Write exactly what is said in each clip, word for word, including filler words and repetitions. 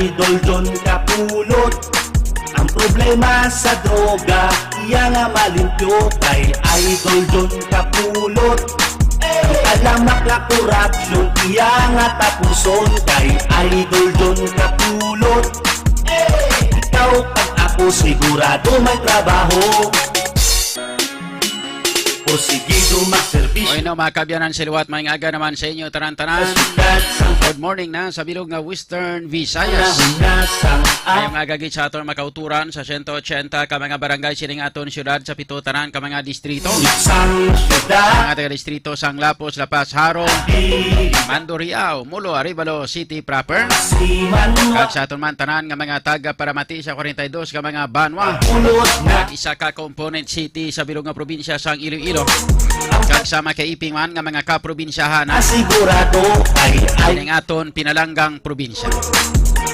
Idol John Kapulot. Ang problema sa droga, iya nga malimpyo kay Idol John Kapulot. Ang alamak nga korupsyon, iya nga tapuson kay Idol John Kapulot. Ikaw pag ako, sigurado may trabaho. Porsigido magserbisyo. Oy, no, mga kaabyanan sa liwat, maayong aga naman sa inyo tanan-tanan. Sa syudad sang Good morning na sa bilog nga Western Visayas. Panahon na sang Ngayong aga gid sa aton makauturan sa sento ochenta ka mga barangay sining aton syudad, sa pito tanan ka mga distrito. Sang syudad. Mga taga-distrito sang Lapos, La Paz, Jaro, Mandurriao, Molo, Arevalo City proper. Si Manuel. Kag sa aton man tanan nga mga taga-paramati sa kwarenta y dos ka mga banwa. Pulot na. Kag isa ka component city sa bilog nga probinsya sang Iloilo. Kag sa makaiping man nga mga kaprobinsyahan, ha? Sigurado ay, ay. Kining aton pinalanggang probinsya.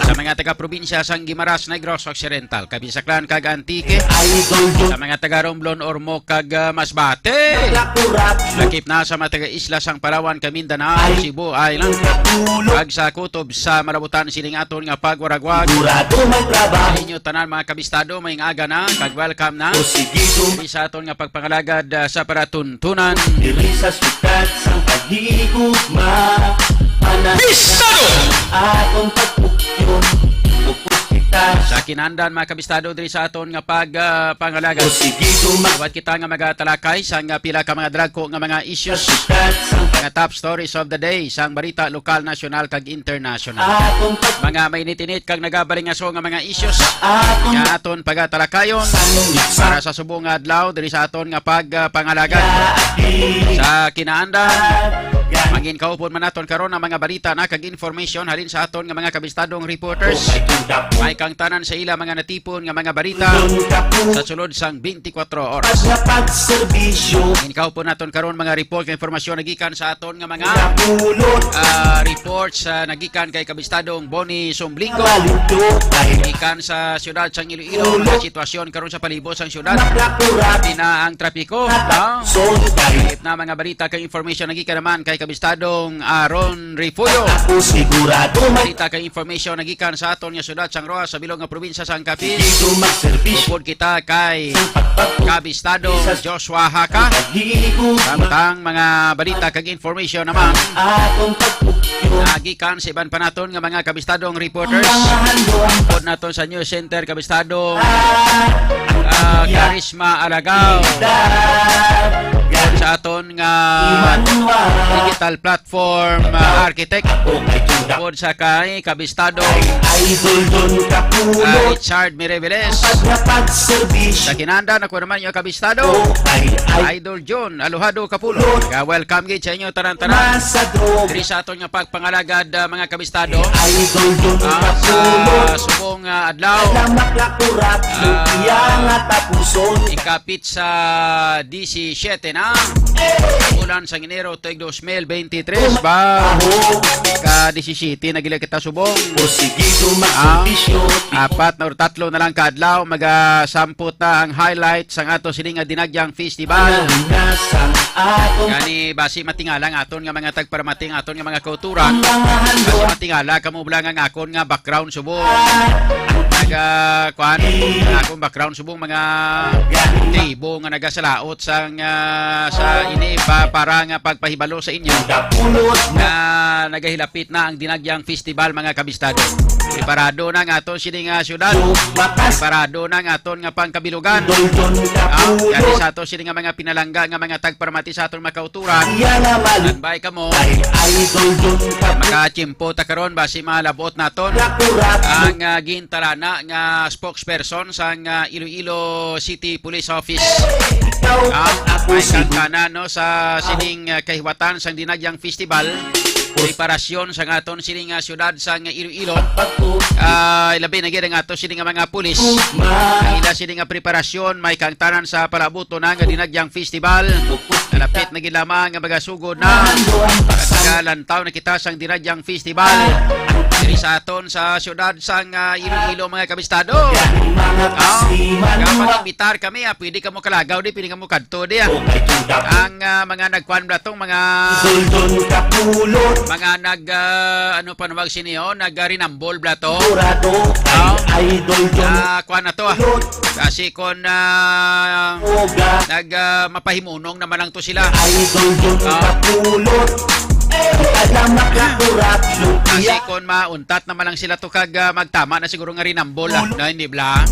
Sa mga taga-probinsya sang Guimaras, Negros Occidental, Cabisaclan, kag Antique. Idol John. Sa mga taga-Romblon, Ormoc, kag, ah, Masbate. Naglakurat. Lakip na sa mga taga-isla sang Palawan, kag Mindanao, Ay. Cebu Island. Naglakurat. Kag sa kutob sa malabutan sining aton nga pagwaragwag. Sigurado may trabaho. Sa inyo tanan, mga kabistado, maayong aga na, kag welcome na. Porsigido. Diri sa aton nga pagpangalagad, ah, sa palatuntunan. Diri sa syudad sang paghigugma, panahon na Bistado! Ang atong pagpukyon. Upod kita. Sa kinandan, mga kabistado, diri sa aton nga pag, ah, pangalagad. Porsigido mag- Liwat kita nga magatalakay sang, ah, pila ka mga dagko nga mga issues. Sa syudad sang Mga top stories of the day sang balita lokal, nasyonal, kag international. Atong pag- Mga mainit-init kag nagabalingaso nga mga issues Atong nga aton pagatalakayon Sang para sa subong nga adlaw diri sa aton nga pagpangalagad. Sa kinaandan, mangin kaupod man naton karon ang mga balita na kag information halin sa aton nga mga kabistadong reporters. May kang tanan sa ila mga natipon nga mga balita sa sulod sang twenty-four oras. Pag-, nga pagserbisyo. Mangin kaupod naton karon mga report nga impormasyon nagikan sa aton nga mga, Kapulot. Ah, reports, ah, nagikan kay Kabistadong Bonnie Sumblingo. Maluto ay Gikan sa siyudad sang Iloilo, Ulo. Mga sitwasyon karon sa palibot sang siyudad. Maplakurat. Pina ang trapiko, At ah. Son kay Higit na mga balita kay information nagikan naman kay Kabistadong Aaron Refugio. Ako sigurado may Balita kay information nagikan sa aton nga siyudad sang Roxas sa bilog nga probinsya sang Capiz. Dito magserbisyo. Upod kita kay Sa pagpapos. Kabistadong Sa Joshua Haka. Paghigo. Samtang mga balita kag information naman Atong pagpukyo. Nagikan sa iban pa naton nga mga kabistadong reporters. Ang mga handom. Pod naton sa News Center, kabistadong, Ah, ah, yeah. Charisma Alagaw. Dad. Sa aton nga Emmanuel. Digital platform, ah, architect. Ako kay Judah. Pod sa kay kabistadong, Ay, Idol Don Capullo. Ah, Richard Mireveles. Pag napagserbisyo. Sa kinandan, ako naman yung kabistado. Oh, ay, ay. Idol John Alojado Capullo. Ka welcome gid sa inyo tanan-tanan. Masa droga. Diri sa aton nga pagpangalagad, ah, mga kabistado. Idol Don Ah, Capullo. Sa subong, ah, adlaw. Alam na plakurat, Ah, iya nga tapuson. Ikapit sa disisiete na. Bulan sang Enero, tuig dos mil beintitrés, ba? Ka disisiete na gila kita subong. Porsigido Ah, magserbisyo. Apat na or tatlo na lang ka adlaw, magasampot na ang highlight sang ato sini nga Dinagyang Festival. Ang nasang atong Gani, basi matingala ang aton nga mga tagparamating, aton nga mga kauturan. Ang mga handog. Basi matingala kamo lang ang akon nga background subong. Naga, kuan, ang akong background subong mga tibo nga nagasalaot sang, ah, sa ini pa, para nga pagpahibalo sa inyo Dapulot na na nagahilapit na ang Dinagyang Festival, mga kabistado. Preparado na ang aton sini nga syudad. Lumakas. Preparado na ang aton nga pangkabilugan. Dondon Ah, Dapulot. Kani sa ato sini nga mga pinalangga nga mga tagparamati sa aton makauturan. Iya naman. Standby kamo. Ay, Idol Don Dapulot. Makatiyempo ta karon, basi malabot naton Nakurat. Ang, ah, gintalana nga spokesperson sang, ah, Iloilo City Police Office. Ikaw Ah, at ako may si kangkana, no, sa sining, ah, kahiwatan sang Dinagyang Festival. Preparasyon sang aton sining, ah, syudad sang Iloilo. Ah, ilabi na gid ang ato sining nga mga pulis. Ang ila sining nga preparasyon, may kangtanan sa palabuto na nga Dinagyang Festival. Nalapit na gid lamang nga magasugod na. Nagalantaw na kita sang Dinagyang Festival. Diri sa aton sa siyudad sang, ah, Iloilo, mga kabistado. Ah, kapag-imbitar kami, ah, pwede kamo kalagaw di, pwede kamo kadto di, ah. Ang, ah, mga nagkuan bala tong mga, mga nag, ah, ano pa nawag sini, oh, nag, ah, rinambol bala to. Ah, kuan na to, ah. Kasi kung, ah, nag, ah, mapahimunong naman lang to sila. Kasi kung mauntat naman lang sila to kag, ah, magtama na siguro nga rinambol, ah, na hindi bala.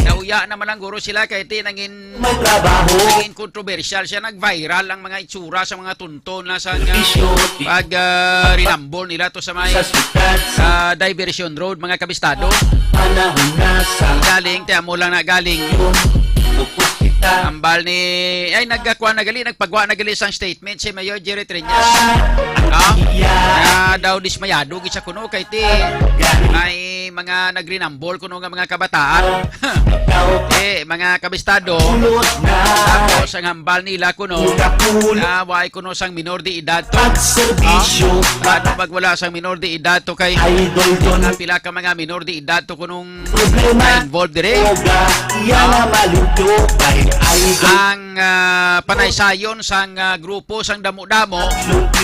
Nauya naman lang guro sila kay ti nangin, nangin kontrobersyal siya, nag-viral ang mga itsura sa mga tunton na sa nga pag, ah, rinambol nila to sa may, ah, Diversion Road, mga kabistado. Galing, ti amo lang na galing. Ambal ni, ay, nagkakuha na gali, nagpagwa na gali sang statement si Mayor Jerry Treñas. Ah, na daw dismayado gid siya kuno kay ti may mga nagrinambol kuno nga mga kabataan. Eh, mga kabistado. Tapos ang hambal nila kuno na way kuno sang minor de edad to. Ah, ano pag wala sang minor de edad to kay mga pila ka mga minor de edad to kunong na-involved dire. Ang, ah, panaysayon sang, ah, grupo sang damo-damo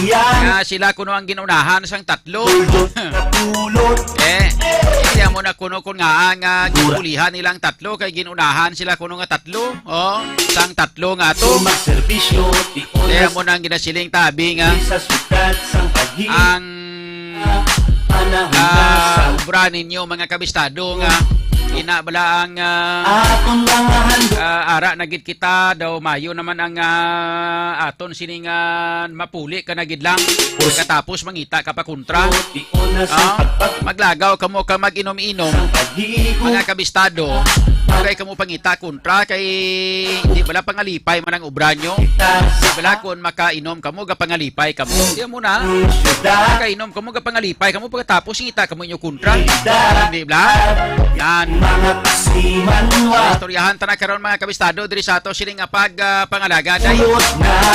nga sila kuno ang ginunahan sang tatlo. Eh, kaya mo na kuno kun nga ang, ah, ginulihan nilang tatlo kay ginunahan sila kuno nga tatlo. Oh, sang tatlo nga ato. Kaya mo na ang ginasiling tabi nga ang ah, obra ninyo, mga kabistado, nga ina bala ang, ah, ah, ara na gid kita daw, mayo naman ang, ah, aton sining, ah, mapuli ka na gid lang. Katapos mangita ka pa kontra. Ah, maglagaw kamo ka mag-inom-inom, mga kabistado. Kay kamo pangita kontra kay di bala pangalipay man ang obra nyo. Di bala kon makainom kamo, gapangalipay kamo. Di mo na. Kainom kamo, gapangalipay kamo, pagkatapos ngita kamo inyo kontra. Di ba? Yan. Istoryahan ta na karon, mga kabistado, diri sa ato sining nga pag, ah, pangalaga day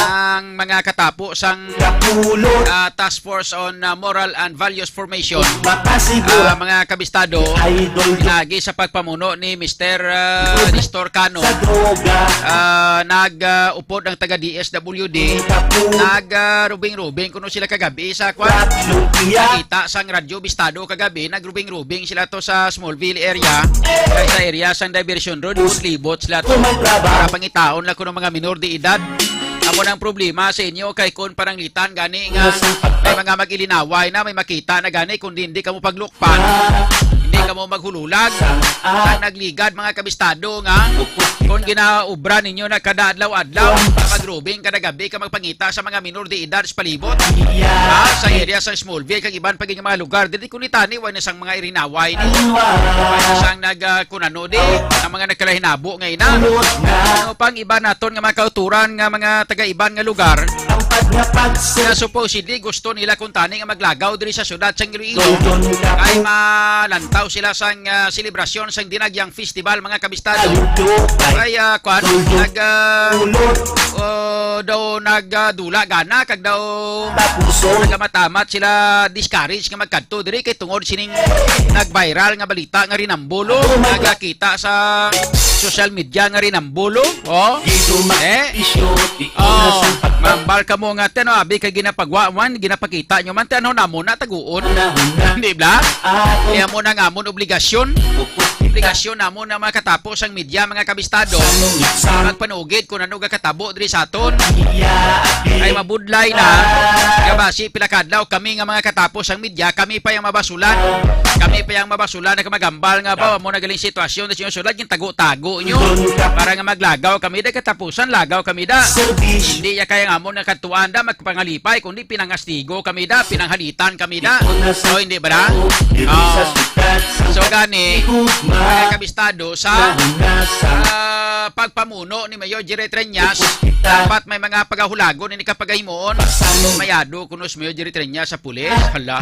ang mga katapo sang, ah, Task Force on, ah, Moral and Values Formation. Ah, mga kabistado, pinagi sa pagpamuno ni Mister, ah, Nestor Cano, ah, nag, ah, upod ang taga D S W D, nag, ah, rubing-rubing kuno sila kagabi sa kwan. Nakita sang Radyo Bistado kagabi, nagrubing-rubing sila to sa Smallville area, kag sa area sang Diversion Road, libot-libot sila to. Para pangitaon lang kuno mga minor de edad. Amo nang problema sa inyo kay kun paranglitan gani nga may mga mag-ilinaway na, may makita na gani, kundi hindi kamo paglukpan, hindi kamo maghululag. Ang nagligad, mga kabistado, nga kung ginaobra ninyo na kada adlaw-adlaw, magrubing kada gabi ka magpangita sa mga minor de edad sa palibot. Ah, sa area sa Smallville kag iban pa gid nga mga lugar, dili ko nitani, way na sang mga irinaway ni. Way na sang nag, ah, kun ano di, ang mga nagkalahinabo nga ina. Ano pang iba naton nga mga kauturan nga mga taga-iban nga lugar nga supposedly gusto nila kuntani nga maglagaw diri sa syudad sang Iloilo kay malantaw sila sang, ah, selebrasyon sang Dinagyang Festival, mga kabistado. Kay, ah, kwan, nag, ah, oh, daw nagdula gana kag daw nagamatamat sila, discourage nga magkadto diri kay tungod sining nag-viral nga balita nga rinambolo, nagakita sa social media nga rinambolo. Oh, eh, oh, mambal kamo nga, "Ti ano, abi kay ginapagwa man, ginapakita nyo man, ti ano namo na taguon." Di ba? Kaya mo na nga amon obligasyon. Obligasyon namo na makatapo sang media, mga kabistado. Magpanugid kung ano gakatabo diri sa aton. Ay mabudlay na. Nga basi pila ka adlaw kami nga mga katapo sang media, kami pa yang mabasulan. Kami pa yang mabasulan, nagkamagambal nga ba, mo na galing sitwasyon sa inyong syudad, gintago-tago nyo. Para nga maglagaw kami, da katapusan, lagaw kami da. Hindi ya kaya nga mo nga katuan da, magpangalipay, kundi pinangastigo kami da, pinanghalitan kami da. O, hindi ba da? Oh. So, gani, mga kabistado, sa, ah, pagpamuno ni Mayor Jerry Treñas, dapat may mga pagahulagon ini kapagahimuon. Mayado kuno si Mayor Jerry Treñas sa pulis. Hala.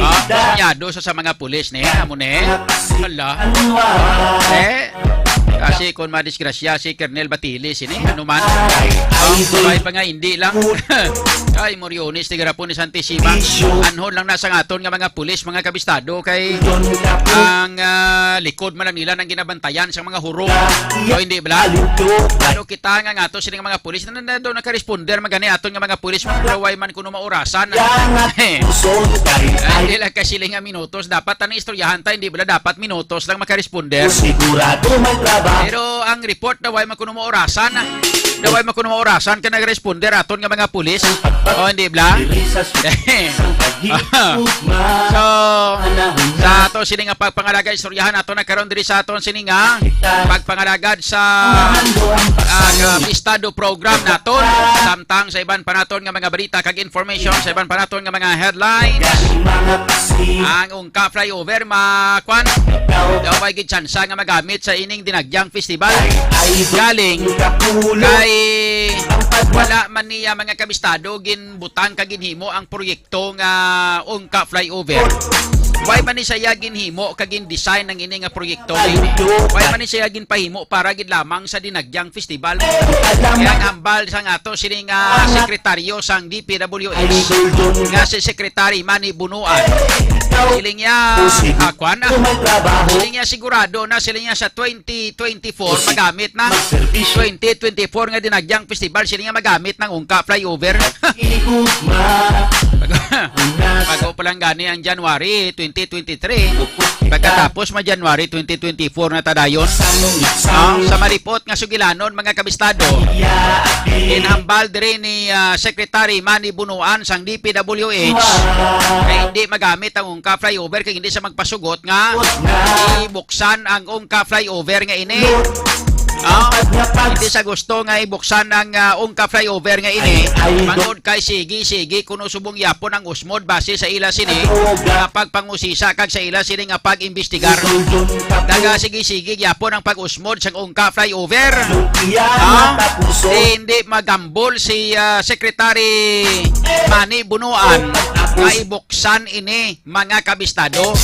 Ah, mayado sa, sa mga pulis ni, amo ni. Hala. Eh, Kasi kung madisgrasya si Colonel Batili sini, ano man? Ay, ay, pa nga, hindi lang. Ay, Moriones, tigarapon ni Santisiba. Anhon lang na sa aton nga mga pulis, mga kabistado, kay ang, ah, likod man lang nila nang ginabantayan sa mga hurong. So, hindi bala? Ano kita nga nga to, sini nga mga pulis, na, na, na, nakaresponder, magani aton nga mga pulis, mga way man kuno maurasan. Ay, hindi lang kasi lang nga minutos. Dapat ang istoryahan ta, hindi bala dapat minutos lang makaresponder? Sigurado may trabaho. Pero ang report daw ay makuno mo orasan. Daw ay makuno mo orasan ka nagresponder aton nga mga pulis. O, hindi bala? So, sa ato sini nga pagpangalaga, istoryahan nato na karon diri sa aton sini nga pagpangalagad sa, ah, nga Bistado program naton. Samtang sa iban pa naton nga mga balita kag information, sa iban pa naton nga mga headlines, ang Ungka flyover, ma-, kwan, daw may gid tsansa nga magamit sa ining Dinagyang Festival. Galing kay wala man niya, mga kabistado, ginbutang kag ginhimo ang proyekto nga Ungka flyover. Why man ni siya ginhimo kag gin-design ang ini nga proyekto ini? Why man ni siya ginpahimo para gid lamang sa Dinagyang Festival? Kaya ang hambal sa nga to sini nga sekretaryo sang D P W H nga si Secretary Manny Bunuan. Siling niya, ah, kwan, ah. Siling niya sigurado na, siling niya sa twenty twenty-four magamit na. Twenty twenty-four nga Dinagyang Festival, siling niya magamit ng Ungka flyover. Bago pa lang gani ang January twenty twenty-three. Pagkatapos ma January twenty twenty-four na ta dayon. Ah, sa malipot nga sugilanon, mga kabistado, ginhambal diri ni, ah, Secretary Manny Bunuan sang D P W H kay hindi magamit ang Ungka flyover kay hindi siya magpasugot nga ibuksan ang Ungka flyover nga ini. Ah, hindi siya gusto nga ibuksan ang, ah, Ungka flyover nga ini. Bangod kay sige, sige, kuno subong yapon ang usmod base sa ila sini nga pagpangusisa kag sa ila sini nga pag-imbestigar. Daga sige-sige gyapon ang pag-usmod sang Ungka flyover. Ah, di, hindi magambol si, ah, Secretary Manny Bunuan nga ibuksan ini, mga kabistado.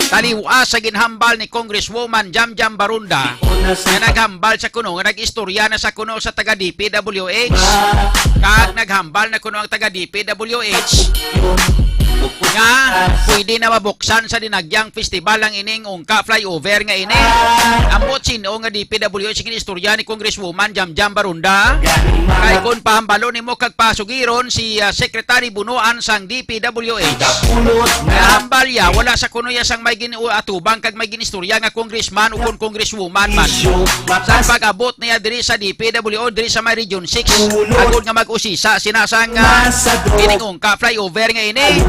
Taliwa sa ginhambal ni Congresswoman Jamjam Barunda nga naghambal sa kuno nga nag-istorya na sa kuno sa taga D P W H kag naghambal na kuno ang taga D P W H nga pwede na mabuksan sa Dinagyang Festival ang ining Ungka flyover nga ini. Ambot sino nga D P W H, istorya ni Congresswoman Jamjam Barunda. Kay kung pahambalon nimo kag pasugiron si, ah, Secretary Bunuan sang D P W H, nahambal ya, wala sa kuno ya sang may gin-atubang kag may ginistorya nga congressman o kon congresswoman man. Sa pag-abot niya diri sa D P W O, diri sa may Region six, agod nga mag-usisa sina sang, ah, ining Ungka flyover nga ini.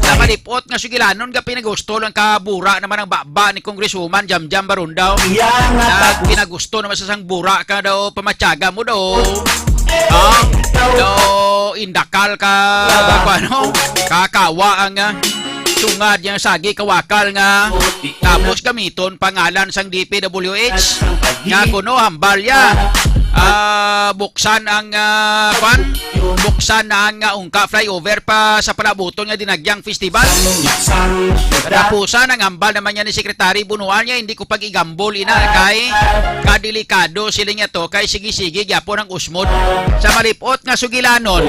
Sa malipot nga sugilanon nga pinagusto lang ka bura naman ang baba ni Congresswoman Jamjam Barunda. Nagpinagusto naman sa sang bura ka daw, pamatyaga mo daw. Ha? Daw indakal ka, ano? Kakawa ang, ah, sungad yang sagi kawakal nga. Tapos gamiton pangalan sang D P W H. Nga kuno hambal ya. Ah, buksan ang, ah, kwan? Buksan na ang, ah, Ungka flyover pa sa palabuton nga Dinagyang Festival. Katapusan, ang hambal naman niya ni Secretary Bunuan niya, hindi ko pag-igambol ina kay kadelikado sila niya to, kay sige-sige gyapon ang usmod. Sa malipot nga sugilanon,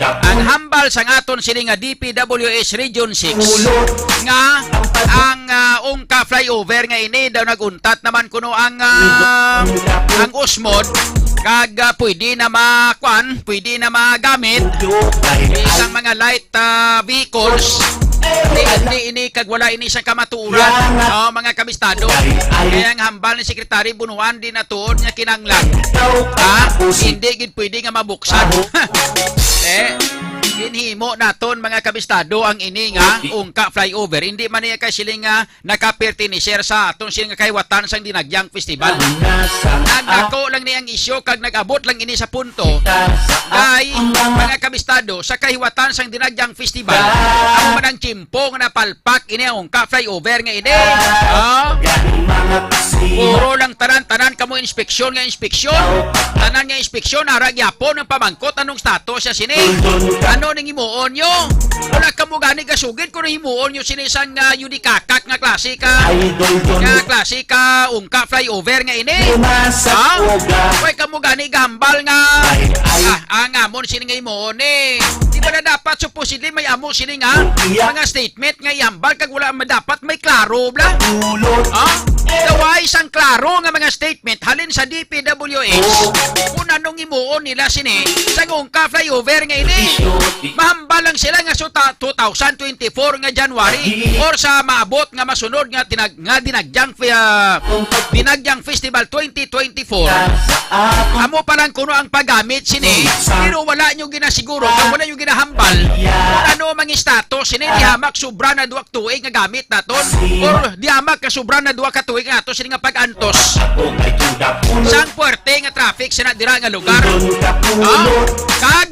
ang hambal sang aton sila nga D P W H Region six nga ang, ah, Ungka flyover nga ini daw naguntat naman kuno ang, ah, ang usmod kag, ah, pwede na makwan, pwede na magamit isang mga light, ah, vehicles. Hindi, hindi ini kag wala ini sa kamatuoran, no, mga kabistado. Kaya ang hambal ni Secretary Bunuan, di na tuod nga kinanglan. Ha? Hindi gid pwede nga mabuksan. Eh, ginhimo naton, mga kabistado, ang ini nga Ungka flyover. Hindi man niya kay siling nga nakapertenecer sa aton siya nga kahiwatan sang Dinagyang Festival. Nagdako lang ni ang isyu kag nag-abot lang ini sa punto kay mga kabistado sa kahiwatan sang Dinagyang Festival, amo man ang tiyempo nga napalpak ini ang Ungka flyover nga ini. Oh. Puro lang tanan-tanan kamo inspeksyon nga inspeksyon. Tanan nga inspeksyon, ara gyapon ang pamangkot anong status siya sini. Ano Ano ning himuon nyo? Wala kamo gani gasugid kung himuon nyo sini sang, ah, yudikakak nga klase ka, Idol Don. Nga klase ka ungka flyover nga ini. Lumasa Ha? Uga. Way kamo gani gahambal nga, Ay, ay. Ah, ang amon sini nga himuon eh. Di ba na dapat supposedly may amo sini nga Iya. mga statement nga ihambal kag wala man dapat may klaro bla? Ulot. Ha? Gaway sang klaro nga mga statement halin sa D P W H kung anong himuon nila sini sa ungka flyover nga ini. Mahambal lang sila nga sa ta-, two thousand twenty-four nga January or sa maabot nga masunod nga tinag-, nga dinagyang fi-, ah, dinagyang festival twenty twenty-four. Amo pa lang kuno ang paggamit sini, pero wala nyo ginasiguro, kag wala nyo ginahambal kung ano ang status sini, di hamak sobra na duwa tuig nga gamit naton, or di hamak ka sobra na duha ka tuig nga ato sini nga pag-antos sang puwerte nga traffic sa dira nga lugar. Ha? Kag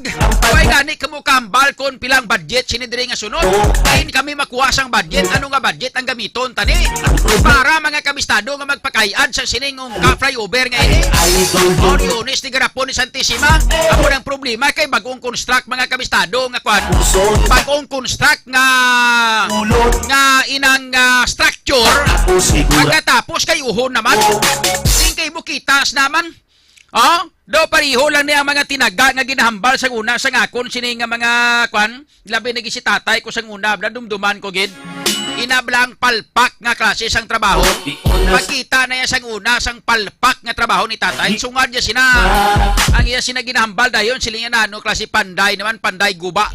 way gani kamo kambal kon pilang budget sini diri nga sunod. Ay kami makuha sang budget. Ano nga budget ang gamiton tani para mga kabistado nga magpakayad sa sining ungka flyover nga ini? Idol Mao ni Don. Ones ni garapon ni Santisima. Ako nang problema kay bagong construct mga kabistado nga kwan. Puson. Bagong construct nga, Ulot. Nga inang, ah, structure. Ako sigura. Pagkatapos kay uhon naman. Oh. Sing kay mo kitas naman. Oh, do pareho lang ni ang mga tinaga nga ginahambal sa una sa ngakon sini nga mga kwan. Labi na gid si tatay ko sang una, bla, dumduman ko gid. Ina bla ang palpak nga klase sang trabaho. Pagkita na iya sang una sang palpak nga trabaho ni tatay, sungad niya sina ang iya sina ginahambal dayon, siling niya na ano klase panday naman, panday guba.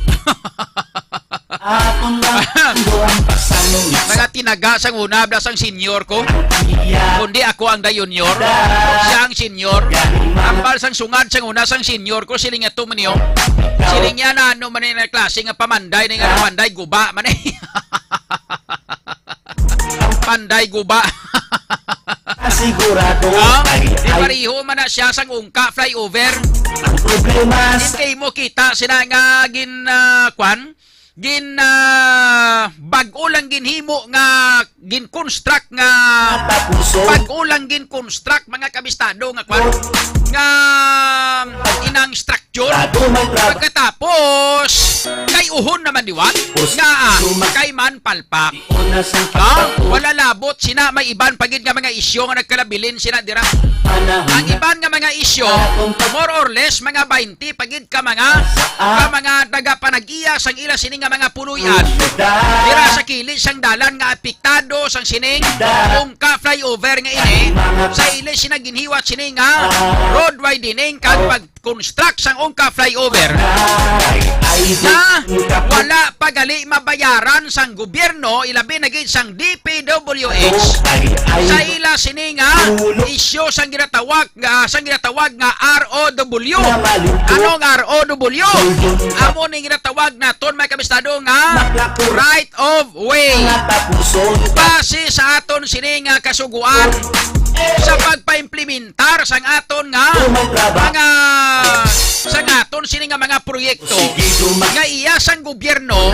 Mga tinaga sang una, bla sang senior ko. Kundi ako ang da junior, siya ang senior. Hambal sang sungad sang una sang senior ko, siling niya to man niyo. Siling niya na ano man yung klase nga pamanday, na nga pamanday guba man eh. Panday guba. Sigurado. Oh, ay, di ay. Pareho man na siya sang ungka flyover. Ang problema Di sa kay mo kita sila nga gin, ah, kwan? Gin, ah, bag-o lang ginhimo nga gin-construct nga Tapuso. Bag-o lang gin-construct mga kabistado nga kwan? Nga inang structure. Bago may traba- Pagkatapos, kay uhon naman diwan Pus- nga ah, Suma- kay man palpak. Una sang Ha? pagtapos. Wala labot sina may iban pa gid nga mga isyu nga nagkalabilin sina dira. Panahon Ang na. Iban nga mga isyu, Atong pag- more or less, mga baynte pa gid ka mga, Ah. ka mga nagapanag-iya sang ila sini nga mga puloy-an. Uy, dad. Dira sa kilid sang dalan nga apektado sang sining Dad. Ungka flyover nga ini, Ay, mga sa ili sina ginhiwat sini nga Ah. road widening kag Oh. pag construct sang ungka flyover na wala pa gali mabayaran sang gobyerno, ilabi na gid sang D P W H sa ila sini nga isyu sang ginatawag nga, sang ginatawag nga R O W. Anong R O W? Amo ni ginatawag naton, mga kabistado, nga right of way. Base sa aton sini nga kasuguan sa pagpaimplementar sang aton nga mga, sang aton sini nga mga proyekto nga iya sang gobyerno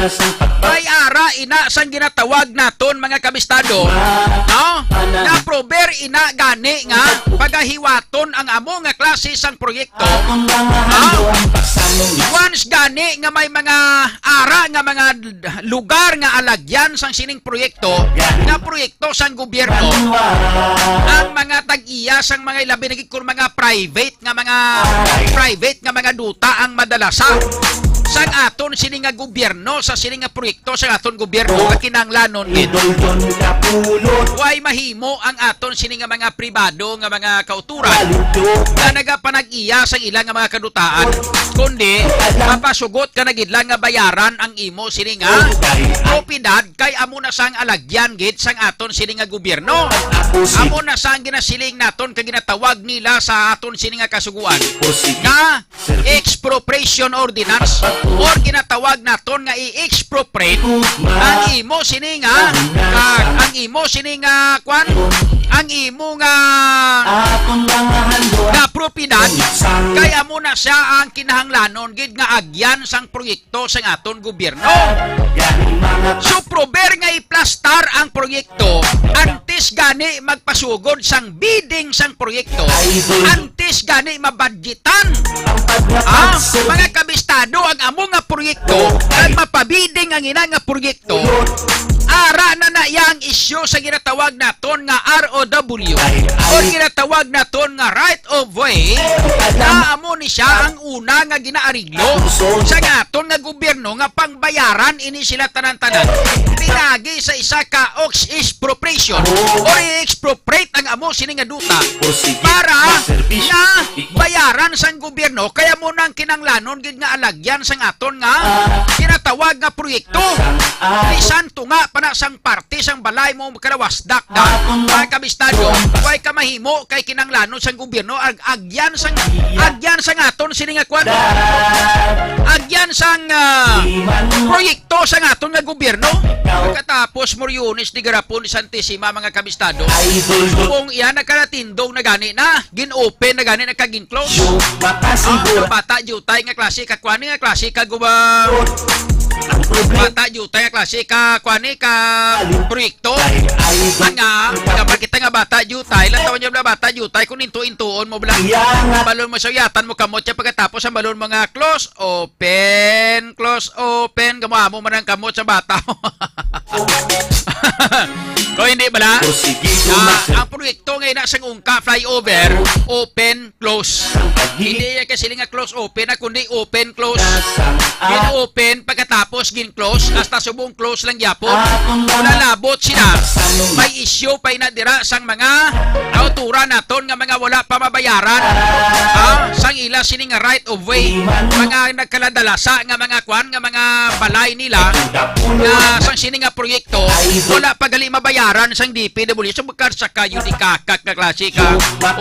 may ara ina sang ginatawag naton mga kabistado, no? Na prover ina gani nga pagahiwaton ang amo nga klase sang proyekto. Once gani nga may mga ara nga mga lugar nga alagyan sang sining proyekto, nga proyekto sang gobyerno, ang mga tag-iya sang mga ilabi na gid kung mga private nga mga private nga mga duta ang madalasa sang aton sini nga gobyerno, sa sini nga proyekto sang aton gobyerno nga kinahanglanon gid. Way mahimo ang aton sini nga mga pribado nga mga kauturan nga nagapanag-iya sang ila nga mga kadutaan, kundi mapasugot ka na gid lang nga bayaran ang imo sini nga propiedad kay amo na sang alagyan gid sang aton sini nga gobyerno. Amo na sang ginasiling naton kag ginatawag nila sa aton sini nga kasuguan nga expropriation ordinance or ginatawag naton nga i-expropriate ang imo sini nga, ah, ang imo sini nga kwan, ang imo nga Akong mga handog. Nga propiedad, kay amo na siya ang kinahanglanon gid nga agyan sang proyekto sang aton gobyerno. So, proper nga iplastar ang proyekto antes gani magpasugod sang bidding sang proyekto, antes gani mabudgetan. Ah, mga kabistado, ang amo nga proyekto, kag mapabiding ang ina nga proyekto, ara na na iya ang isyu sa ginatawag naton nga R O W or ginatawag naton nga right of way, na amo ni siya ang una nga ginaariglo sa aton nga gobyerno nga pangbayaran ini sila tanan-tanan pinagi sa isa ka ox expropriation or i-expropriate ang amo sini nga duta para na bayaran sang gobyerno, kaya mo nang kinanglanon gid nga alagyan sang aton nga ginatawag nga proyekto. Bisan tunga pa na sang parte sang balay mo kalawasdak na, mga kabistado, way ka mahimo kay kinanglanon sang gobyerno ag agyan sang agyan sang aton sini nga kwan. Agyan sang ah, proyekto sang aton nga gobyerno. Pagkatapos, Moriones, di garapon, Santissima, mga kabistado. Kung iya nagkanatindog na gani na, gin-open na gani na kag gin-close. Ang bata jutay nga klase ka kwan nga klase ka guba. Bata jutay nga klase ka kwan ka proyekto. Mga, mga kita nga bata jutay, lang tawon niya bata jutay kung into-intuon mo bala. Balon mo suyatan mo kamot siya pagkatapos ang balon mga close, open, close, open. Gamo-amo man ang kamot sa bata. Kung hindi bala, ah, ang proyekto ngayon na sang Ungka flyover, open, close. Hindi yan kasi nga close open na, kundi open, close. Gin-open, pagkatapos gin-close, hasta subong close lang gyapon. Wala labot sila. May issue pa ina dira sang mga kauturan naton nga mga wala pa mabayaran. Ah, sang ila sini nga right of way, mga nagkaladalasa nga mga kwan, nga mga balay nila, nga sang sini nga proyekto, wala pa gali mabayaran sang D P W. So, bukar sa kayo di kakak na klase ka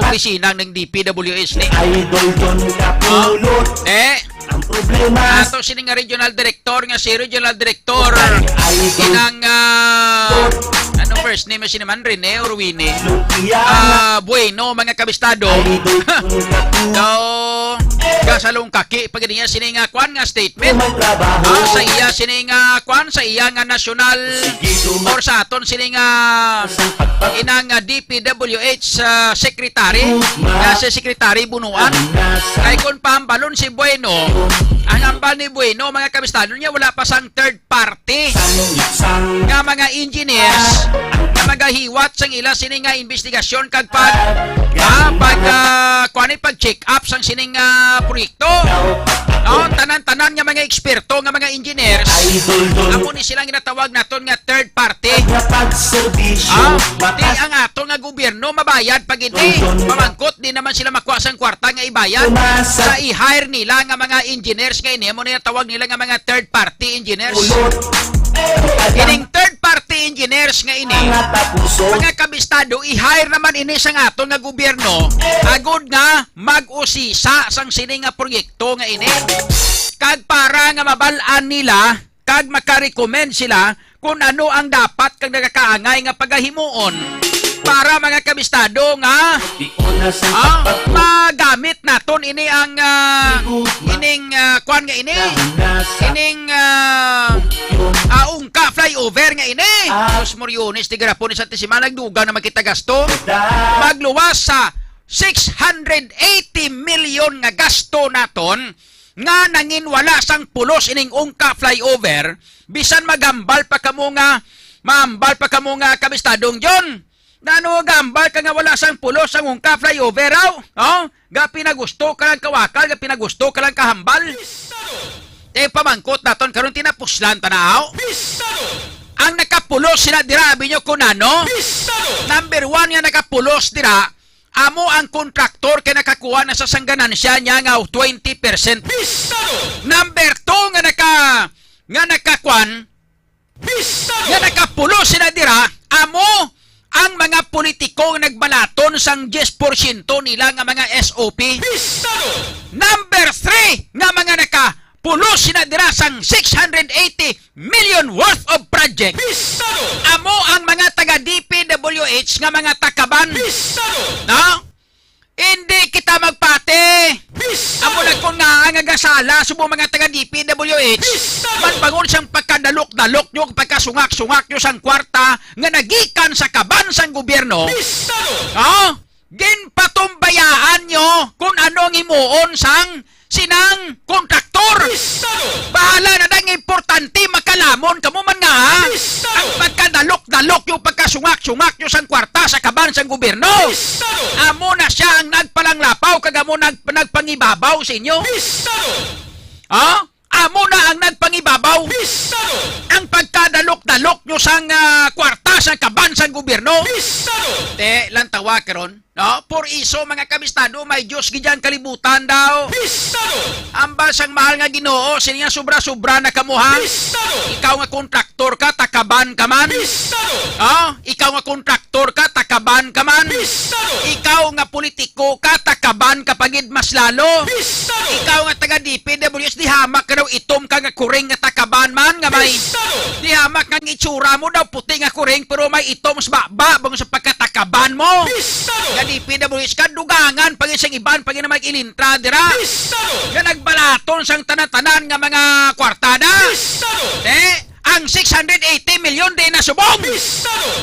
opisina ng D P W S ni. Idol John Kapulot. Eh, ang problema. Ato sini nga regional director nga si regional director Idol inang ah, ano first name si naman Rene or Winnie? Lucia. Ah, bueno, mga kabistado. Idol John Kapulot. So, kasalong kaki pag niya sini nga kwan nga statement. May trabaho. Ah, sa iya sini nga kwan sa iya nga national Sige, suma- or sa aton sini nga inang ah, D P W H ah, secretary, na si Secretary Bunuan. Kay kung pahambalon si Bueno, ang hambal ni Bueno, mga kabistado niya, wala pa sang third party nga mga engineers nga magahiwat sang ila sini nga investigasyon kag pag ah, pag ah, kuwan, pag check up sang sining ah, proyekto. No, tanan-tanan nga mga eksperto nga mga engineers, amo ni silang ginatawag naton nga third party. Ah, di ang ato nga gobyerno mabayad pag hindi. Pamangkot, di naman sila makuha sang kwarta nga ibayad sa i-hire nila nga mga engineers nga ini, amo na yung tawag nila nga mga third party engineers. Ining third party engineers nga ini, mga kabistado, i-hire naman ini sa aton nga gobyerno agod nga mag-usisa sang sini nga proyekto nga ini. Kag para nga mabal-an nila kag makarecommend sila kung ano ang dapat kag nagakaangay nga pagahimuon para mga kabistado nga ah, magamit naton ini ang ah, ining ah, kwan nga ini ining ah, ah, ungka flyover nga ini. Los Moriones, Tigarapon, Santissima, nagdugang na makita gasto. Magluwas sa six hundred eighty million nga gasto naton nga nangin wala sang pulos ining ungka flyover, bisan magambal pa kamo nga, maambal pa kamo nga kabistadong John. Nano gambal ka nga wala sang pulos ang ungka flyover, aw? Oh? Ga pinagusto ka lang kawakal, ga pinagusto ka lang kahambal. Eh, pamangkot naton karon tinapuslan ta na, aw? Ang nakapulos sila dira, abi nyo kung ano? Number one nga nakapulos dira, amo ang kontraktor kay nakakuha na sa sang ganansya niya nga twenty percent. Number two nga naka nga nakakuan nga nakapulo sila dira, amo ang mga politiko nga nagbalaton sang diyes porsyento nila nga mga S O P. Number three nga mga naka pulos sila dira sang six hundred eighty million worth of project. Amo ang mga taga D P W H nga mga takaban. No? Hindi kita magpati. Amo na kon nga ang agasala subong mga taga D P W H, man bangon sang pagkadalok-dalok nyo, pagkasungak-sungak nyo sang kwarta nga nagikan sa kaban sang gobyerno. Oh? Ginpatumbayaan nyo kung ano ang himuon sang sinang kontraktor. Bahala na, ang importante makalamon kamo man nga, ha? Ang pagkadalok-dalok nyo, pagkasungak-sungak nyo sang kwarta sa kaban sang gobyerno, amo na sia ang nagpalanglapaw kag amo nag-, nagpangibabaw sa inyo. Ha? Amo na ang nagpangibabaw. Ang pagkadalok-dalok nyo sang, ah, kwarta sa kaban sang gobyerno. Te, lantawa karon. No? Por eso, mga kabistado, may Dios gid ang kalibutan daw. Hambal sang mahal nga Ginoo, sini nga sobra-sobra na kamo, ha? Ikaw nga kontraktor ka, takaban ka man. Oh, ikaw nga kontraktor ka, takaban ka man. Ikaw nga politiko ka, takaban ka pa gid mas lalo. Ikaw nga taga D P W H, di hamak ka daw itom ka nga kuring nga takaban man nga may. Di hamak nga ang itsura mo daw puti nga kuring pero may itom sa baba bang sa pagkatakaban mo. Nga D P W H ka, dugangan pa gid sang iban pa gid na mag-ilintra dira. Nga nagbalaton sang tanan-tanan nga mga kwartada. Eh, ang six hundred eighty million di na subong.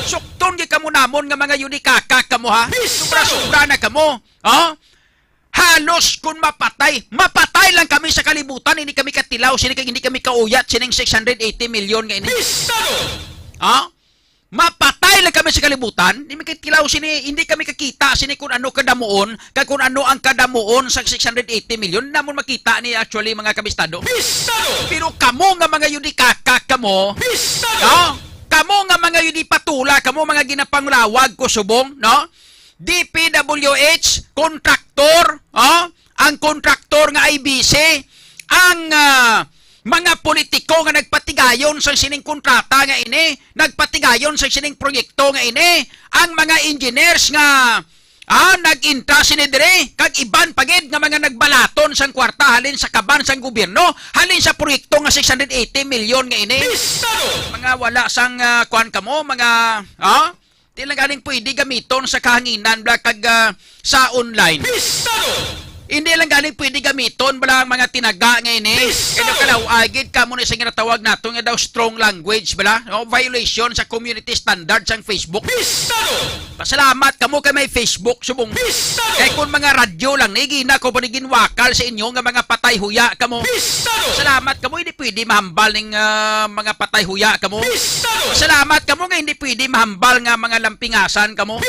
Sukton gid kamo namon nga mga yudikaka kamo, ha. Sobra-sobra na kamo. Oh? Halos kun mapatay, mapatay lang kami sa kalibutan, hindi kami katilaw sini kag hindi kami kauyat sining six hundred eighty million nga ini. Ha? Mapatay lang kami sa kalibutan, hindi kami katilaw sini, hindi kami kakita sini kung ano kadamuon, kag kung ano ang kadamuon sa six hundred eighty million. Namon makita ni actually, mga kabistado. Pero kamo nga mga yudikaka kamo, no? Kamo nga mga yudipatula, kamo mga ginapanglawag ko subong, no? D P W H, kontraktor, oh, ang kontraktor nga I B C, ang, ah, mga politiko nga nagpatigayon sa sining kontrata nga ini, nagpatigayon sa sining proyekto nga ini, ang mga engineers nga, ah, nag-intra sini diri, kag iban pa gid nga mga nagbalaton sang kwarta halin sa kaban sang gobyerno, halin sa proyekto nga six hundred eighty million nga ini. Mga wala sang, ah, kuwan kamo, mga, ah, Di lang galing pwede gamiton sa kahanginan, bla, kag, ah, sa online. Hindi lang galing pwede gamiton, bla, ang mga tinaga nga ini. Kaya kalaw-ay gid kamo ni sa ginatawag nato nga daw strong language, bla, no? Violation sa community standard sang Facebook. Pasalamat kamo kay may Facebook, subong. Kay kung mga radyo lang ni, gina ko pa ni ginwakal sa inyo nga mga patay huya kamo. Salamat kamo, hindi pwede mahambal ning, ah, mga patay huya kamo. Salamat kamo nga hindi pwede mahambal nga mga lampingasan kamo.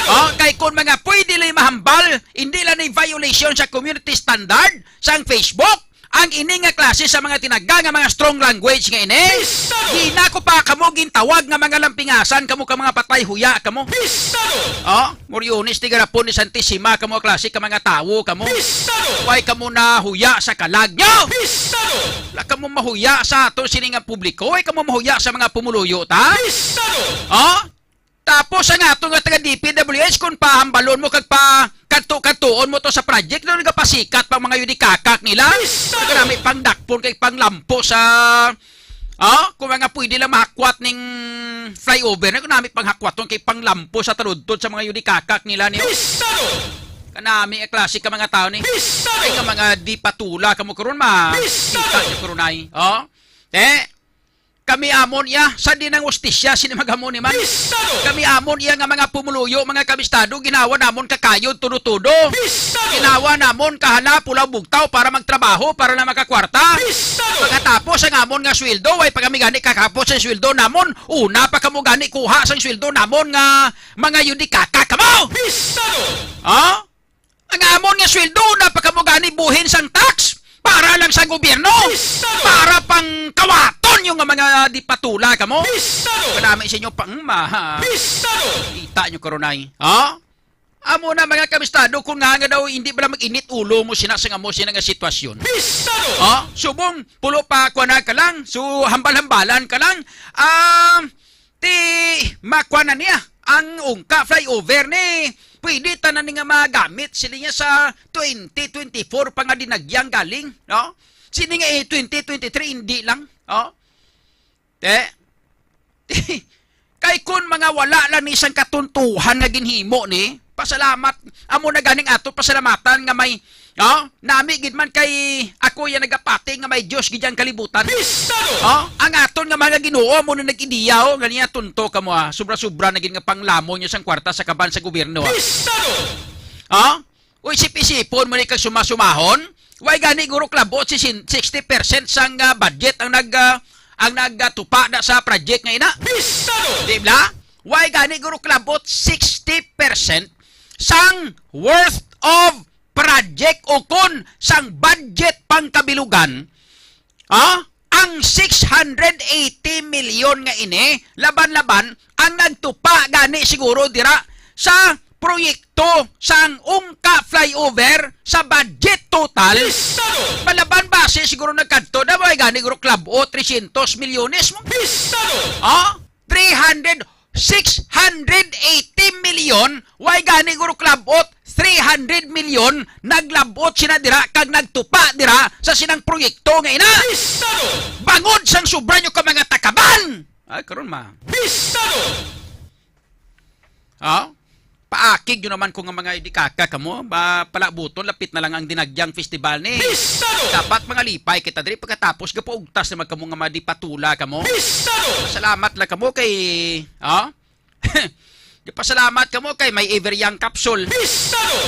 Oh, kay kung mga pwede lang mahambal, hindi lang ni violation sa community standard sang Facebook ang ini nga klase sa mga tinaga nga mga strong language nga ini. Di na ko pa kamo gintawag nga mga lampingasan kamo ka mga patay huya kamo. Oh, Moriones, Tigarapon ni Santisima kamo klase ka mga tawo kamo. Way kamo nahuya sa kalag nyo. Wala kamo mahuya sa ato sini nga publiko. Way kamo mahuya sa mga pumuluyo ta. Oh? Tapos ang ato nga taga D P W H, kung pahambalon mo kag pa kadto-kadtuon mo to sa project, no, nagapasikat pang mga yudikakak nila. Nagkanami pang dakpon kay panglampo sa, ah, kung mga pwede lang mahakwat ning flyover, na kanami pang hakwaton kay panglampo sa taludtod sa mga yudikakak nila niyo. Kanami ang klase ka mga tao ni. Ay nga mga di patula kamo karon, ma. Kita niyo karon ay. Oh? Eh, Kami amon iya, sa di nang ustisya, sini maghamo ni man. Kami amon iya nga mga pumuluyo, mga kabistado, ginawa namon kakayod tudo-tudo. Ginawa namon kahala, pulaw bugtaw para magtrabaho, para na makakwarta. Pagkatapos ang amon nga sweldo, way pa kami gani kakapos sa sweldo namon, una pa kamo gani kuha sang sweldo namon nga mga yudikaka kamo. Ha? Ang amon nga sweldo na pa kamo gani buhin sang tax para lang sa gobyerno, para pang kawaton yung mga di patula kamo. Kanami sa inyo pang maha. Kita nyo karon ay, ha? Amo na, mga kabistado, kung nga, nga daw hindi ba lang mag-init ulo mo sina sa amo sina nga sitwasyon. Ha? Subong, pulo pa, kuha na ka lang, so hambal-hambalan ka lang. Ah, Ti makuha na niya ang ungka flyover ni pwede tanan ni nga magamit sini nga sa twenty twenty-four pa nga dinagyang galing, no? Sini nga, eh, twenty twenty-three hindi lang, no? Te, kay kun mga wala lang ni isang katuntuhan nga ginhimo ni, Pasalamat. Amo na ganing ato pasalamatan nga may, oh, nami gid man kay ako ya nagapati nga may Dios gid ang kalibutan. Pistado! Oh, ang aton nga mga Ginoo amo na nag-ideya, oh, nga niya tunto kamo, ah. Sobra-sobra na gid nga panglamon niya sang kwarta sa kaban sa gobyerno, ah. Pistado! Oh? O isip-isipon mo ni kag sumasumahon, way gani guro klabot si sin-, sixty percent sang, ah, budget ang nag, ah, ang nagatupa na sa project nga ina. Pistado! Di ba? Way gani guro klabot sixty percent sang worth of project o kon sang budget pangkabilugan, ah, ang six hundred eighty million nga ini, laban-laban, ang nagtupa gani siguro dira sa proyekto sang Ungka Flyover sa budget total. Pistado! Malaban base siguro nagkadto na, way gani guro klabot trescientos milyones mo. Pistado! Ah? Three hundred, six hundred eighty million, way gani guro klabot, three hundred million, naglabot sina dira kag nagtupa dira sa sinang proyekto nga ina. Pistado! Bangod sang sobra nyo ka mga takaban. Ay, karon ma. Pistado! Ha? Paakig yun naman ko nga mga idikaka kamo, ba, palabuton, lapit na lang ang Dinagyang Festival ni. Pistado! Dapat mga lipay kita diri pagkatapos gapaugtas naman kamo nga madipatula kamo. Pistado! Salamat lang kamo kay, ha? Pasalamat kamo kay may Everyang capsule. Pistado!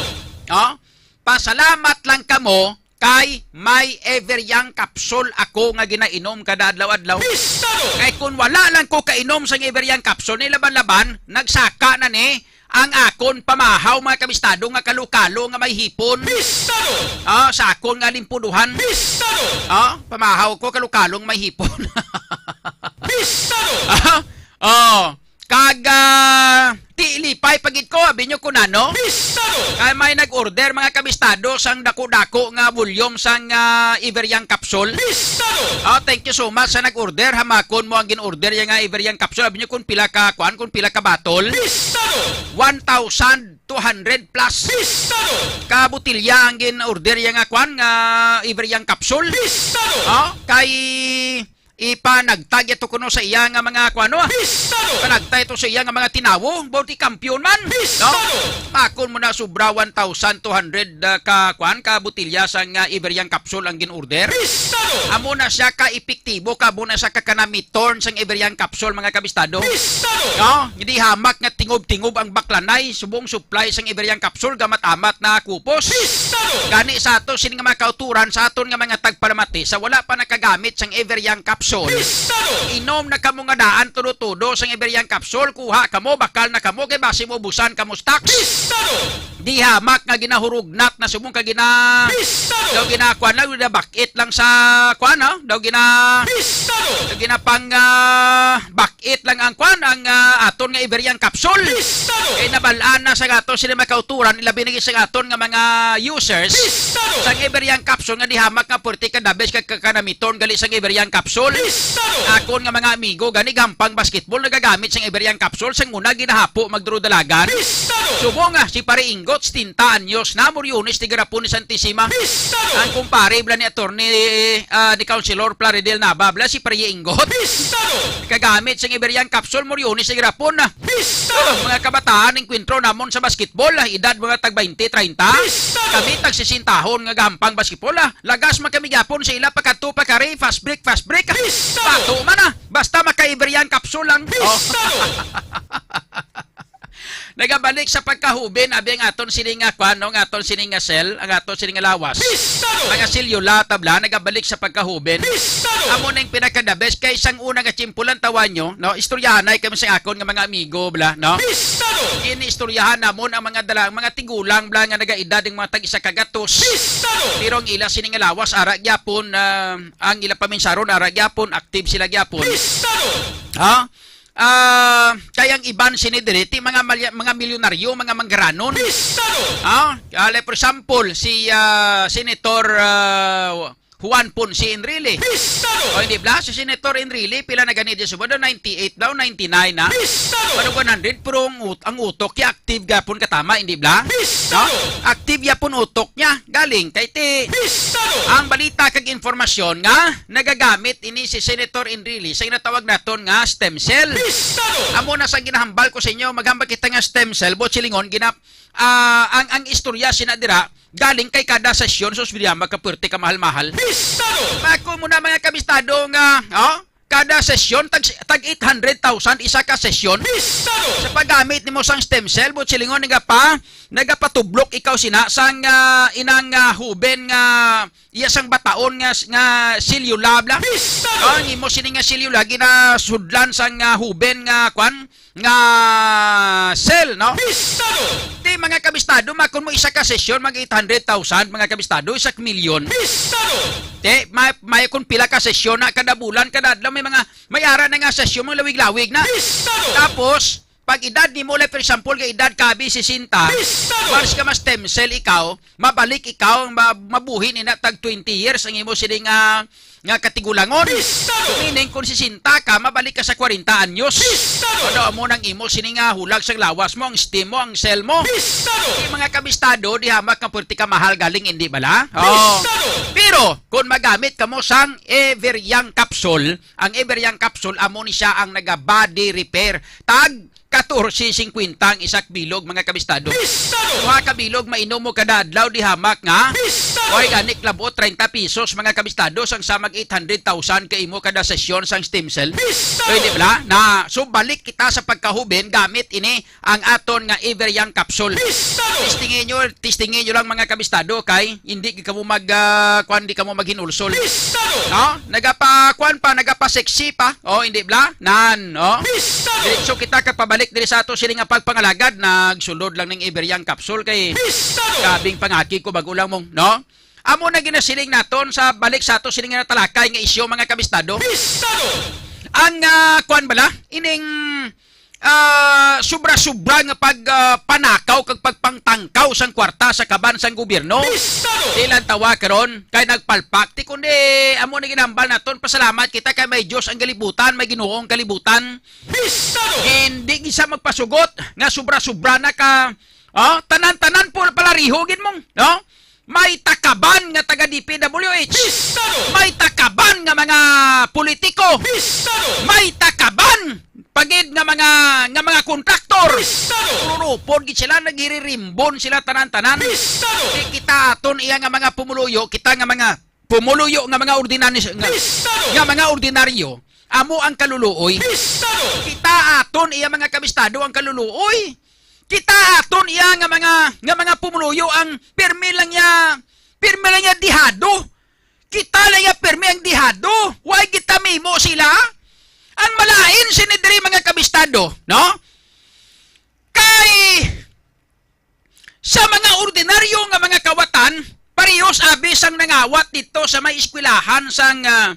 Ha? Pasalamat lang kamo kay may Everyang capsule ako nga ginainom kada adlaw-adlaw. Pistado! Kay kun wala lang ko kainom sang Everyang capsule, ni laban-laban, nagsaka na ni ang akon pamahaw, mga kabistado, nga kalokalo nga may hipon. Pistado! Ah, sa akon nga limpuduhan. Pistado! Ah, pamahaw ko, kalokalong may hipon. Pistado! Ah, oh. Kag, ah, ti lipay pa gid ko, abi nyo kun ano? Pistado! Kay may nag-order, mga kabistado, sang dako-dako nga volume sang, ah, Everyang capsule. Pistado! Oh, thank you so much sa nag-order. Hamakon mo ang gin-order ya nga Everyang capsule. Abi nyo kung pila ka, kuan, kung pila ka bottle? Pistado! One thousand two hundred plus Pistado! Ka botilya ang gin-order ya nga, kuan, nga Everyang capsule. Pistado! Oh, kay ipanagtag ito kuno sa iya nga mga kuano, ah. Pistado! Panagtag ito sa iya nga mga tinawo, bawti kampiyon man. Pistado! No? Pakon mo na sobra one thousand two hundred, ah, ka, kuan, ka botilya sang, ah, Everyang capsule ang gin-order. Pistado! Amo na siya ka epektibo, ka amo na siya ka kanamiton sang Everyang capsule, mga kabistado. Pistado! No? Hindi hamak nga tingob-tingob ang baklanay, subong supply sang Everyang capsule, gamat-amat na kupos. Pistado! Gani sa ato, sini nga mga kauturan, sa aton nga mga tagpalamati, sa wala pa nakagamit sang Everyang capsule. Pistado! Inom na kamo nga daan, tudo-tudo sang Everyang capsule, kuha kamo, bakal na kamo, kay basi mo busan kamo stocks. Pistado! Di hamak nga ginahurugnat na subong ka gina Pistado! Daw ginakuan lang, daw ginabakit lang sa kuan, ha? Daw gina Pistado! Daw ginapang, ah, bakit lang ang kuan, ang, ah, aton nga Everyang capsule. Pistado! Kay nabalaan na sa aton sila makauturan, ilabi na gid sa aton nga mga users. Pistado! Sang Everyang capsule nga di hamak nga puwerte ka dabes ka, ka, kanamiton gali sang Everyang capsule. Pistado! Akon nga mga amigo gani gampang basketball nagagamit sang Everyang capsule sang una ginahapo magdurudalagan. Pistado! Subong nga si Pare Ingot, setenta anyos na, Moriones, tigarapon ni Santissima. Pistado! Ang kumpare bala ni attorney, ah, ni Councilor Plaridel Nava, bala si Pare Ingot. Pistado! Kagamit sang Everyang capsule, Moriones, tigarapon na. Pistado! Mga kabataan, engkwentro namon sa basketball, ah, edad mga tag twenty, treinta. Pistado! Kami tag sesentahon nga gahampang basketball, ah. Lagas man kami gyapon sa ila, pakadto pa kari, fast break, fast break. Pistado! Pato man, ah. Basta maka-Everyang capsule lang. Pistado! Oh. Nagabalik sa pagkahubin, abi ang aton sini nga kwan, no, ang aton sini nga cell, ang aton sini nga lawas. Pistado! Mga selyula, tabla, nagabalik sa pagkahubin. Pistado! Amo na yung pinaka-the best. Kay sang una nga tiyempo lang, tawa nyo, no, istoryahanay kami sa akon nga mga amigo, bla, no? Pistado! Giniistoryahan namon ang mga dala, ang mga tigulang, bla, nga nagaedad ng mga tag-isa ka gatos. Pistado! Pero ang ila sini nga lawas, ara gyapon, ah, ang ila paminsaron, ara gyapon, active sila gyapon. Pistado! Ha? Ah, kay ang iban sini diri, ti mga malya-, mga milyonaryo, mga manggaranon. Pistado! Ah, ah, like, for example, si, ah, Senator, ah, Juan Ponce Enrile. Pistado! O, hindi bla? Si Senator Enrile, pila na gani di subado? Ninety-eight daw, ninety-nine na. Pistado! Ano, one hundred, pero ang, ut- ang utok, ya active gapon katama, hindi bla? Pistado! No? Active yapon utok niya. Galing kay ti Pistado! Ang balita kag informasyon nga nagagamit ini si Senator Enrile sa ginatawag naton nga stem cell. Pistado! Amo na sa ginahambal ko sa inyo, maghambal kita nga stem cell, buot silingon, gina, ah, ang, ang istorya sina dira, galing kay kada sesyon, sus, William, magkapuwerte ka, mahal-mahal. Pistado! Ako muna, mga kabistado, nga, oh, kada sesyon, tag, tag eight hundred thousand, isa ka sesyon. Pistado! Sa paggamit nimo sang stem cell, buot silingon, nga pa, nagapatublok ikaw sina, sang, ah, inang, ah, huben nga, iya sang bataon nga, nga selula, bla. Pistado! Oh, ang imo sini nga selula, ginasudlan sang, ah, huben nga, kwan, nga cell, no? Pistado! Ti, mga kabistado, makon mo isa ka sesyon, mag eight hundred thousand, mga kabistado, isa ka milyon. Pistado! Ti, may, may kung pila ka sesyon na kada bulan, kada adlaw, may mga, may ara na nga sesyon, mga lawig-lawig na. Pistado! Tapos, pag edad nimo, like, for example, nga edad ka abi sesenta, Pistado! Once ka ma-stem cell ikaw, mabalik ikaw, ma-, mabuhi ni na tag twenty years ang imo sini nga, nga katigulangon. Pistado! Meaning, kung sesenta ka, mabalik ka sa kwarenta anyos. Pistado! Ano amo nang imo sini nga hulag sang lawas mo, ang stem mo, ang cell mo? Pistado! Di, mga kabistado, di hamak nga puwerte ka mahal galing, hindi bala? Oh. Pistado! Pero, kung magamit ka mo sang Ever Young capsule, ang Ever Young capsule, amo ni siya ang naga-body repair. Tag katorse singkwenta ang isa ka bilog, mga kabistado. Pistado! Duha ka bilog, mainom mo kada adlaw, di hamak nga. Pistado! Oy, gani, klabo, treinta pesos, mga kabistado, sang sa mag eight hundred thousand ka imo kada sesyon sang stem cell. Pistado! Pwede bala? Na, so, balik kita sa pagkahuben, gamit ini ang aton nga Ever Young capsule. Pistado! Testingi nyo, testingi nyo lang, mga kabistado, kay hindi gid kamo mag, ah, kwan, di kamo maghinulsol. Pistado! No? Nagapa, kwan pa, nagapa-sexy pa. Oh, hindi bla? Nan, oh. Pistado! Diretso kita kag pabalik diri sa ato sini nga pagpangalagad, nagsulod lang ning Ever Young capsule kay Pistado! Grabing pangaki ko bago lang mong, no? Amo na ginasiling naton sa balik sa ato sini nga natalakay nga isyu, mga kabistado. Pistado! Ang, ah, kwan bala, ining, ah, sobra-sobra nga pag, ah, panakaw kag pagpangtangkaw sang kwarta sa kaban sang gobyerno. Pistado! Di lang tawa karon kay nagpalpak. Ti kundi amo ni ginambal naton, pasalamat kita kay may Dios ang kalibutan, may Ginoo ang kalibutan. Pistado! Hindi gisa magpasugot nga sobra-sobra na ka, oh, tanan-tanan po palariho gid mong, no? May takaban nga taga D P W H. Pistado! May takaban nga mga politiko. Pistado! May takaban pagid nga mga, nga mga kontraktor. Pistado! Ururupod gid sila, naghiririmbon sila tanan-tanan. Pistado! Di kita aton iya nga mga pumuluyo, kita nga mga pumuluyo nga mga ordinaryo, nga, Pistado! Nga mga ordinaryo, amo ang kaluluoy. Pistado! Kita aton iya, mga kabistado, ang kaluluoy. Kita aton iya nga mga, nga mga pumuluyo ang pirmi lang niya, pirmi lang niya dihado. Kita lang niya pirmi ang dihado. Why kita mimo sila? Ang malain sini diri, mga kabistado, no? Kay sa mga ordinaryo nga mga kawatan, parehos abi sang nangawat dito sa may eskwelahan sang, ah,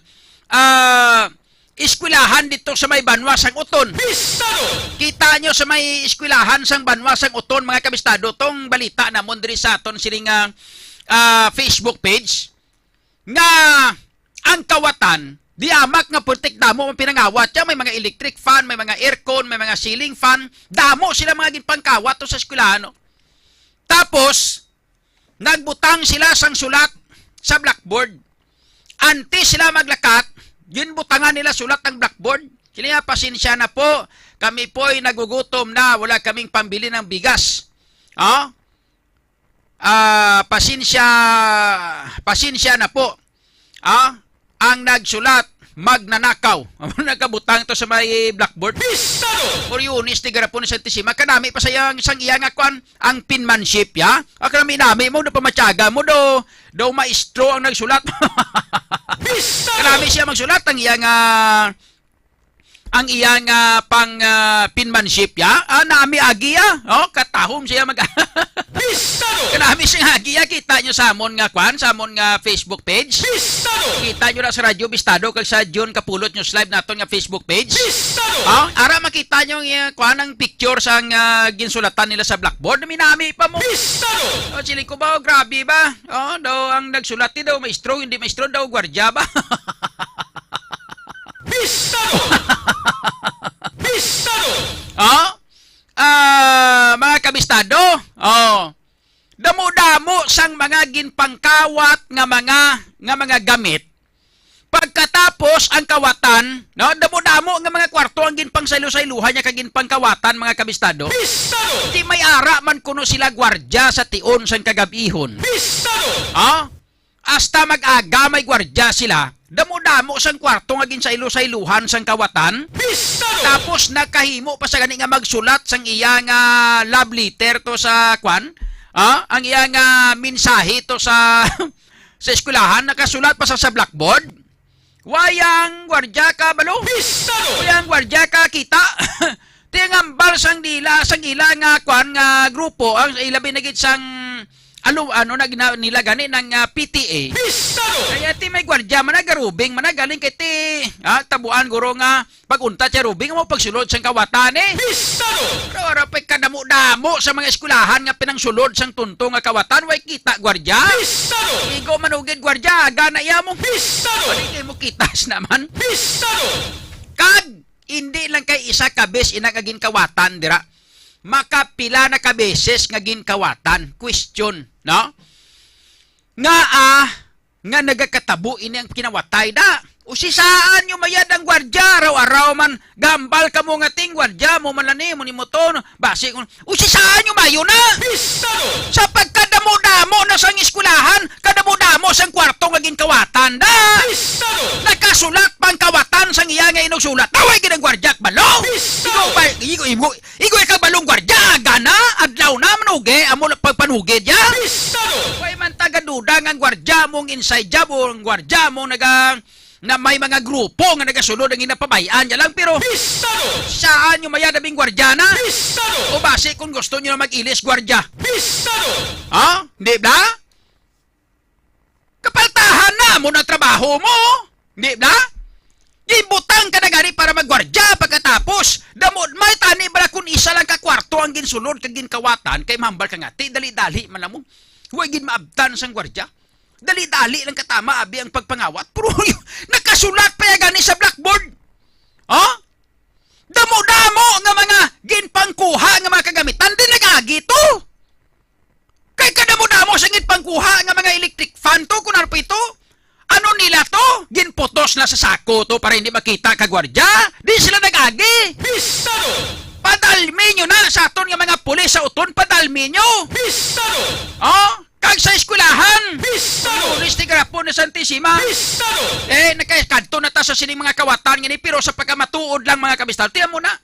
ah, eskwelahan dito sa may banwa sang Uton. Pistado! Kita nyo sa may eskwelahan sang banwa sang Uton, mga kabistado, tong balita namon diri sa aton sini nga, ah, Facebook page, nga ang kawatan, di amak nga putik damo ang pinangawat. Ya, may mga electric fan, may mga aircon, may mga ceiling fan. Damo sila mga ginpangkawat to sa eskwelahan, no? Tapos, nagbutang sila sang sulat sa blackboard. Antes sila maglakat, ginbutangan nila sulat ang blackboard. Sila, "Pasensya na po, kami po'y nagugutom na, wala kaming pambili ng bigas." Oh? Ah, pasensya, pasensya na po. Ah, ang nagsulat, magnanakaw. Nakabutang to sa may blackboard. Pistado! Oriones, tigarapon sa Santissima. Kanami pa sa iyang, sang iya nga kwan, ang penmanship, ya? Ah, kanami-nami mo, do pamatyaga mo, do, do maestro ang nagsulat. Pistado! Kanami siya magsulat, ang iya nga, ang iya nga pang, ah, penmanship, ya? Ah, nami agi, ya? Oh, katahom siya mag- Pistado! Kanami sing hagi, ah, kita nyo sa amon nga kwan, sa amon nga Facebook page. Pistado! Kita nyo na sa Radyo Bistado kag sa June Kapulot News Live naton nga Facebook page. Pistado! Ah, ara makita nyo ang, ah, kwan, ang picture sa nga ginsulatan nila sa blackboard. Minami pa mo. Pistado! Oh, sili ko ba, oh, grabe ba? Oh, daw ang nagsulat ni daw maestro, hindi maestro daw gwardiya ba? Pistado! Pistado! Oh? Ah, mga kabistado, oh, damo-damo sang mga ginpangkawat nga mga, nga mga gamit. Pagkatapos ang kawatan, no, damo-damo nga mga kwarto ang ginpangsaylo-sayluhan niya kag ginpangkawatan, mga kabistado. Pistado! Di may ara man kuno sila gwardya sa tion sang kagab-ihon. Pistado! Ah? Hasta mag-aga may gwardya sila, damo-damo sang kwarto nga ginsaylo-sayluhan sang kawatan. Pistado! Tapos nakahimo pa sa gani nga magsulat sang iya nga love letter to sa kwan, ah, ang iya nga mensahe to sa sa eskwelahan, nakasulat pa sa, sa blackboard. Wayang gwardya ka balo. Pistado! Wayang gwardya ka kita. Ti ang hambal sang dila, sang ila nga kwan nga grupo, ang ilabi na gid sang alo, ano na gina-, nila gani ng, ah, P T A. Pistado! Kaya ti may gwardya man na, garubing man na, galing kay ti, ah, tabuan guro nga pag-untat siya rubing mo pagsulod sang kawatan eh. Pistado! Pero ara pa'y kadamo-damo sa mga eskwelahan nga pinangsulod sang tunto nga kawatan, way kita gwardya. Pistado! Igo manugid gwardya, aga na iya mo. Pistado! Wala kayo mo kitas naman. Pistado! Kag hindi lang kay isa ka bes ina nga ginkawatan dira. Makapila na ka beses nga ginkawatan. Question, no? Nga, ah, nga nagakatabo ini ang kinawatay da. Usisaan nyo mayad ang gwardya, araw-araw man gambal kamo nga ting gwardya mo man lani mo ni mo to, no? Basi kung usisaan nyo mayo na. Pistado! Sa pagkadamo-damo na sang eskwelahan, kadamo-damo sang kwarto nga ginkawatan da. Pistado! Nakasulat pang kawatan sang iya nga inugsulat. Naway gid ang gwardya balo. Pistado! Igo ba, igo, igo, igo ikaw balong gwardya, aga na, adlaw na, manugi, amo lang pagpanugid ya. Pistado! Way man tagaduda nga ang gwardya mong inside job o ang gwardya mong naga, na may mga grupo nga nagasulod ang ginapabay-an niya lang, pero Pistado! Saan nyo mayad abing gwardya na? Pistado! O basi kung gusto nyo na mag-ilis gwardya? Pistado! Ha? Di ba? Kapaltahan na mo na trabaho mo. Di ba? Gibutang ka na gani para magwardya pagkatapos. Damo, may tani bala kung isa lang ka kwarto ang ginsulod kag ginkawatan kay mahambal ka nga, ti, dali-dali man lang mo. Huwag gid maabtan sang gwardya. Dali-dali lang katama abi ang pagpangawat. Pero nakasulat pa ya gani sa blackboard. Ha? Damo-damo nga mga ginpangkuha nga mga kagamitan, di nag-agi to. Kay kadamo-damo sa ginpangkuha nga mga electric fan to, kun ano pa ito. Ano nila to? Ginputos na sa sako to para hindi makita ka gwardya. Di sila nag-agi. Pistado! Padalmi nyo na sa aton nga mga pulis sa uton, padalmi nyo. Pistado! Oh, kag sa eskwelahan. Pistado! Lunes ni garapon na Santisima. Pistado! Eh, nakakadto na ta sa sining mga kawatan nga ni, pero sa pagkamatuod lang, mga kabistado. Tiyan mo na.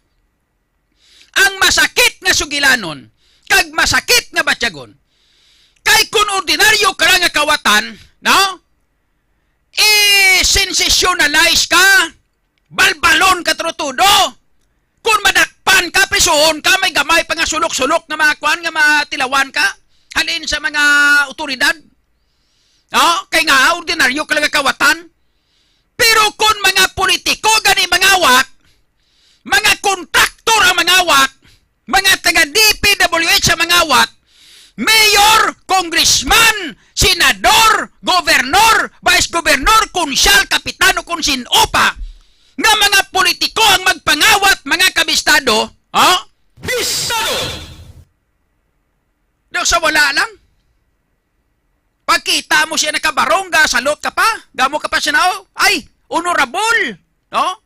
Ang masakit nga sugilanon kag masakit nga batyagon, kay kun ordinaryo ka lang nga kawatan, no? I-sensationalize ka, balbalon ka tudo-tudo. Kun madakpan ka, prisuhon ka, may gamay pa nga sulok-sulok nga mga kwan nga matilawan ka halin sa mga otoridad. No? Kay nga, ordinaryo ka lang nga kawatan. Pero kung mga politiko gani mangawat, mga kontraktor ang mangawat, mga taga D P W H ang mangawat, mayor, congressman, senador, gobernor, vice governor, konsyal, kapitan o kung sin-o pa nga mga politiko ang magpangawat, mga kabistado, ha? Bistado! Daw sa wala lang. Pagkita mo siya nakabarong, gasalot ka pa, gamo ka pa siya na, oh, ay, honorable, no?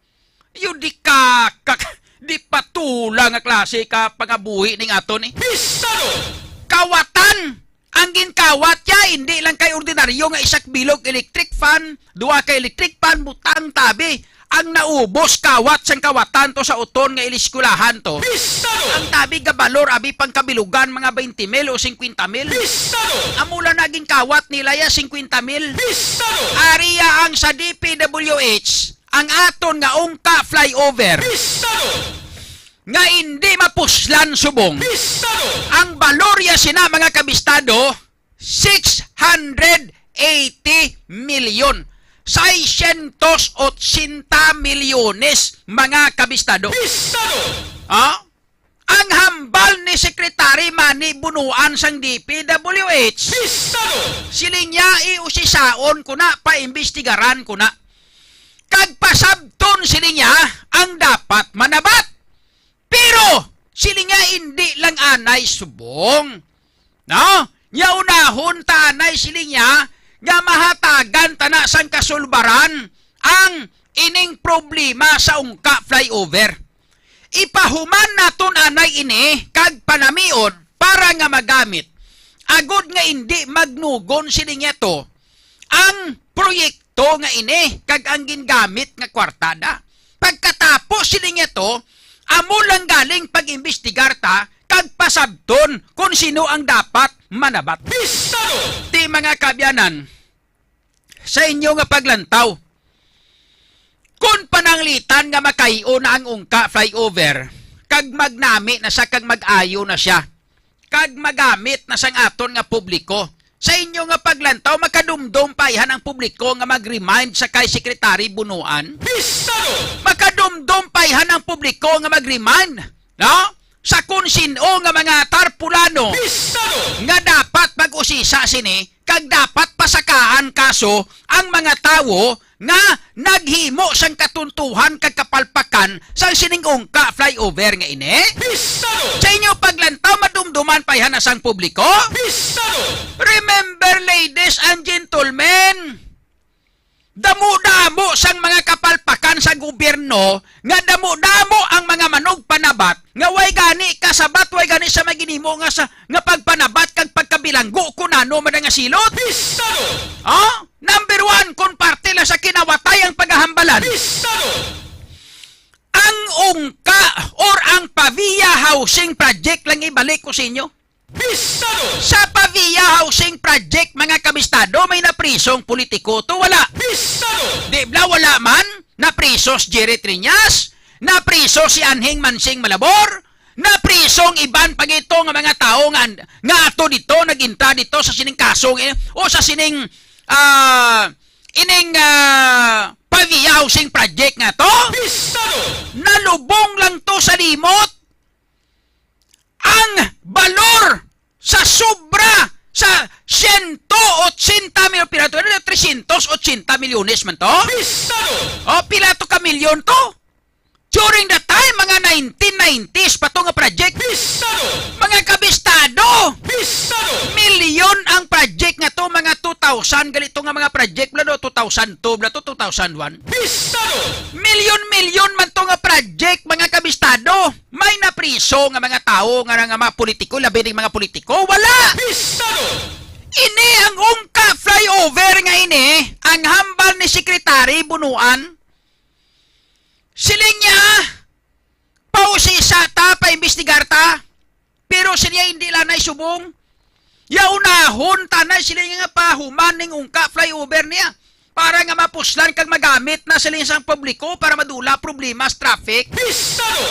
Yun di ka, ka, di patula nga klase ka pangabuhi ning ato ni. Pistado! Kawatan! Ang ginkawat niya, hindi lang kay ordinaryo nga isak bilog electric fan, duha ka electric fan, butang tabi. Ang naubos kawat sang kawatan to sa uton nga iliskulahan to. Pistado! Ang tabi gabalor abi pang kabilugan mga twenty mil o fifty mil. Pistado! Amo lang naging kawat nila ya fifty mil. Pistado! Ari ya ang sa D P W H, ang aton nga ungka flyover. Pistado! nga indi mapuslan subong. Pistado! Ang balorya sina, mga kabistado, six hundred eighty milyon. Seiscientos ochenta milyones, mga kabistado. Pistado! Ha? Ang hambal ni Secretary Manny Bonoan sang D P W H, Pistado! Siling niya, iusisaon ko na, paimbestigaran ko na. Kag pasabton, siling niya, ang dapat manabat. Pero, siling niya, indi lang anay subong. No? Nya unahon ta anay, siling niya, nga mahatagan ta na sang kasulbaran ang ining problema sa Ungka Flyover. Ipahuman naton anay ini kag panamion para nga magamit, agod nga indi magnugon, siling niya to, ang proyekto nga ini kag ang gingamit nga kwarta da. Pagkatapos, siling niya to, amo lang galing pag-imbestigar ta kag pasabton kon sino ang dapat manabat. Pistado! Ti, mga kaabyanan, sa inyo nga paglantaw, kon pananglitan nga makay-o na ang Ungka Flyover, kag magnami na siya, kag mag-ayo na siya, kag magamit na sang aton nga publiko, sa inyo nga paglantaw, makadumdom pa ayhan ang publiko nga mag-remind sa kay Secretary Bonoan? Pistado! Makadumdom pa ayhan ang publiko nga mag-remind, no? Sa kon sin-o nga mga tarpulano, Pistado! Nga dapat mag-usisa sini, kag dapat pasakaan kaso ang mga tawo nga naghimo sang katuntuhan kag kapalpakan sang sining Ungka Flyover nga ini? Pistado! Sa inyo paglantaw, madumduman pa ayhan na sang publiko? Pistado! Remember, ladies and gentlemen, damo-damo sang mga kapalpakan sa gobyerno nga damo-damo ang mga manugpanabat nga way gani kasabat, way gani sa maginimo nga sa, nga pagpanabat kag pagkabilanggo kun ano man nga silot. Pistado! Oh? Number one, kung parte lang sa kinawatay ang paghahambalan. Pistado! Ang Ungka or ang Pavia Housing Project lang, ibalik ko sa inyo. Pistado! Sa Pavia Housing Project, mga kabistado, may naprisong politiko to, wala? Pistado! Di bala wala man? Napriso si Jerry Triñas, napriso si Anhing Mansing Malabor, napriso ang iban pa gito nga mga tawo nga, nga ato dito, nag-intra dito sa sining kasong, eh, o sa sining, ah, ining, ah, Pavia Housing Project nga to. Pistado! Nalubong lang to sa limot. Ang balor sa sobra sa siyento ochenta milyon, pila to? Ano, tresyentos ochenta milyones man to? Pistado! O, pila to ka milyon to? During the time, mga nineteen nineties pa to nga project. Pistado! Mga kabistado! Pistado! Milyon ang project nga to, mga two thousand, gali to nga mga project, bala, no? Two thousand two, bala to, two thousand one. Pistado! Milyon-milyon man to nga project, mga kabistado. May napriso nga mga tawo nga, nga mga politiko, labi ning mga politiko? Wala! Pistado! Ini ang Ungka Flyover nga ini, ang hambal ni Secretary Bonoan. Siling niya, pausisa ta, paimbestigar ta. Pero siling niya, hindi lang na subong. Yaunahon ta na, siling niya, nga pahuman ning Ungka Flyover niya. Para nga mapuslan kag magamit na, siling niya, sang publiko para madula problema sa traffic. Pistado!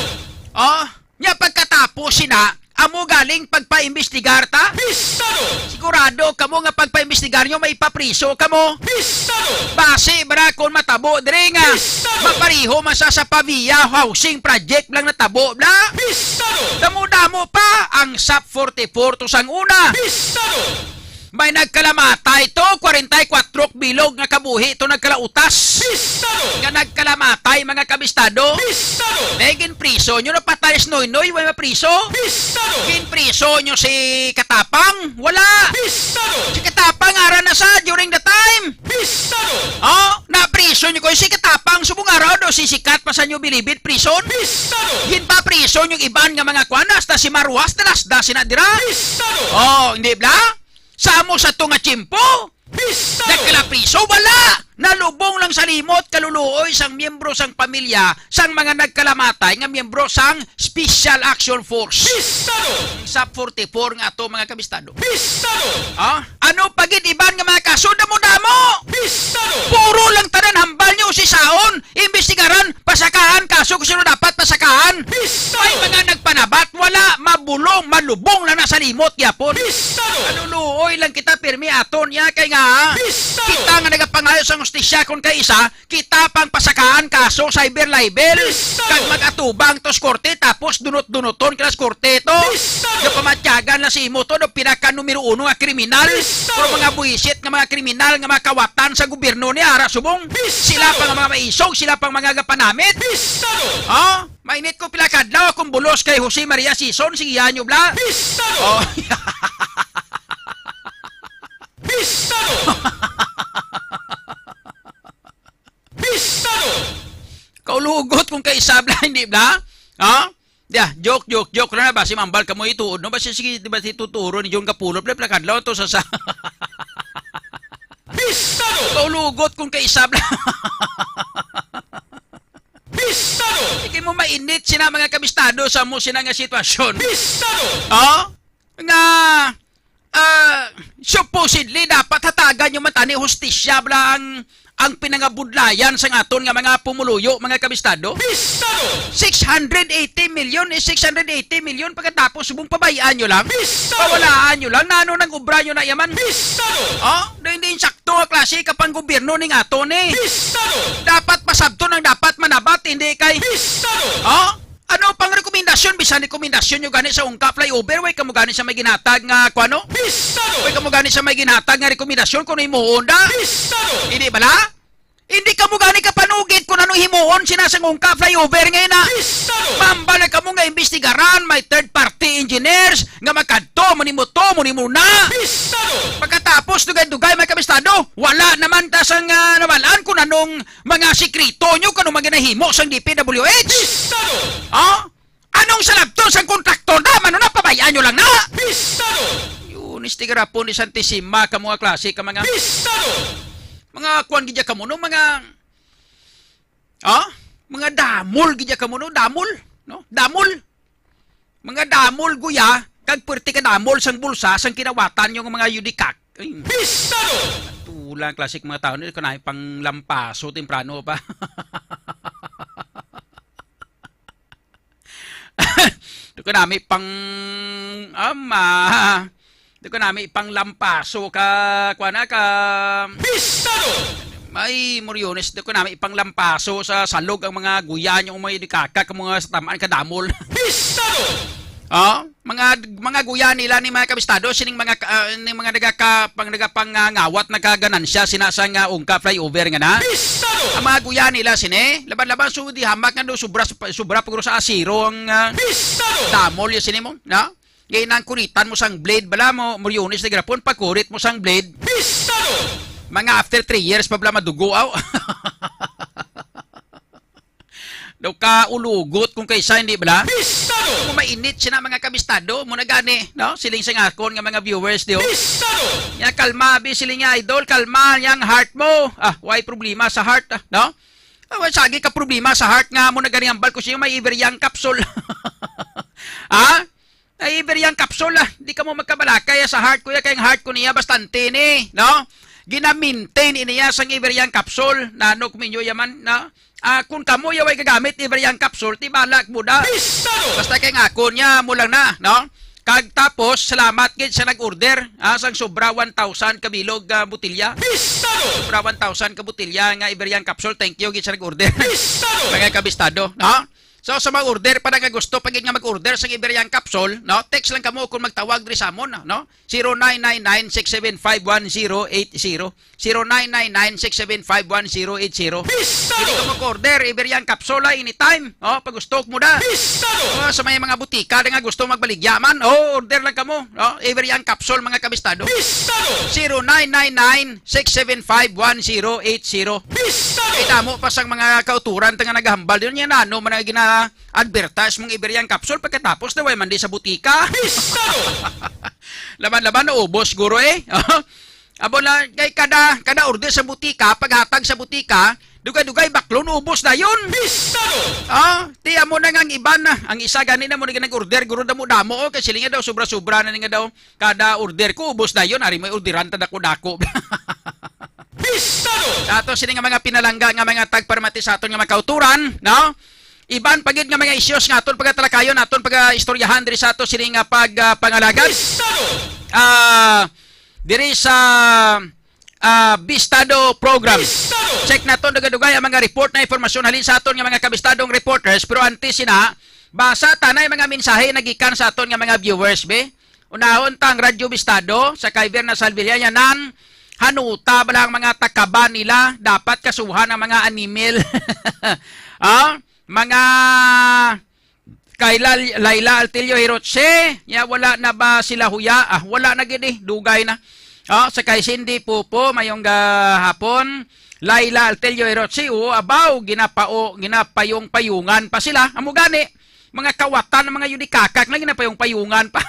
Oh, nya pagkatapos sina, amo galing pagpaimbestigar ta? Pistado! Sigurado kamo nga pagpaimbestigar nyo, may papriso kamo? Pistado! Basi, bra, kung matabo diri nga, Pistado! Mapariho man sa, sa Pavia Housing Project lang natabo, bla? Pistado! Damo-damo pa ang sap forty-four to sang una. Pistado! May nagkalamatay to, kwarenta y kwatro bilog nga kabuhi to nagkalautas. Pistado! Nga nagkalamatay, mga kabistado. Pistado! May ginpriso nyo, napatay si Noynoy, way mapriso. Pistado! Ginpriso nyo si Katapang, wala. Pistado! Si Katapang, ara na sa during the time. Pistado! Oh, napriso nyo ko si Katapang, subong ara do si Sikat pa sa nyo bilibid prison. Pistado! Ginpapriso nyo iban nga mga kwan, hasta si Maruas, talasda sina dira. Pistado! Oh, hindi bla? Sa amo sa to nga tiyempo, Pistado! Nagkalapriso, wala! nalubong lang sa limot, kaluluoy sang miyembro sang pamilya sang mga nagkalamatay nga miyembro sang Special Action Force. Pistado! Sa forty-four nga ato, mga kabistado. Pistado! Ah? Ano pa gid iban nga mga kaso? Damo-damo! Pistado! Puro lang tanan hambal nyo, usisaon, imbestigaran, pasakaan kaso kung sino dapat pasakaan. Pistado! May mga nagpanabat, wala, mabulong, malubong lang na sa limot gyapon. Pistado! Kaluluoy lang kita, pirmi aton niya, kay nga, Pistado! Kita nga nagapangayo sa hustisya, kung kay isa, kita pang pasakaan kaso, cyber libel. Pistado! Kag mag-atubang to sa korte, tapos dunot-dunoton ka na sa korte to. Pistado! Nga pamatyagan na si imo to, do pinaka numero uno nga kriminal. Pistado! Pero mga buwisit nga mga kriminal nga mga kawatan sa gobyerno ni ara subong. Pistado! Sila pa nga mga maisog, sila pang mga gapanamit. Pistado! Ha? Mainit ko pila kadlaw akong bulos kay Jose Maria Sison, sige yan nyo, bla. Pistado! Oh. Pistado! Pistado! Kaulugot kung kaisa, bla, hindi, bla? Ha? Yeah, joke, joke, joke lang na ba? Si Mambal ka mo ituod, no? Ba si, sige, di ba si Tuturo ni John Kapulot, bla, bla, kadlaw to sa, sa. Pistado! Kaulugot kung kaisa, bla. Pistado! Sige mo mainit sina mga kabistado sa mo sina nga sitwasyon. Pistado! Oh? Nga, ah, supposedly, dapat hatagan nyo man tani hustisya, bla, ang, ang pinangabudlayan sang aton nga mga pumuluyo, mga kabistado. Pistado! Six hundred eighty million is six hundred eighty million, pagkatapos subong pabayaan nyo lang? Pistado! Pawalaan nyo lang, nano nang obra nyo na yaman? Pistado! Oh? Do hindi insakto nga klase ka pang gobyerno ning aton, eh. Pistado! Dapat pasabton ang dapat manabat, hindi kay Pistado! Oh? Ano pang rekomendasyon? Bisan rekomendasyon nyo gani sa Ungka flyover, way kamo gani sa may ginhatag nga, kuano? Pistado! Way kamo gani sa may ginhatag nga rekomendasyon kung himuon da? Pistado! Hindi bala? Hindi kamo gani kapanugid kung ano himuon sina sa Ungka flyover ngayon na? Pistado! Mambal na kamo nga imbestigaran, may third party engineers nga makadto, manimo to, manimo na. Pistado! Pagkatapos, dugay-dugay, may kabistado, wala naman ta sang, ah, nawalaan kung anong mga sikreto nyo, kung anong mga ginahimo sang D P W H. Pistado! Oh? Anong salabton sang kontraktor na? Mano na, pabayaan nyo lang na? Pistado! Yun, istigarapon ni Santisima ka mga klase ka mga Pistado! Mga kuwan gidya ka mo, no? Mga, ah? Mga damol gidya ka mo, no? Damol, no? Damol. Mga damol, guya, kag puwerte ka damol sang bulsa, sang kinawatan nyo nga mga yudikak. Ay, Pistado! Tulang klasik mga tao, hindi ko na pang lampaso, temprano pa. Di ko nami pang, ama, di ko nami pang lampaso ka, kuha na ka. Pistado! May Moriones, di ko nami pang lampaso sa salog ang mga guya nyo, mga idikaka, ka mga sa tamaan ka damol. Pistado! Oh, mga, mga guya nila ni mga kabistado, sining mga, ah, ni mga nagaka-, pang, nagapangawat, nagkaganansya, sina sa nga Ungka flyover nga na. Pistado! Ang mga guya nila, sini, laban-laban, so, di hamak nga do, sobra, sobra paguro sa asiro ang, ah, Pistado! Damol, yung sini mo, no? Ngayon ang kuritan mo sang blade, bala mo, Moriones na grapon, pagkurit mo sang blade. Pistado! Mga after three years pa bala madugo, aw. Daw ka ulugot kung kaysa, hindi bala? Pistado! Kung mainit siya na mga kabistado, mo na gani, no? Siling sa ngakon nga mga viewers, di, oh. Pistado! Ya, kalma, bi, siling niya, idol, kalma yang heart mo. Ah, why problema sa heart, ah, no? Ah, wala sagi ka problema sa heart nga mo na gani ang balko siya may Iberian capsule. Ah? Ay, Iberian capsule, ah. Di ka mo magkabalakay sa heart, kuya, kay ang heart ko niya bastante ni, no? Ginamintain niya sang Iberian capsule. Nano ko minyo yaman, no? Ah, kung kamo yaway gagamit Iberian capsule, ti balak mo da. Pistado! Basta kay nga ako niya mo lang na, no? Kag tapos, salamat gid sa nag-order, ah, sang sobra one thousand ka bilog, ah, botilya. Pistado! Sobra one thousand ka botilya nga Iberian capsule. Thank you gid sa nag-order. Pistado! Mga kabistado, no? So, sa mga order pa na nga gusto pa gid nga mag-order sa Iberian capsule, no? Text lang kamo kung magtawag diri sa amon, no? Zero nine nine nine six seven five one zero eight zero. Zero nine nine nine six seven five one zero eight zero. Pistado! Pwede ka mag-order, Iberian capsule, ah, anytime. Oh, pag gusto mo da. Pistado! Oh, sa may mga butika na nga gusto magbaligya man, oh, order lang kamo, no? Iberian capsule, mga kabistado. Pistado! Zero nine nine nine six seven five one zero eight zero. Pistado! Kay damo pa sang mga kauturan ta nga nagahambal. Yun yan, ano man ang gina-advertise mong Iberian capsule pagkatapos na way man di sa butika. Pistado! Laban-laban, naubos, guro, eh. Amo na, kay kada, kada order sa butika, paghatag sa butika, dugay-dugay, baklon, ubos dayon. Bistado! Ah, ti, amo na nga ang iban na. Ang isa gani na mo na nag-order, guro damo-damo, oh, kay siling nga daw, sobra-sobra na ni nga daw, kada order ko, ubos dayon, ari may orderan, ta dako-dako. Bistado! Sa ato sini nga mga pinalangga nga mga tagparamati sa aton nga mga kauturan, no? Iban pa gid nga mga issues nga aton pagatalakayon, aton pagaistoryahan diri sa ato sini nga pag, ah, pangalagad. Bistado! Ah, diri sa, ah, Bistado program. Bistado! Check naton dugay-dugay ang mga report na impormasyon halin sa aton nga mga kabistadong reporters. Pero antes sina, basa tanay mga mensahe nagikan sa aton nga mga viewers, be. Unahon ta ang Radyo Bistado sa kay Verna Salvilla, yanan, hanuta bala ang mga takaban nila, dapat kasuhan ang mga animal. Ah, mga kay Lal-, Laila Altillo Hiroche, ya wala na ba sila huya? Ah, wala na gid eh, dugay na. Ah, sa kay Cindy Pupo, mayong gahapon. Laila Altillo Hiroche, oo, abaw, ginapao, ginapayong-payungan pa sila. Amo gani, mga kawatan ng mga yudikakak na ginapayong-payungan pa.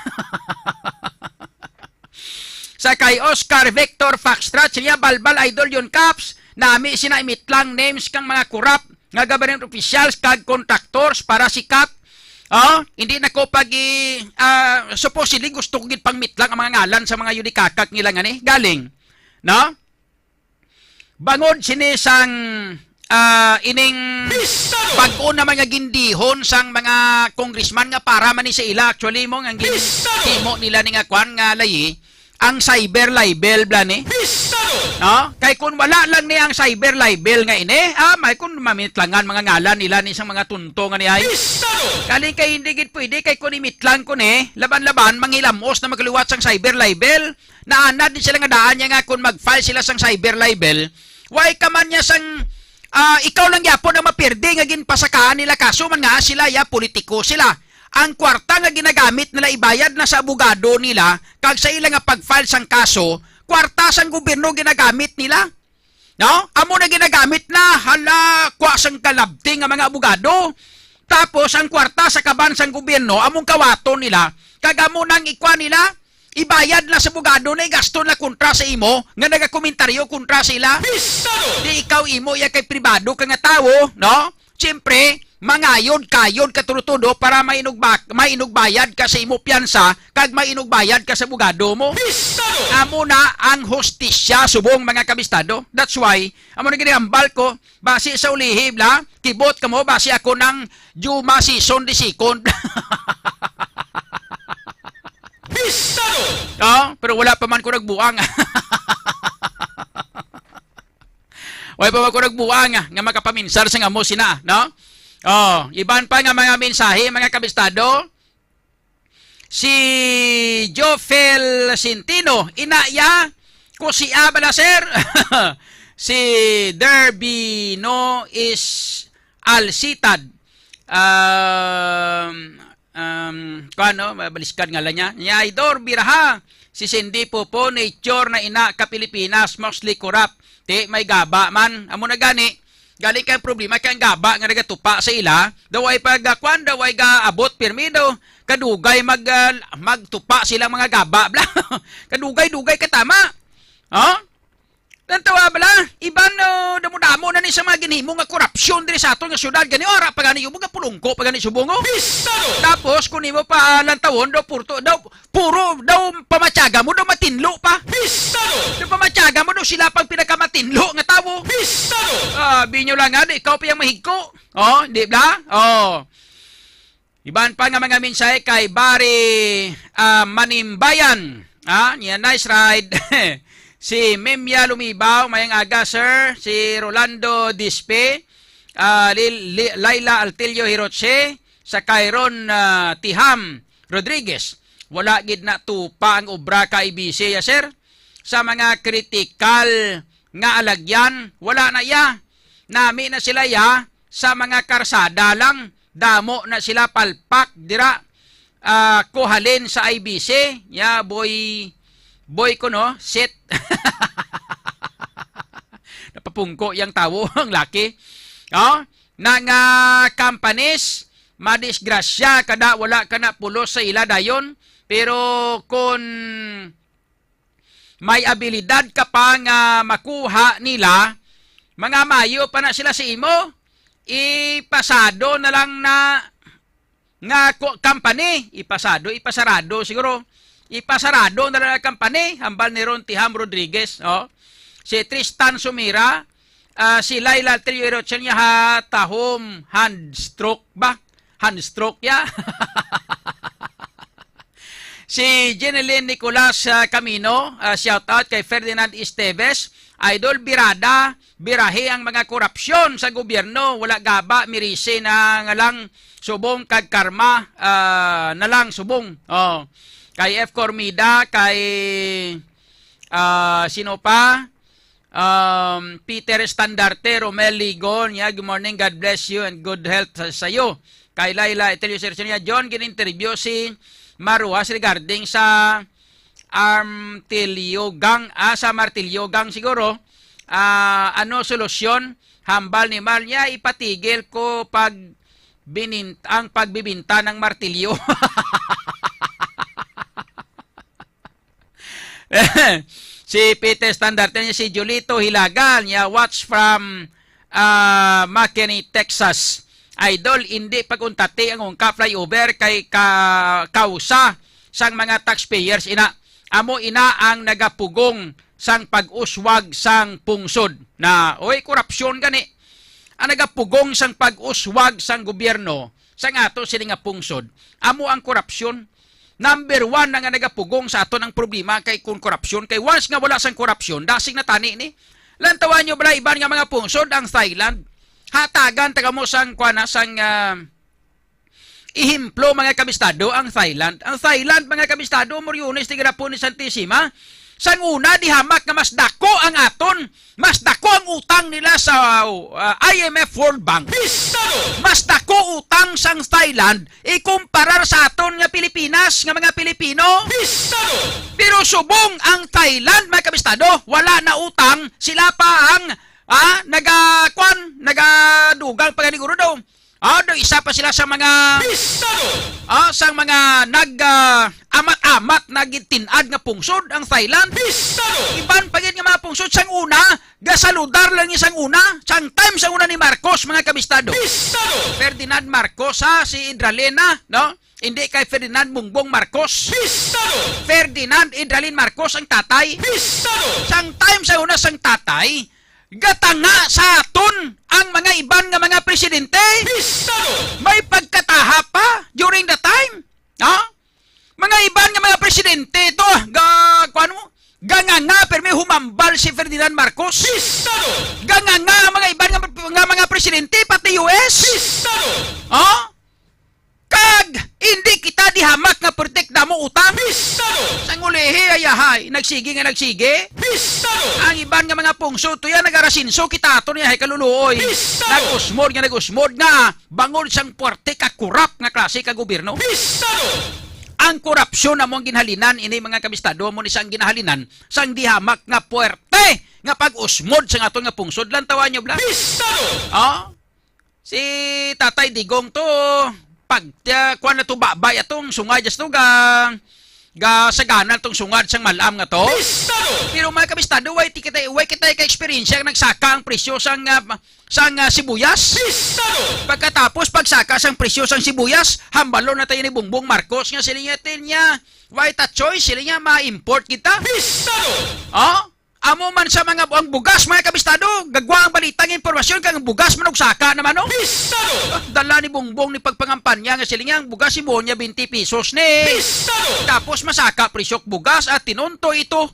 Sa kay Oscar Victor Foxtrot, siya balbal idol yun, Kaps. Nami sina imitlang names kang mga corrupt nga government officials kag contractors para sikat. Oh, hindi na ko pag i-, ah, supposedly gusto ko gid pangmitlang ang mga ngalan sa mga yudikakak nila nga ni. Galing. No? Bangod sini sang, ah, ining Bistado! Bag-o naman nga gindihon sang mga congressman nga para man ni sa ila. Actually, mo nga gin-, Bistado! Himo nila ni nga kwan nga layi, ang cyber libel bla ni. Bistado! No? Kay kung wala lang ni ang cyber libel nga ini, ah, may kung mamitlangan mga ngalan nila ni sang mga tunto nga ni ay. Bistado! Galing kay hindi gid pwede kay kung imitlang ko ni, laban-laban, manghilamos na magkaliwat sang cyber libel. Naanad ni sila nga daan niya nga kung mag-file sila sang cyber libel, way ka man niya sang, ah, ikaw lang gyapon ang mapirdi nga ginpasakaan nila kaso man nga sila ya politiko sila. Ang kwarta nga ginagamit nila ibayad na sa abogado nila kag sa ila nga pag-file sang kaso, kwarta sang gobyerno ginagamit nila. No? Amo na ginagamit na, hala, kwa sang kalabti nga mga abogado. Tapos ang kwarta sa kaban sang gobyerno, among kawaton nila, kag amo nang ikwa nila, ibayad na sa abogado na igasto na kontra sa imo nga nagakomentaryo kontra sa ila. Bistado! Di ikaw imo iya kay pribado ka nga tawo, no? Siyempre, mangayod-kayod ka tudo-tudo para mainugba-, mainugbayad ka sa imo piyansa kag mainugbayad ka sa abogado mo. Bistado! Amo na ang hustisya subong mga kabistado. That's why, amo na gini ang balko, basi sa ulihi, bla, kibot ka mo, basi ako nang Juma season the second. Bistado! Oh, pero wala pa man ko nagbuang. Wala pa man ko nagbuang nga makapaminsar sa nga mo sina, no? Oh, iban pa nga mga mensahe, mga kabistado. Si Jofel Centino, ina ya, ko si Abala, sir. Si Derbino is Alcitad. Um, um, kuan, no? Mabaliskad nga lang niya. Ni Idor Biraha, si Cindy Popo, nature na ina ka Pilipinas, mostly corrupt. Ti, may gaba man. Amo na gani. Galing kay ang problema kay ang gaba nga nagatupa sa ila, daw ay pagkuan, daw ay gaabot pirmi daw. Kadugay mag, ah, magtupa sila mga gaba, bla. Kadugay-dugay ka tama. Oh? Ang tawa bala, iban, oh, damo-damo na ni sa mga ginhimo nga korupsyon diri sa aton nga syudad. Gani, ora pa gani, yung mga pulungko pa gani subong, oh. Bistado! Tapos, kung imo pa, ah, lantawon, daw purto, daw, puro, daw pamatyaga mo, daw matinlo pa. Bistado! Daw pamatyaga mo, daw sila pang pinakamatinlo nga tawo. Bistado! Ah, binyo lang nga, di ikaw pa yung mahigko. Oh, di ba? Oh. Iban pa nga mga mensahe kay Barry, ah, Manimbayan. Ah, niya, nice ride. Si Memia Lumibaw, mayang aga, sir. Si Rolando Dispe, ah, Lil-, Li-, Laila Altillo Hiroche, sa Kyron, ah, Tiham Rodriguez. Wala gid na tupa ang obra ka I B C, ya, sir. Sa mga kritikal nga alagyan, wala na iya. Nami na sila iya sa mga karsada lang. Damo na sila palpak dira. Ah, kuhalin sa I B C. Ya, boy, boy ko, no? Sit. Napapungko yang tawo, ang laki. Oh, na nga companies, madisgrasya kada wala ka na pulos sa ila dayon. Pero kung may abilidad ka pa nga makuha nila, mga mayo pa na sila sa imo, ipasado na lang na nga ku-, company, ipasado, ipasarado siguro. Ipasarado na lang ang company, hambal ni Ron Tiham Rodriguez, oh. Si Tristan Sumira, ah, si Laila Trio Rochel niya ha tahom, hand stroke ba? Hand stroke ya. Si Jeneline Nicolas, ah, Camino, ah, shout out kay Ferdinand Esteves. Idol, birada, birahi ang mga korupsyon sa gobyerno. Wala gaba, mirise na nga lang subong kag karma, ah, na lang subong. Oh. Kay F Cormida, kay, ah, sino pa? Um, Peter Estandarte, Romel Ligon, yeah, good morning, God bless you, and good health sa, sa iyo. Kay Laila Etelio Sergio niya, John, gin-interview si Maruas regarding sa Artilio Gang, ah, sa Martilyo Gang siguro. Ah, ano solusyon? Hambal ni Mal niya, ipatigil ko pag binin-, ang pagbibinta ng martilyo. Si Peter Standarte niya, si Julito Hilagal niya, watch from, ah, McKinney, Texas. Idol, hindi pag-untati ang Ungka flyover kay ka-, kausa sang mga taxpayers ina. Amo ina ang nagapugong sang pag-uswag sang pungsod. Na, oy, korupsyon gani. Ang nagapugong sang pag-uswag sang gobyerno sang ato sini nga pungsod, amo ang korupsyon. Number one na nga nagapugong sa aton ang problema kay kun korupsyon. Kay once nga wala sang korupsyon, dasig na tani ni. Lantawan nyo bala iban nga mga pungsod ang Thailand. Hatagan taga mo sang, kuan na, sang, ah, ehemplo, mga kabistado, ang Thailand. Ang Thailand, mga kabistado, Moriones, Tigarapon ni Santisima, sang una, di hamak nga mas dako ang aton, mas dako ang utang nila sa, ah, I M F, World Bank. Bistado! Mas dako utang sang Thailand ikumparar sa aton nga Pilipinas, nga mga Pilipino. Bistado! Pero subong ang Thailand, mga kabistado, wala na utang, sila pa ang, ah, naga-, kwan, nagadugang paganiguro daw. Ah, do isa pa sila sa mga Bistado! Ah, sa mga nag, ah, amat-amat na gitin-ad nga pungsod ang Thailand. Bistado! Iban pa gid nga mga pungsod sang una, gasaludar lang ni sang una, sang time sa una ni Marcos, mga kabistado. Bistado! Ferdinand Marcos, ha, si Idralena, no? Hindi kay Ferdinand Bongbong Marcos. Bistado! Ferdinand Idralin Marcos ang tatay. Bistado! Sang time sa una sang tatay, gatanga sa aton ang mga iban nga mga presidente. Bistado! May pagkataha pa during the time. Ha? Mga iban nga mga presidente to, ga, kuwan mo, ganganga, pero may humambal si Ferdinand Marcos. Bistado! Ganganga ang mga iban nga, nga mga presidente, pati U S. Bistado! Ha? Kag hindi kita dihamak nga protect namo utang. Bistado! Sang ulihi, ayahay, nagsigi nga nagsigi. Bistado! Ang iban nga mga pungsod to yan, nagarasinso kita ato niya, hay kaluluoy. Bistado! Nag-usmod nga, nag-usmod nga, bangod sang puwerte ka korap nga klase ka gobyerno. Bistado! Ang korupsyon amo ang ginhalinan ini, mga kabistado, amo ni sang ginahalinan sang dihamak nga puwerte nga pag-usmod sang aton nga pungsod. Lantawan nyo, bla? Bistado! Oh? Si Tatay Digong to, pag, ah, kuwan na to, babay atong sungay, just to ga, ga sagana tong sungad sang malam nga to. Bistado! Pero mga kabistado, way ti kita, way kita ka-experience ang nagsaka ang presyo sang, ah, sang, ah, sibuyas. Bistado! Pagkatapos pagsaka sang presyo sang sibuyas, hambalon na tayo ni Bongbong Marcos nga sila niya, tin niya, way ta choice, sila niya ma-import kita. Bistado! Oh? Amo man sa mga bu-, ang bugas, mga kabistado, gagwa ang balita nga impormasyon kang bugas man og saka naman, no? Bistado! Dala ni Bongbong ni pagpangampanya nga sila niya ang bugas imo niya twenty pesos ni. Bistado! Tapos masaka presyok bugas at tinunto ito.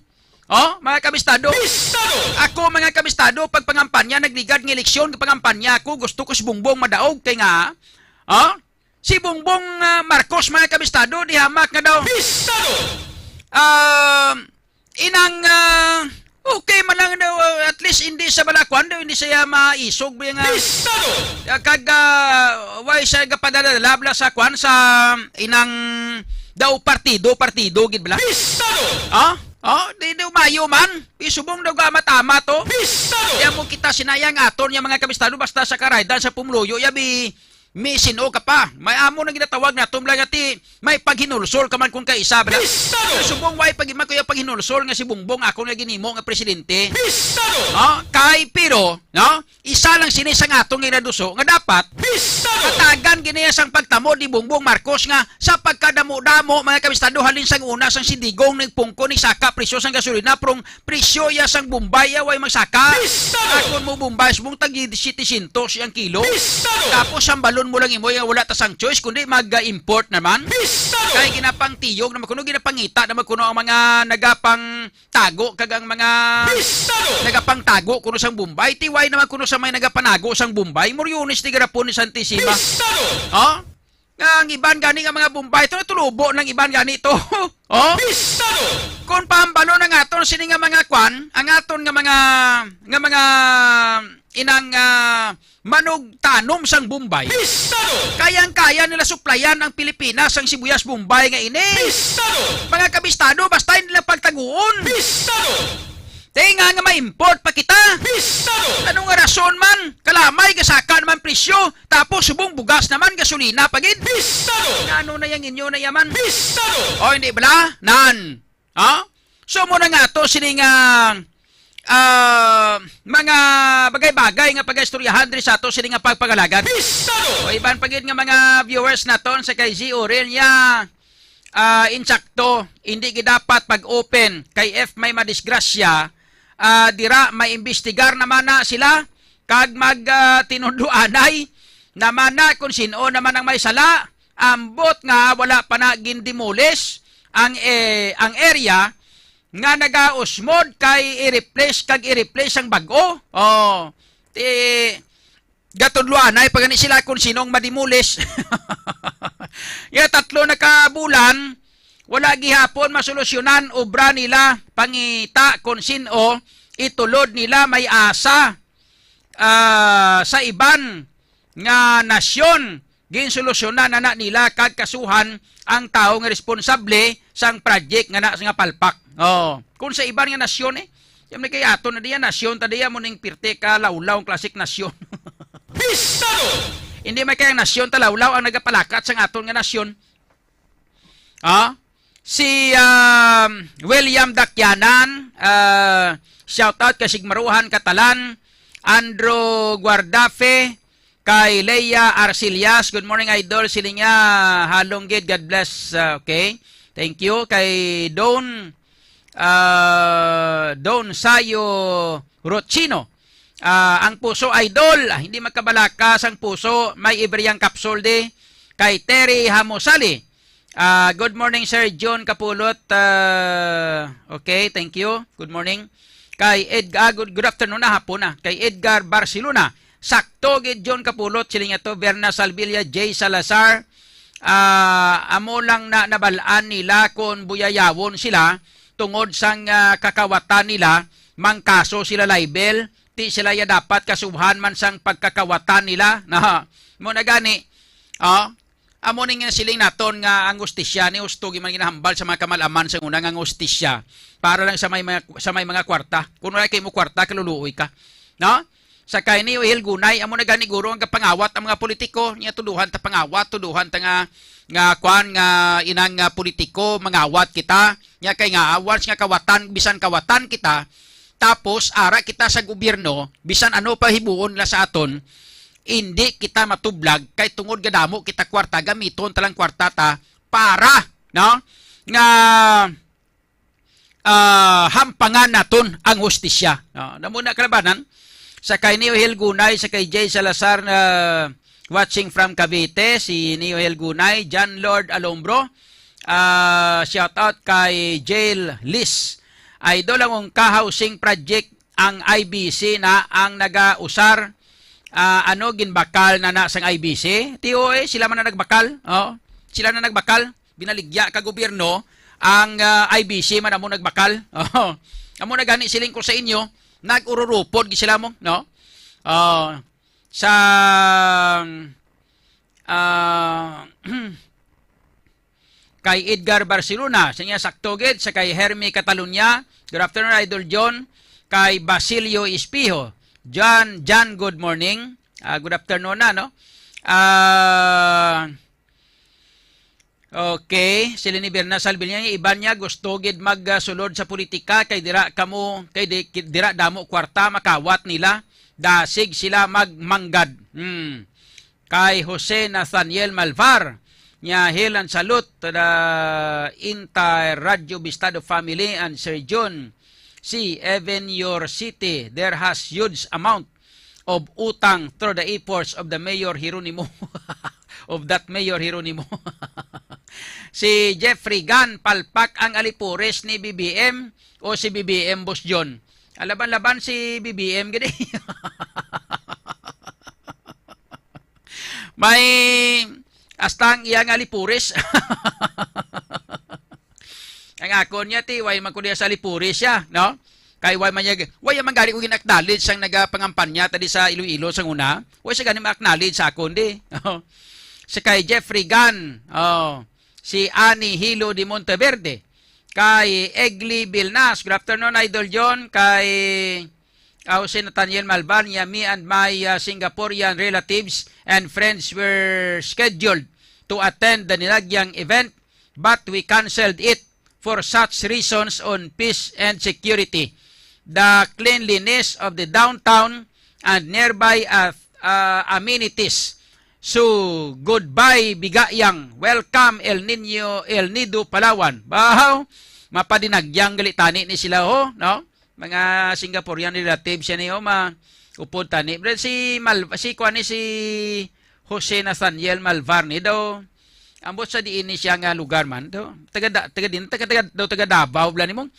Oh, mga kabistado. Bistado! Ako, mga kabistado, pagpangampanya, nagligad nga eleksyon, pangampanya ako, gusto ko si Bongbong madaog, kay nga, oh, si Bongbong, ah, Marcos, mga kabistado, di hamak nga daw. Bistado! Ah, inang, ah, okay man lang daw, ah, at least hindi sa balakwan daw, hindi siya maisog ba nga. Bistado! Ah, kag, ah, way siya gapadala-dala sa kwan sa inang daw partido, partido, gid bala. Bistado! Ah? Oh, di, di umayo man. Isubong daw gama-tama to. Bistado! Kaya mo kita sinayang aton nga mga kabistado basta sa karaydan sa pumuluyo, yabi May sino ka pa. May amo nang ginatawag naton lang ati, may paghinulsol ka man kung kaisa, bala. Pistado! Pero subong way pag man kuya paghinulsol nga si Bongbong ako nga ginimo nga presidente. Pistado! No? Kay, pero, no? Isa lang sini sa nga atong ginaduso nga dapat Pistado! Hatagan gini sang pagtamo ni Bongbong Marcos nga sa pagkadamo-damo, mga kabistado, halin sang una sang si Digong nagpungko ni saka presyo sang gasolina, prong presyo ya sang Bombay ya way magsaka. Pistado! Akon mo Bombay subong tagi setecientos ang kilo. Pistado! Tapos sambalon mo lang imo nga wala ta sang choice kundi mag-import naman. Pistado! Kay ginapangtiyog naman kuno, ginapangita naman kuno ang mga nagapang tago kag ang mga Pistado! Nagapangtago kuno sang Bombay. Tiway naman kuno sa may nagapanago sang Bombay. Moriones di garapon ni Santissima. Pistado! Oh? Nga ang iban gani nga mga Bombay, ito natulubo ng iban gani to. Oh? Pistado! Kung pahambalo na nga aton sini nga mga kwan, ang aton nga mga, nga mga inang ah, manugtanom sang Bombay. Pistado! Kayang-kaya nila suplayan ang Pilipinas sang sibuyas Bombay nga ini. Pistado! Mga kabistado, basta hindi lang pagtaguon. Pistado! Tinga nga ma-import pa kita. Pistado! Ano nga rason man? Kalamay, gasaka naman presyo. Tapos subong bugas naman, gasolina pa gid. Pistado! Ano na yang inyo na yaman? Pistado! O, hindi bala? Nan. Ha? So, mo na nga to, sini nga ah, mga bagay-bagay nga pagaistoryahan diri sa ato sini nga pagpangalagan. Pistado! O iban pa gid nga mga viewers naton sa kay G Oren, ya, ah, insakto, hindi gid dapat pag-open kay if may madisgrasya, ah, dira may imbestigar naman na sila kag mag ah, tinudloanay naman na kung sin-o naman ang may sala, ambot nga wala pa na gindemolis ang eh, ang area nga nagausmod kay i-replace kag i-replace ang bag-o. Oh, ti gatudloanay pa gani sila kung sinong madimulis. Ya tatlo na ka bulan, wala gihapon masolusyonan obra nila, pangita kung sin-o itulod nila may asa ah, sa iban nga nasyon, ginsolusyonan na, na nila kag kasuhan ang tawo nga responsable sang project nga na nga palpak. Oh, kung sa iban nga nasyon eh, yung may kay ato na diya nasyon ta diya mo ning pirte ka lawlaw ang klasik nasyon. Pistado! Hindi may kay ang nasyon ta lawlaw ang nagapalakat sang aton nga nasyon. Ah, si um, William Dakyanan, ah, shout out kay Sigmaruhan Katalan, Andrew Guardafe, kay Leia Arcillas. Good morning, idol. Siling niya, halong gid. God bless. Ah, okay. Thank you. Kay Don, ah, Don Sayo Rochino. Ah, ang puso, idol. Ah, hindi magkabalaka sang puso. May ibriyang kapsul di. Kay Terry Hamosali. Ah, good morning, Sir John Kapulot. Ah, okay, thank you. Good morning. Kay Edgar, good, good afternoon na, hapon na. Kay Edgar Barcelona. Sakto gid, John Kapulot, sila nga to. Verna Salvilla, Jay Salazar. Ah, amo lang na nabalaan nila kung buyayawon sila tungod sang ah, kakawatan nila, mangkaso sila libel, ti sila ya dapat kasuhan man sang pagkakawatan nila. Na, mo na gani, ah, amo ni nga siling naton nga ang hustisya ni husto man ginahambal sa mga kamalaman sa una nga ang hustisya para lang sa may mga, sa may mga kwarta. Kung wala kay mo kwarta, kaluluoy ka. No? Sa kay ni Hilgunay, amo na gani guro ang kapangawat ang mga politiko. Niya tuduhan ta pangawat, tuduhan ta nga, nga kwan nga inang nga politiko, mangawat kita. Niya kay nga, ah, once nga kawatan, bisan kawatan kita, tapos ara kita sa gobyerno, bisan ano pa hibuon nila sa aton, hindi kita matublag kay tungod nga damo kita kwarta, gamiton ta lang kwarta ta para, no? Nga ah, hampangan naton ang hustisya. No? Namo na kalabanan sa kay Neo Hilgunay, sa kay Jay Salazar na watching from Cavite, si Neo Hilgunay, John Lord Alombro, ah, shout out kay Jail Liz. Idol, ang Ungka Housing Project, ang I B C na ang nagausar, ah, ano, ginbakal na na sang I B C? T O A, sila man na nagbakal. Oh, sila na nagbakal. Binaligya ka gobyerno ang ah, I B C man amo nagbakal. Oh, amo na gani siling ko sa inyo, nag-ururupod gid sila mo, no? Oh, sa ah, kay Edgar Barcelona, sa niya sakto gid, sa kay Hermie Catalunya, good afternoon, Idol John, kay Basilio Espijo, John, John, good morning, ah, good afternoon na, no? Ah, okay, si Leni Berna Salvilla, iban niya gusto gid magsulod sa politika kay dira kamo, kay di, dira damo kwarta makawat nila, dasig sila magmanggad. Hmm. Kay Jose Nathaniel Malvar, niya, "Hail and salute to the entire Radyo Bistado family and Sir Jun. See, even your city, there has huge amount of utang through the efforts of the Mayor Jeronimo." Of that Mayor Jeronimo. Si Jeffrey Gan, palpak ang alipores ni B B M o si B B M, Boss John? Alaban-laban si B B M gid. May hasta ang iya nga alipores. Ang akon niya, ti, way man ko diya sa alipores siya, no? Kay way man niya, way man gani ko gin-acknowledge sang nagapangampanya ta di sa Iloilo sang una. Way siya gani ma-acknowledge sa akon, di. Sa kay Jeffrey Gan, oh, si Ani Hilo de Monteverde, kay Egli Vilnas, good afternoon, Idol John, kay uh, Jose Nathaniel Malvar niya, "Me and my uh, Singaporean relatives and friends were scheduled to attend the Dinagyang event, but we canceled it for such reasons on peace and security, the cleanliness of the downtown and nearby uh, uh, amenities. So, goodbye, Bigayang. Welcome, El Niño, El Nido, Palawan." Bahaw, mapadinagyang gali tani ni sila, ho, no? Mga Singaporean relatives siya niyo, ma-, upod tani. Pero si Mal-, si kuan ni si Jose Nathaniel Malvar ni daw, ambot sa diin ni siya nga lugar man, daw, taga, da-, taga din, taga, taga, daw taga Davao, bala nimo.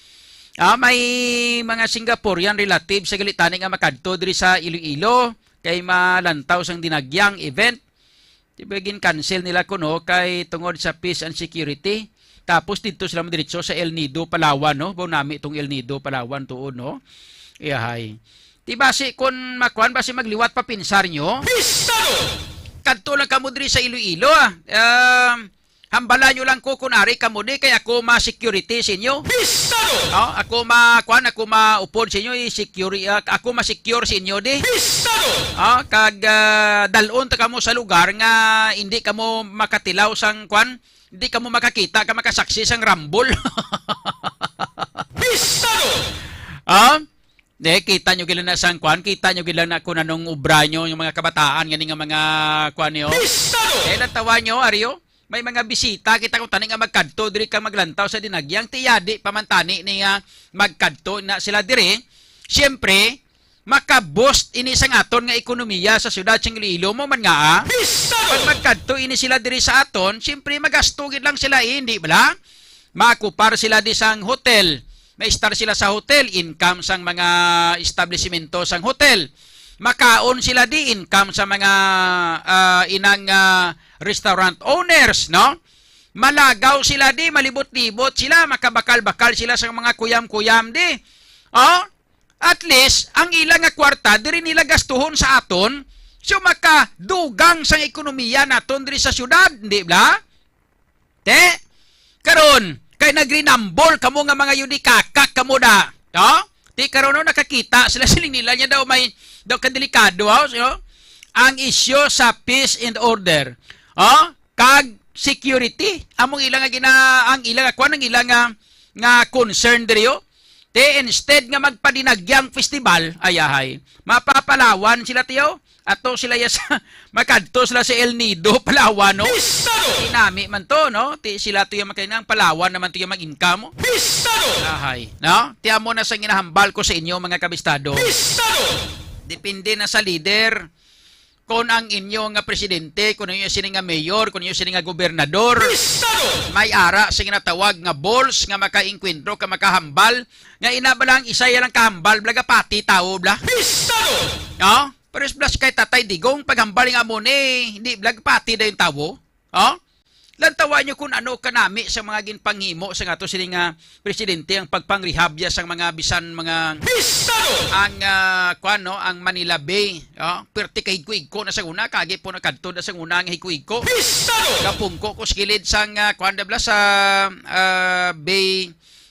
Ah, may mga Singaporean relatives sa gali tani nga makadto diri sa Iloilo, kay malantaw sang Dinagyang event. Di ba gin-cancel nila kuno kay tungod sa peace and security? Tapos didto sila madiretso sa El Nido, Palawan, no? Baw nami tong El Nido, Palawan tuod, no? Iyahay. Di basi kun makuan, basi magliwat pa pinsar nyo? Pistol! Kadto lang kamo diri sa Iloilo, ah. Um, hambala nyo lang ko kun ari kamo di, kay ako ma-security sa inyo. Pistol! Oh, ako ma-, kuan, ako maupod sa inyo, i-secure, ah, ako ma-secure sa inyo di. Pistol! Oh, kag, ah, dalon ta kamo sa lugar nga hindi kamo makatilaw sang kuan, hindi kamo makakita ka makasaksi sang rambol. Pistol! Oh? Di, kita nyo gila na sang kuan, kita nyo gila na kung anong obra nyo, yung mga kabataan, gani nga mga kuan nyo. Pistol! Eh, lantawan nyo, Ario, may mga bisita kita kung tani nga magkadto, diri kang maglantaw sa Dinagyang, tiyadi pa man tani ni nga magkadto na sila diri. Siyempre, maka-boost ini sang aton nga ekonomiya sa siyudad sang Iloilo mo man nga, ah. Pistol! Pag magkadto ini sila diri sa aton, siyempre magasto gid lang sila, eh, hindi bala? Makupar sila di sang hotel. May-star sila sa hotel, income sang mga establisimento sang hotel. Makaon sila di, income sa mga, ah, inang, ah, restaurant owners, no? Malagaw sila di, malibot-libot sila, makabakal-bakal sila sa mga kuyam-kuyam di. Oh? At least, ang ila nga kwarta, diri nila gastuhon sa aton, so makadugang sang ekonomiya naton diri sa syudad, di ba? Te, karon, kay nagrinambol kamo nga mga yudikakak kamo da. No? Ti karon, no, nakakita sila, siling nila niya daw may, daw kadelikado, oh, no? Ang isyu sa peace and order, oh, kag security, among ila nga gina-, ang ila nga kuan, ang ila nga, nga concern diri, oh. Te, instead nga magpadinagyang festival, ayahay, mapapalawan sila, tiyo. Ato sila ya sa, makadto sila sa El Nido, Palawan, no? Pistol! Ti nami man to, no? Ti sila to yung makainang Palawan naman to yung mag-income. Pistol! Ahay, no? Ti amo na sa ginahambal ko sa inyo, mga kabistado. Pistol! Depende na sa leader. Kung ang inyo nga presidente, kung inyo sini nga mayor, kung inyo sini nga gobernador, Pistol! May ara sa ginatawag nga balls nga makainkwentro ka makahambal, nga ina ba lang isa ya lang kahambal, bla, gapati tao, bla? Pistol! No? Pero blas kay Tatay Digong, paghambal nga amo ni, hindi blag pati dayon tawo. Oh? Lantawa nyo kung ano kanami sa mga ginpanghimo sa ato sini nga presidente ang pagpangrehabya sang mga bisan mga Pistol! Ang, ah, kuwan, no, ang Manila Bay, oh, perti ka higko-higko na sa una, kagi po nakadto na sa una ang higko-higko. Pistol! Kapungko ko sa gilid sang, ah, kuwan, da bla, sa, ah, Bay,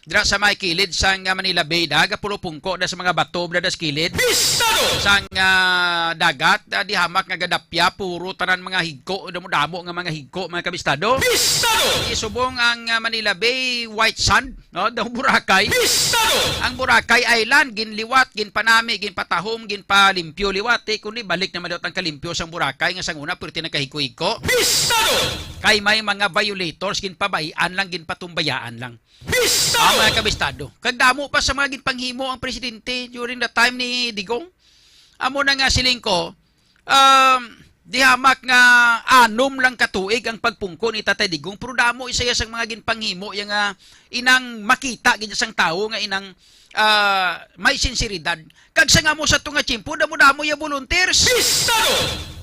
dira sa may kilid sang, ah, Manila Bay, da, gapulupungko da sa mga bato, da, da sa kilid. Bistado! Sang, ah, dagat, ah, di hamak nga gadapya, puro tanan mga higko, damo-damo nga mga higko, mga kabistado. Bistado! Isubong ang, ah, Manila Bay, white sand, no? Daw Boracay. Bistado! Ang Boracay Island, ginliwat, ginpanami, ginpatahom, ginpalimpyo liwat, eh, kundi balik naman daw ang kalimpyo sang Boracay, nga sang una, pwerte nagkahigko-higko. Bistado! Kay may mga violators, ginpabay-an lang, ginpatumbayaan lang. Bistado! Ah, mga kabistado. Kag damo pa sa mga ginpanghimo ang presidente during the time ni Digong. Amo na nga siling ko, um, di hamak nga anom lang ka tuig ang pagpungko ni Tatay Digong, pero damo isa ya sang mga ginpanghimo ya nga inang makita gid sang tawo nga inang, ah, may sinseridad. Kag sa nga mo sa tunga tiyempo, damo-damo ya volunteers. Bistado!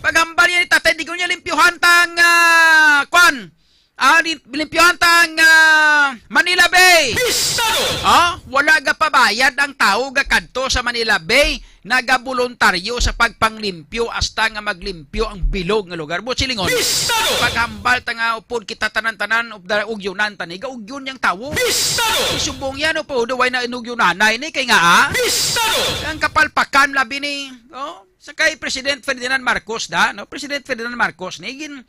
Paghambal niya ni Tatay Digong niya, limpyuhan ta ang, ah, kwan, Ah, lim-, limpyuhan ta ang, ah, Manila Bay. Bistado! Ah, wala gapabayad ang tawo gakadto sa Manila Bay, nagaboluntaryo sa pagpanglimpyo hasta nga maglimpyo ang bilog nga lugar. Buot silingon, Bistado! Paghambal ta nga upod kita tanan-tanan, ug da-, ugyunan ta ni, gaugyon yang tawo. Bistado! Isubong yan, upod, way na inugyunanay ni, kay nga, ah? Bistado! Ang kapalpakan, labi ni, oh, sa kay President Ferdinand Marcos da, no? President Ferdinand Marcos ni, gin-,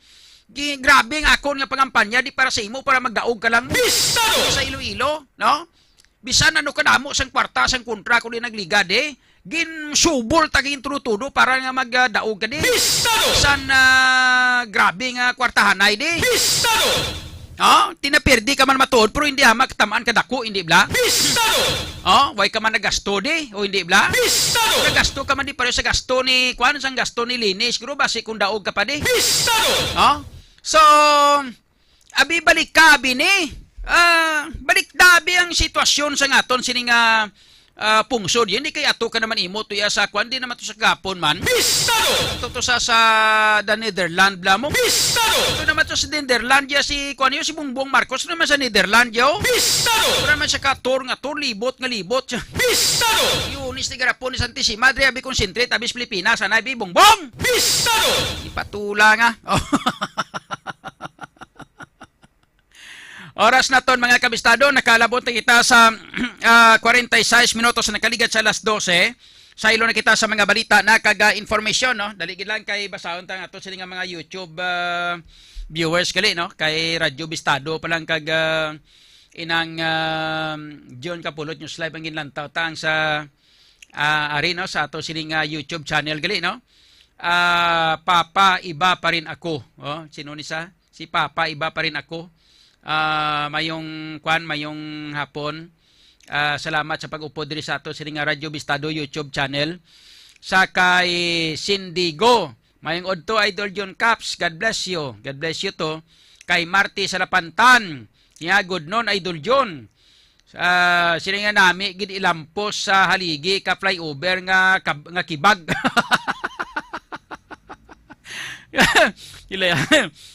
gi-, grabe ang akon nga pangampanya, di para sa imo, para magdaog ka lang Bistado! Sa Iloilo, no? Bisan ano kadamo sang kwarta, sang kontra, kung di nagligad, eh, ginsubol ta, gintudo-tudo para nga magdaog ka, di? Bistado! Bisan, ah, grabe nga kwartahanay, di? Bistado! Oh, tinapirdi ka man matuod, pero hindi hamak tamaan ka dako, hindi bla? Bistado! Oh, way ka man nagasto, di? O hindi bla? Bistado! Nagasto ka man di pareho sa gasto ni, kwan, sang gasto ni Leni, siguro basi kung daog ka pa, di? Bistado! Oh? So, abi, balik ka, abi ni. Ah, balik na, abi, ang sitwasyon sa ngaton, sini nga, ah, pungsod. Hindi kay ato ka naman imo, to ya sa kwan, di naman to sa gapon man. Bistado! Ato to sa, sa the Netherland, bla mo. Bistado! Ito naman to sa Netherland, ya si, kwan, yo, si Bongbong Marcos naman sa Netherland, yo. Bistado! Ito naman sa kator nga tor, libot nga libot. Bistado! Yunis ni garapon ni Santissima, dre, abi concentrate, abis Pilipinas, anay, abi Bongbong! Bistado! Ipatula nga. Oras naton, mga kabistado, nakalabot na kita sa, ah, kwarenta y seis minutos na nakaligat sa alas dose. Saylo na kita sa mga balita na kag, ah, information, no? Dali gid lang kay basahon ta nga ato sila nga mga YouTube, ah, viewers gali, no? Kay Radyo Bistado pa lang kag, ah, inang, ah, John Kapulot News Live ang ginlantaw ta ang sa, ah, ari, no, sa ato sining, ah, YouTube channel gali, no? Ah, Papa, iba pa rin ako. Oh, sino ni sa? Si Papa, iba pa rin ako. Ah, mayong kwan, mayong hapon. Ah, salamat sa pag-upod diri sa ato sini nga Radyo Bistado YouTube channel. Sa kay Sindigo, mayong udto, Idol John Caps. God bless you. God bless you to. Kay Marty Salapantan, nga good noon, Idol John. Ah, sini nga nami gid ilampos sa haligi ka flyover nga kab-, nga kibag. Kila-,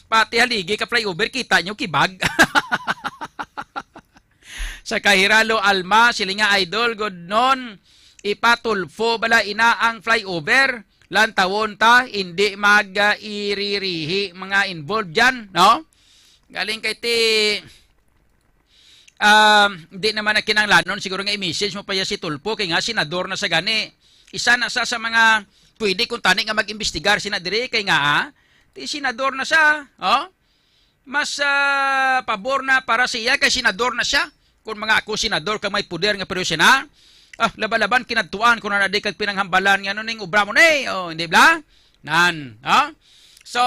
pati haligi ka flyover, kita nyo, kibag. Sa kay Hiralo Alma, sila nga, Idol, good noon, ipatulfo bala ina ang flyover, lantawon ta, hindi mag, ah, iririhi mga involved dyan, no? Galing kay ti, um, di naman na kinahanglanon siguro nga i-message mo pa ya si Tulfo, kay nga senador na sa gani. Isa na sa, sa mga pwede kung tani nga mag-imbestigar sina diri, kay nga, ah, ti senador na siya, oh? Mas, ah, pabor na para siya kay senador na siya. Kung mga ako senador kag may puder nga pero siya na, ah, laban-laban kinadtuan ko na na di kag pinanghambalan nga ano ning obra mo ni, oh, hindi bla? Nan, oh? So,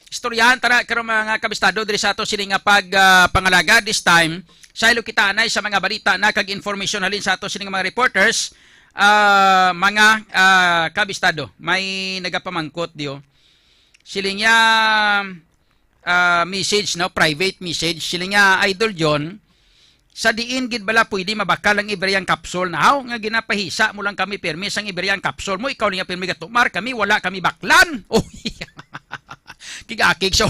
istoryahan tara karon, mga kabistado, diri sa ato sini nga pag, ah, pangalaga this time. Saylo kita anay sa mga balita na kag information halin sa ato sini nga mga reporters, ah, mga, ah, kabistado. May nagapamangkot diyo. Siling niya, ah, message, no, private message. Siling niya, Idol John, sa diin gid bala pwede mabakal ang Iberian capsule na haw nga ginapahisa mo lang kami pirmi sang Iberian capsule mo, ikaw niya pirmi gatumar, kami wala kami baklan. Oh, kigakig so.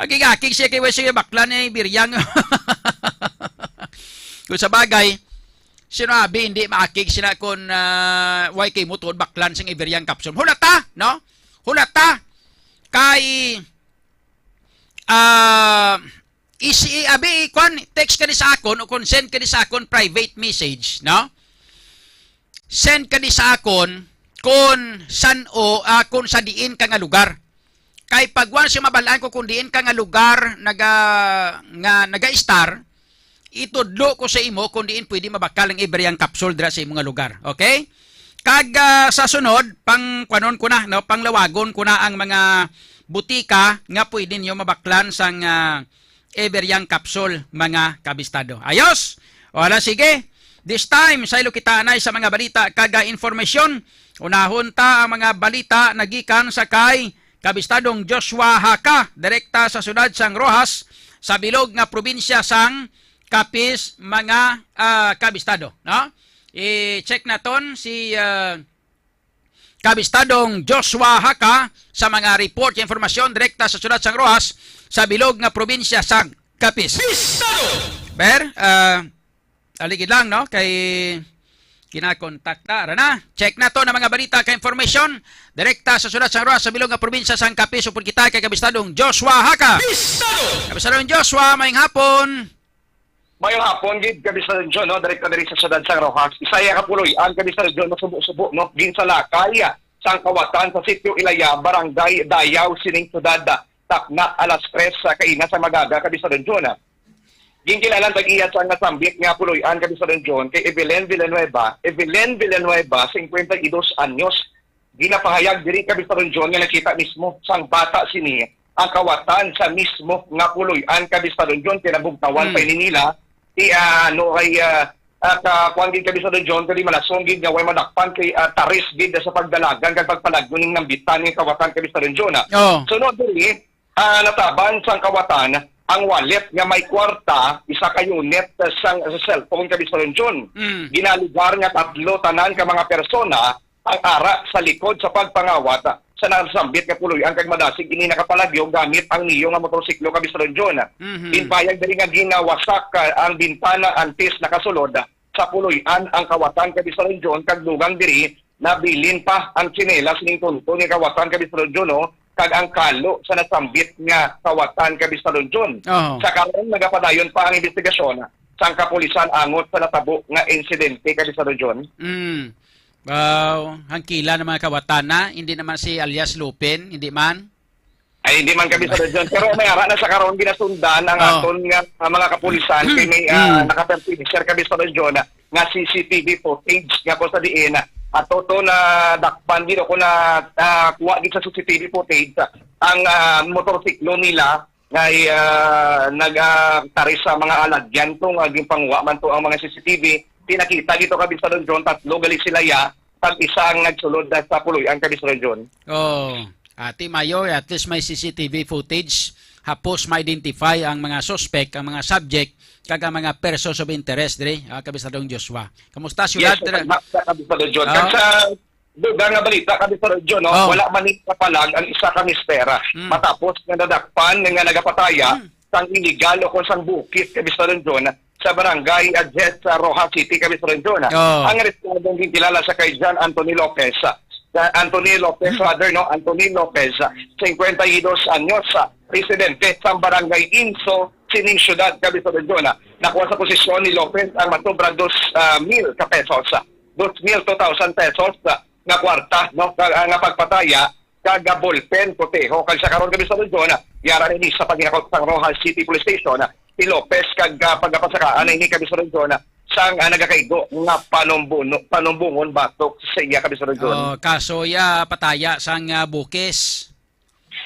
Akig-akig siya kay way siya baklan ni Iberian. Kung sa bagay, sinabi hindi maakig sina kung, ah, way kay mo tuod baklan sing Iberian capsule. Hulata, no? Hulata kay, ah, isi-, abi, kwan, text ka ni sa akon o kung send ka ni sa akon private message, no? Send ka ni sa akon kung san o, ah, kung sa diin ka nga lugar. Kay pag once nga mabalaan ko kung diin ka nga lugar naga-, nga naga-star, itudlo ko sa imo kung diin pwede mabakal ang Everyang capsule dira sa imo nga lugar. Okay? Kag, ah, sa sunod, pang kwanon ko na, no, panglawagon ko na ang mga butika nga pwede niyo mabaklan sang, ah, Everyang capsule, mga kabistado. Ayos? Wala, sige. This time, saylo kita anay sa mga balita kag, ah, informasyon. Unahon ta ang mga balita nagikan sa kay Kabistadong Joshua Haka, direkta sa siyudad sang Roxas, sa bilog nga probinsya sang Capiz, mga, ah, kabistado, no? I-check naton si, ah, Kabistadong Joshua Haka sa mga report ug informasyon direkta sa siyudad sang Roxas, sa bilog nga probinsya sang Capiz. Bistado! Ber, ah, aligid lang, no? Kay kinakontakta. Ara na. Check naton ang mga balita kag information direkta sa siyudad sang Roxas, sa bilog nga probinsya sang Capiz. Upod kita kay Kabistadong Joshua Haka. Bistado! Kabistadong Joshua, maayong hapon. Maayong hapon gid, Kabistadong John, no? Direkta diri sa siyudad sang Roxas. Isa ya ka puloy-an, Kabistadong John, masubo-subo, no? Ginsalakay sang kawatan sa Sitio Ilaya, Barangay Dayaw, sining siyudad, Tacna, alas tres sa kaina sa magaga, Kabistadong John. Ginkilala ang tag-iya sang nasambit nga puloy-an, Kabistadong John, kay Evelyn Villanueva. Evelyn Villanueva, singkwenta y dos anyos. Ginapahayag diri, Kabistadong John, nga nakita mismo sang bata sini ang kawatan sa mismo nga puloy-an, Kabistadong John, kay nabugtawan Hmm. pa ini nila. Ti, ah, ano, kay, ah, at, ah, kuwan gid, Kabistadong John, kay malasong gid nga way madakpan kay, ah, taris gid sa pagdalagan kag pagpalagyo ning nambitan nga kawatan, Kabistadong John, ah. Oh. Sunod diri, ah, natabang sang kawatan ang wallet nga may kwarta, isa ka unit sang, sa cellphone, Kabistadong John. Mm. Ginalugar nga tatlo tanan ka mga persona ang ara sa likod sa pagpangawat sa nasambit nga puloy-an kag madasig ini nakapalagyo gamit ang Neo nga motorsiklo, Kabistadong John. Mhm. Ginpahayag diri nga ginawasak, ah, ang bintana antes nakasulod sa puloy-an ang kawatan, Kabistadong John, kag dugang diri nabilin pa ang tsinelas ning tunto ni kawatan, Kabistadong John, no? Kag ang kalo sa nasambit nga kawatan, Kabistadong John. Oh. Sa karon, nagapadayon pa ang investigasyon sang kapulisan angot sa natabo nga insidente, Kabistadong John. Mm. Wow, hangkila na mga kawatan na, hindi naman si alias Lupin, hindi man? Ay, hindi man, Kabistadong John. Pero may ara na sa karon ginasundan ang Oh. aton nga, ah, mga kapulisan kay may, ah, Mm. naka-thirty picture, Kabistadong John, nga C C T V footage nga kung sa diin, ah, ato to na dakpan gid o kung na, ah, kuha gid sa C C T V footage, ah, ang, ah, motorsiklo nila nga, ah, nag, ah, taris sa mga alagyan to nga ginpanguha man to ang mga C C T V. Pinakita gid to, Kabistadong John, tatlo gali sila ya, tag isa ang nagsulod na sa puloy-an, Kabistadong John. Oh, ati mayo, at least may C C T V footage. Hapos ma-identify ang mga suspect, ang mga subject, kag ang mga persons of interest diri, ah, Kabistadong Joshua. Kamusta, Yes, siyudad, sir. Kabistadong John. Ah. Kag sa dugang nga balita, Kabistadong John, no? Oh. Wala man ni kapalag ang isa ka mister, ah, Mm. matapos nga nadakpan nga nagapataya Mm. sang iligal o kung sang bukis, Kabistadong John, sa barangay, ah, Jes, sa Roxas City, Kabistadong John. Oh. Ang arestadong ginkilala sa kay John Anthony Lopez, ah, sa Anthony Lopez, Mm. rather, no? Anthony Lopez, ah, singkwenta y dos anyos, ah, residente sa barangay Inso, sining siyudad, Kabistadong John. Nakuha sa posisyon ni Lopez ang masobra dos, ah, mil ka pesos, ah, dos mil, two thousand pesos, ah, nga kwarta, no, nga, nga pagpataya, kag, ah, ballpen, koteho. Kag sa karon, Kabistadong John, yara ni sa paginakop sang Roxas City Police Station, ah, si Lopez kag, ah, pagapasakaan ini, Kabistadong John, sang, ah, nagakaigo nga panumbuno-, panumbungon batok sa iya, Kabistadong John. Oh, kaso ya pataya sang, ah, bukis.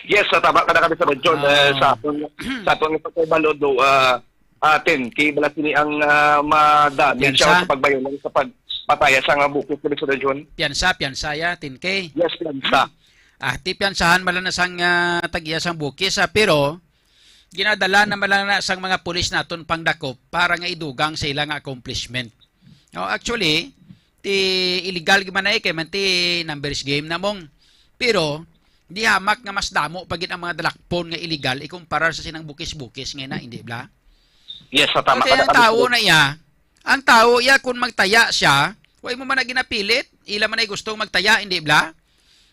Yes, sa tama ka na, Kabistadong John. Ah. Eh, sa aton, sa aton nga pagkabalo, do, ah, ah, ten K bala sini ang, ah, madamage Piyansa? siya sa pagbayunan sa pagpataya sang bukis, Kabistadong John. Piyansa, piyansa ya, ten K. Yes, piyansa. Ah, ti piyansahan man lang na sang, ah, tag-iya sang bukis, ah, pero ginadala na man lang na sang mga pulis naton pangdakop para nga idugang sa ila nga accomplishment. No, actually, ti illegal gyud man na, eh, kay man ti numbers game na mong. Pero di hamak nga mas damo pa gid ang mga dalakpon nga illegal ikumparar sa sinang bukis-bukis nga na, hindi bala? Yes, sa tama Kasi ka na, ang tao Kabistadong. na iya, ang tao iya kung magtaya siya, wa mo man na ginapilit, ila man ay gustong magtaya, hindi bala?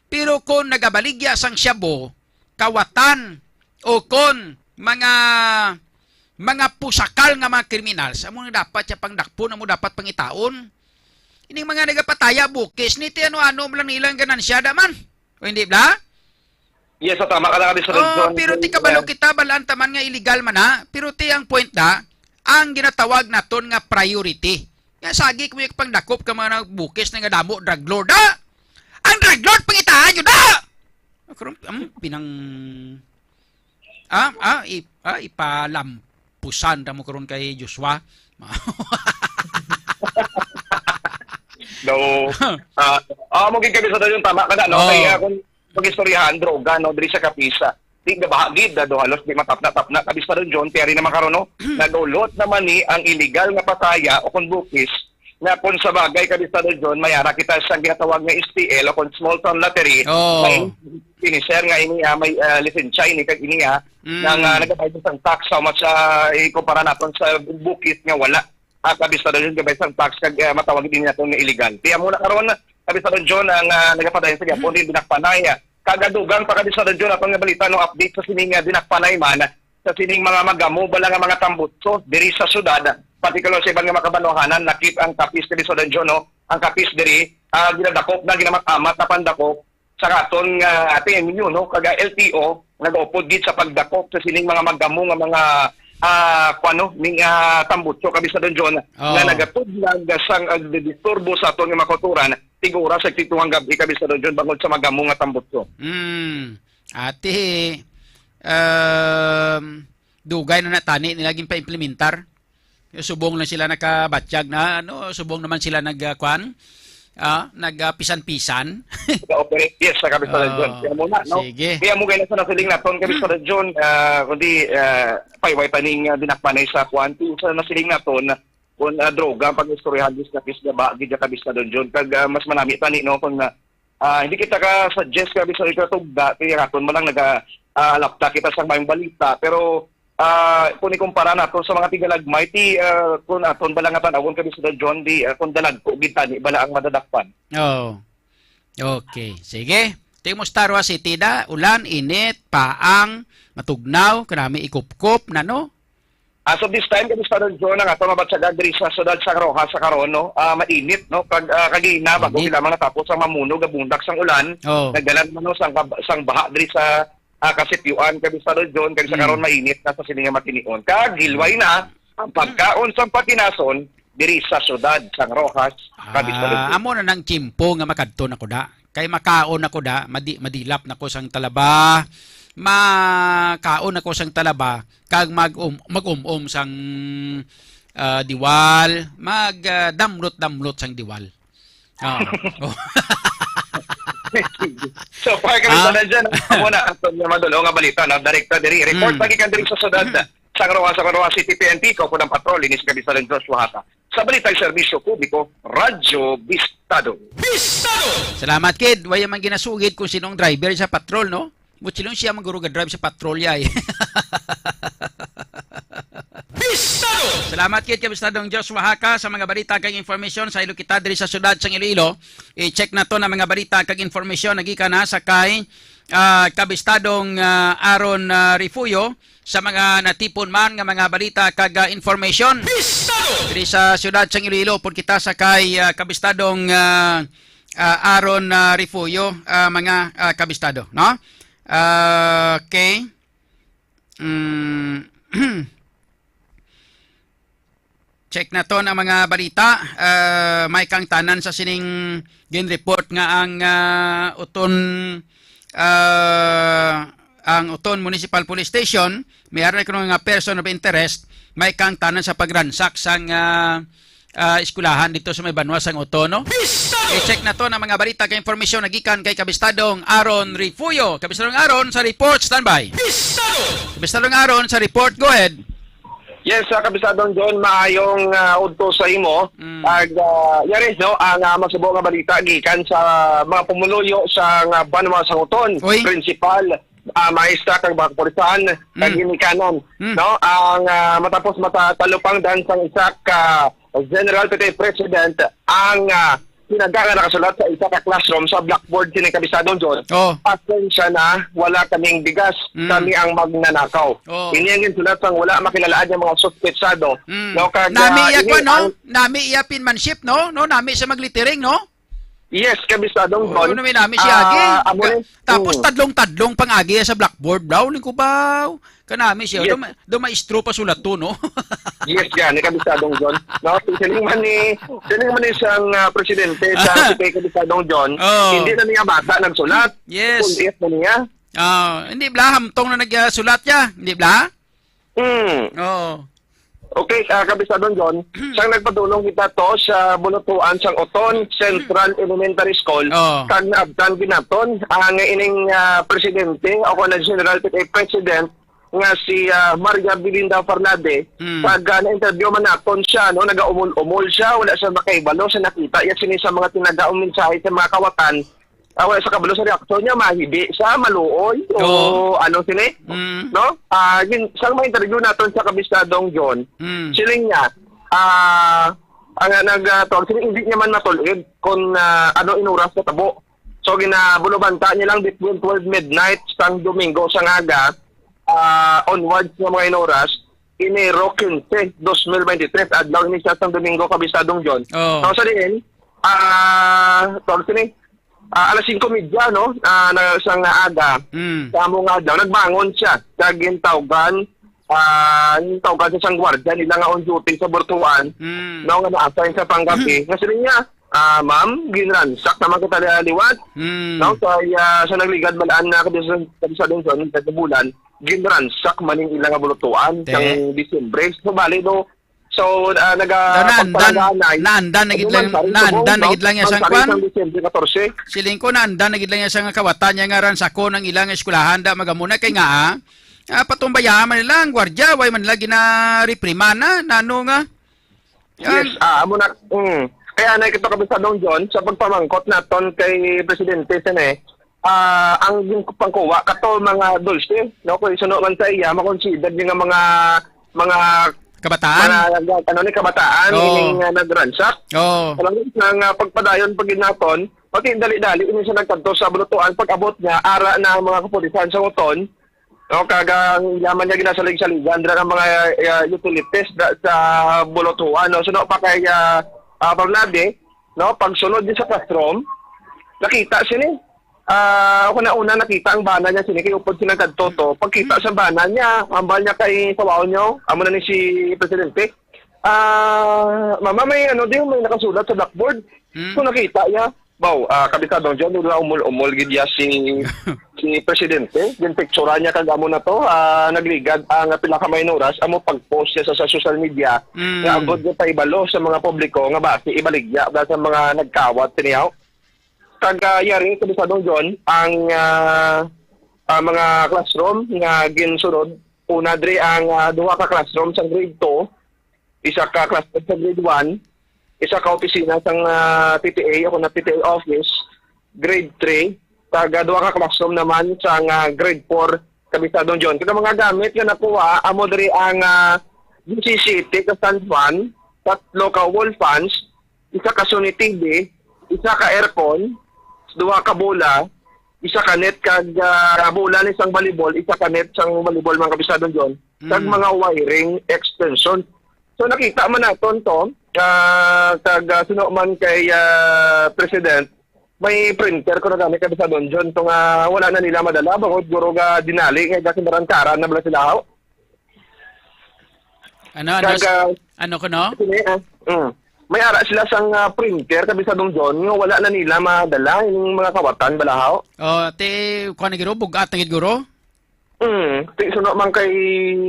Pero kung nagabaligya sang shabu, kawatan, o kung mga mga pusakal nga mga kriminal, sa mo dapat siya pangdakpon, amo dapat pangitaon. Ining mga nagapataya bukis, ni ti ano-ano lang nilang ganansya da man. O hindi bla? Yes, so tama ka na, Kabisado Oh, John. pero ti kabalo kita, balaan taman nga illegal man na. Pero ti ang point da, ang ginatawag naton nga priority. Nga sagi ko yung pangdakop ka mga bukis na nga damo, drug lord, da! Ang drug lord, pangitaan nyo, da! Karon, um, pinang, ah, ah, i, ah, ipalampusan da mo karon kay Joshua. No. Ah, ah, mo gid, Kabisado John, tama ka na, no? Oo. Kay, ah, kung pag-istoryahan, droga, no, diri sa Capiz, ah, di gabaha gid, ah, do halos di matapna-tapna, Kabisado John, pero naman karon, no, nag-ulot naman ni ang illegal nga pataya o kung bukis, na kung sa bagay, Kabisado John, may ara kita sa ginatawag nga S T L o kung small town lottery, Oo. may finisher nga ini, ah, may, ah, lisensya ini kag ini, ah, Mm. nga, ah, nagabayad sang tax, how much, ah, ikumpara naton sa bukis nga wala. Ah, Kabisado John, gabay sang tax kag, ah, matawag din naton nga illegal. Kaya muna karon, Kabisado John, ang, ah, nagapadayon sa Japon, din dinakpanay, ah, kagadugang pa, Kabisado John, aton nga balita, no, update sa sining, ah, dinakpanay man, sa sining mga magamo bala nga mga tambutso diri sa syudad, partikular sa iban nga makabanwahanan, nakit ang Capiz, Kabisado John, no, ang Capiz diri, ah, ginadakop na, ginamat-amat na pandakop sa aton nga T M U, no, kag L T O, nagaupod gid sa pagdakop sa sining mga magamo nga mga, ah, kuan, no, ning, ah, tambutso, Kabisado John, Oo. nga nagatudlag sang, ah, disturbo sa aton nga mga kulturan, tig-oras sa tigtuhang gab-i, Kabisado John, bangod sa magamo nga tambutso. Mm. Ati, um, dugay na natani nila ginpaimplementar. Subong lang sila nakabatyag na, ano, subong naman sila nag, ah, kwan, ah, nag, ah, pisan-pisan. Nag-operate, yes, sa Kabisado Oo, John. Kaya muna, no? sige. Kaya mo gani sa nasiling naton, Kabisado John, ah, kundi, ah, payway taning, ah, dinakpanay sa kwan, kung sa nasiling naton, kung, ah, droga ang pag-istoryahan, dis na pis na ba, gid ka, Kabisado John. Kag, ah, mas manami tani, no, kung, ah, ah, hindi kita ka suggest, Kabisado, ka tugda, kaya naton man lang naga, ah, alapta kita sa mayong balita. Pero, ah, kung ikumpara naton sa mga tigalagmay, ti, ah, kung aton ba lang nga tan-awon, Kabisado John, di, ah, kung dalagko gid tani bala ang madadakpan. Oh. Okay. Sige. Ti, kumusta ro sa City da? Ulan, init, paang, matugnaw, kanami ikupkop na, no? As of this time, Kabisado John, ang ato mabatsagan diri sa siyudad sang Roxas sa karon, no? Ah, mainit, no? Kag, ah, kagina, bago Init. sila man natapos ang mamuno, gabundak sang ulan, Oh. nagdala naman, no, sang kab-, sang baha diri sa, ah, Kasipiuan, Kabisado John, kag sa Mm. karon mainit na sa sini nga matinion. Kag hilway na ang pagkaon sang patinason diri sa siyudad sang Roxas, Kabisado Ah, John. amo na nang tiyempo nga makadto na ko da. Kay makaon ako da, madi-, madilap na ko sang talaba, makaon ako sang talaba, kag mag-um-, mag-um-um sang, ah, diwal, mag, ah, damlot-damlot sang diwal. Oo. So, pa kami Ah? sa dyan. Amo na ang aton nga madulong nga balita, no? Direkta diri. Report Mm. lagi kan diri sa siyudad. Mm. Sang Roxas, sa Roxas City P N P, ko po ng patrol, inis kami sa Joshua Hata. Sa Balitang Serbisyo Publiko, Radyo Bistado. Bistado! Salamat, kid. Wala man ginasugid kung sinong driver sa patrol, no? But sinong siya maguro ga-drive sa patrol, yay? Bistado! Salamat, kid, Kabistadong Joshua Haka, sa mga balita kag information sa Ilokita diri sa siyudad sang Iloilo. I-check nato na mga balita kag information nagikan na sa kay, ah, Kabistadong, ah, Aaron, ah, Refugio. Sa mga natipon man nga mga balita kag, ah, information Bistado! diri sa siyudad sang Iloilo, pud kita sa kay, ah, Kabistadong, ah, ah, Aaron, ah, Refugio, ah, mga, ah, kabistado, no? Ah, okay. Mm, check naton ang mga balita. Ah, may kangtanan sa sining gin-report nga ang, ah, Oton, ah, ang Oton Municipal Police Station, may ara kuno nga person of interest, may kangtanan sa pagransak sang, ah, ah, eskwelahan dito sa may banwa sang Oton, no? Bistado! I-check naton ang mga balita kag impormasyon nagikan kay Kabistadong Aaron Refugio. Kabistadong Aaron sa report, standby. Bistado! Kabistadong Aaron sa report, go ahead. Yes, ah, Kapisadong John, maayong, ah, udto sa imo. Mm. Ag, ah, yari, no, ang, ah, masubo nga balita gikan sa mga pumuluyo sa nga banwa sa Oton, Uy. Principal, ah, maestra kag mga kapulisan, kag Mm. ginikanan, Mm. no, ang, ah, matapos matatalupangdan sang isa ka General P T A President ang, ah, Sinaga nga nakasulat sa isa ka classroom sa blackboard sini, Kabistadong John, Oh. "Pasensya na, wala kaming bigas. Mm. Kami ang magnanakaw." Oh. Ini ang ginsulat sang wala makilalaan nga mga suspetsado. Mm. No, kag, Nami ah, iya ini kwan, no? ang Nami iya penmanship, no? No, nami siya maglittering, no? Yes, Kabistadong Oh, John. Ano may nami siya, Ah, agi? amo Ka- ni- tapos Mm. tadlong-tadlong pang agi sa blackboard, bro. Ling ko ba? Kanami siya. Yes. Do, ma- do maestro pa sulat to, no? Yes, gani, Kabistadong John. No, siling man ni, siling man ni sang, ah, presidente sa Ah. C P A, Kabistadong John, Oh. hindi na niya bata nagsulat. Yes. Kundi na niya. Ah, hindi bla, hamtong na nagsulat niya, hindi bla? Hmm. Oh. Okay, ah, Kabistadong John, sang nagpadulong kita to sa bulutuan sang Oton Central Elementary School, Oh. kag naabtan ginaton ang ining, ah, presidente o kung ano, General P T A President nga si, ah, Maria Belinda Farnade, Mm. pag, ah, na-interview man naton siya, no, nagaumol-umol siya, wala siya makahibalo sa nakita iya sini sa mga tinagaong mensahe sa mga kawatan. Ah, wala sa kabalo sa reaksyon niya, mahibi sa maluoy o Oo. ano sini, Mm. no? Ah, yun, sang ma-interview naton sa Kabistadong John, Mm. siling niya, ah, ang, nag, ah, tawag, siling, hindi niya man matulid kung, ah, ano inuras na tabo. So, ginabulubanta niya lang between twelve midnight sang Domingo sa ngaga, ah, onwards nga mga inuras, Enero quince, dos mil veintitrés, adlaw ini siya sang Domingo, Kabistadong John. Oh. So, sa diin, ah, tawag sini, ah, alas singko medya, no? Ah, na, sang aga, Mm. sa amo nga adlaw, nagbangon siya. Kag gintawgan, ah, gintawgan siya sang gwardiya nila nga on duty sa Burtuan, Mm. no, nga na-assign sa panggabi. Nga sila niya, ah, "Ma'am, ginransak naman kita liwat." Mm. No, sa, ah, sa nagligad balaan na Kabistadong John, sa bulan, ginransak man ning ila nga bulutuan Te. sang Disyembre. So, bali, no, So, ah, naga-, Daw naandan, pagpalanganay. naandan na gid Ano lang, man, pare, naandan subong, na no? gid lang iya Man, sang pare, kwan. sang Disyembre katorse. Siling ko, naandan na gid lang iya sang kawatan niya nga ransakon ang ilang eskwelahan, da magamuna kay nga, ah, ah, patumbayaan man nila ang gwardiya, way man nila ginarepriman na, nano nga? Yes, Ang ah, amo na, mm. Kaya na kita, Kabistadong John, sa pagpamangkot naton kay Presidente, sini, ah, ang pangkuha kato mga dulce, no? Kung isuno man sa iya, makonsider niya nga mga, mga, Kabataan? mga, ano ni, kabataan, Oo. ining, ah, nagransak. Oo. Alam mo, nga, ah, pagpadayon, pag ginaton, pati dali-dali, ini siya nagkadto sa bulutuan, pag-abot niya, ara na ang mga kapulisan sa Oton, no? Kag ang yaman niya ginasalig-saligan, dira ang mga, ah, utilities da, sa bulutuan, no? Suno pa kay, ah, ah, Parlade, no? Pagsulod niya sa classroom, nakita sini. Ah, ako na una nakita ang bana niya sini kay upod sila kadto to. Pagkita sa bana niya, ambal niya kay sawaw niyo, amo na ni si Presidente. Ah, mama, may ano din, may nakasulat sa blackboard. Hmm. So nakita niya, wow, ah, Kabistadong John, wala umol-umol gid ya si si Presidente. Din picture niya kag amo na to, ah, nagligad ang pila ka mga oras, amo pag-post niya sa, sa social media. Hmm. Nga agod nga paibalo sa mga publiko nga basi ibaligya da sa mga nagkawat siniyaw. Kag, ah, yari, Kabistadong John, ang, ah, ah, mga classroom nga ginsunod, una diri ang, ah, duha ka classroom sa grade two, isa ka classroom sa grade one, isa ka opisina sang, ah, P T A, ako na P T A office, grade three, kag, ah, duha ka classroom naman sang, ah, grade four, Kabistadong John. Kag ang mga gamit nga nakuha, amo diri ang, ah, disisiyete ka stand fan, tatlo ka wall fans, isa ka Sony T V, isa ka aircon, duha ka bola, isa ka net kag, ah, bola ni sang volleyball, isa ka net sang volleyball, mga Kabistadong John, kag Mm. mga wiring extension. So, nakita man naton to, ah, kag, ah, suno man kay, ah, President, may printer ko na gani, Kabistadong John, to nga wala na nila madala, bangod guro ga dinali nga gasindaran kara na bala sila, haw? Ano, ano, Kag, ah, ano ko, no? Sini, ah, mm. May ara sila sang, ah, printer, Kabistadong John, nga wala na nila madala, yung mga kawatan, balahaw. Oh, ti, kuha na guro, bugat na gid, guro? Mm, ti, suno man kay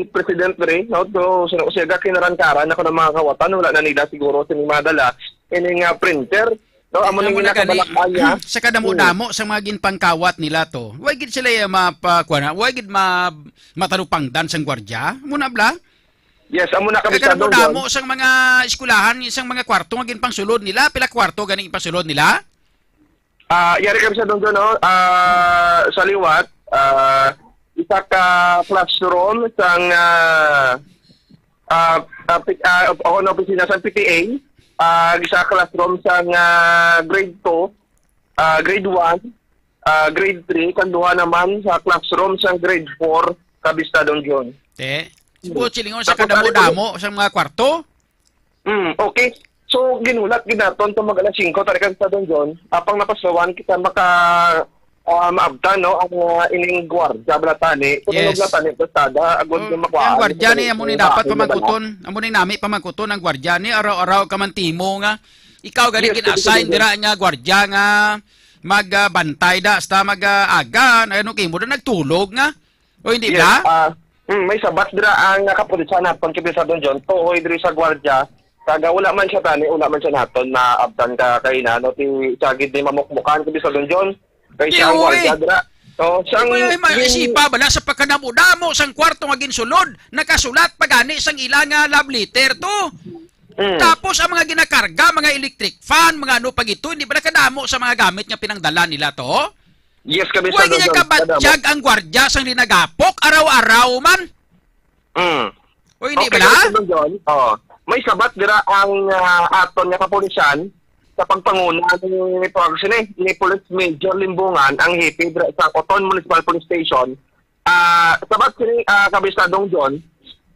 President Ray, no? So, suno siya, gakinarangkaran ako ng mga kawatan, wala na nila siguro sini madala, ini nga printer, no? Amo Amo ni na gani, nakabalak-an niya. Sa kadamo-damo Mm. sa mga ginpangkawat nila to, why gid sila, eh, mapa-, kuha na, why gid ma-, matalupangdan sang gwardya? Amo na bala? Yes, amo na, Kabistadong John. Kay kadamo-damo sang mga eskwelahan, sang mga kwarto nga ginpangsulod nila, pila kwarto gani ginpangsulod nila? Ah, yari, Kabistadong John, no? Ah, sa liwat, ah, isa ka classroom sang, ah, ah, ah, pi-, ah, o, ano, opisina sa P T A, Ah, isa ka classroom sang, ah, grade two, ah, grade one, ah, grade three, kag duha naman sa classroom sang grade four, Kabistadong John. Te, Hmm. Buot silingon sa Tapos, kadamo-damo sa mga kwarto? Hmm, okay. So, ginulat gid naton sa mga alas singko, tari, Kabistadong John, apang napasawan kita maka, ah, maabtan, no, ang, ah, ining gwardiya bala tani. Kung Yes. ano bala tani, pasada, agod Oh, nga makuhaan, ang gwardiya ni, amo ni ang dapat bahay na bala. pamangkuton. Amo ni nami pamangkuton ang gwardiya ni, araw-araw ka man timo nga. Ikaw gani Yes, gin-assign Kabistadong John. dira nga gwardiya nga mag, ah, bantay da, hasta mag, ah, aga, ano kay mo da nagtulog nga? O hindi Yes, ba? ah, hmm, may sabat dira ang, ah, kapulisan naton, Kabistadong John. Tuhoy diri sa gwardiya. Kag, ah, wala man siya tani, wala man siya naton maabtan ka kaina, no? Ti, siya gid ni mamukmukan, Kabistadong John. Kay Di, siya ang uy. gwardiya dira. So, Di siyang ba, may gin- isipa bala sa pagkadamo-damo sang kwarto nga ginsulod, nakasulat pa gani sang ila nga love letter to. Hmm. Tapos ang mga ginakarga, mga electric fan, mga ano pa gito, hindi ba nakadamo sa mga gamit nga pinangdala nila to? Yes, Kabistadong John. Kadamo. Wa gid kabatyag ang gwardiya sang linagapok, araw-araw man. Mm. O, hindi Okay, bala? Kabistadong John. Oh. May sabat dira ang, ah, aton nga kapulisan sa pagpanguna ni, ni, ni Police Major Limbongan, ang hepe dira sa Coton Municipal Police Station. Ah, sabat sini, ah, Kabistadong John,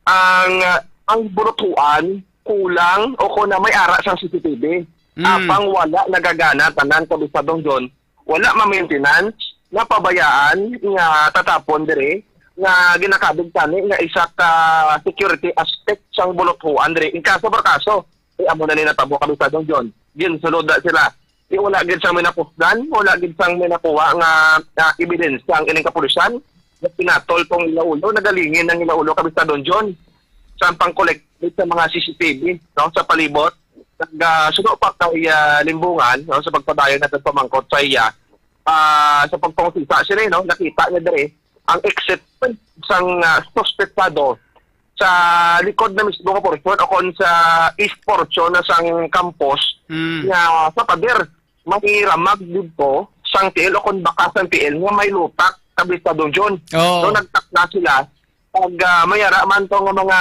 ang, ah, ang burutuan kulang o kung na may ara sang C C T V. Mm. Apang wala nagagana tanan, Kabistadong John. Wala ma-maintenance, napabayaan nga tatapon diri, nga ginakabig tani nga isa ka security aspect sang buluthuan diri. In kaso, barkaso, eh, amo na ni natabo, Kabistadong John. Ginsulod na sila. Eh, wala gid sang may napusdan, wala gid sang may nakuha nga, nga ebidensya ang ining kapulisan. Nga pinatol tong ila ulo, nagalingin ang ila ulo, Kabistadong John. Sa pang-collect sa mga C C T V, no, sa palibot. Nag, ah, suno pa kay, ah, Limbungan, no, sa pagpadayon natin pamangkot sa iya, ah, sa pagpangusisa sila, no, nakita niya diri ang exit point sang, ah, suspetsado sa likod na mismo nga portion o kon sa east portion na sang campus Mm. nga sa pader may ramag dito sang tiil o kon baka sang tiil nga may lutak, Kabistadong John. Oo. So, nagtakda sila pag, ah, may ara man to nga mga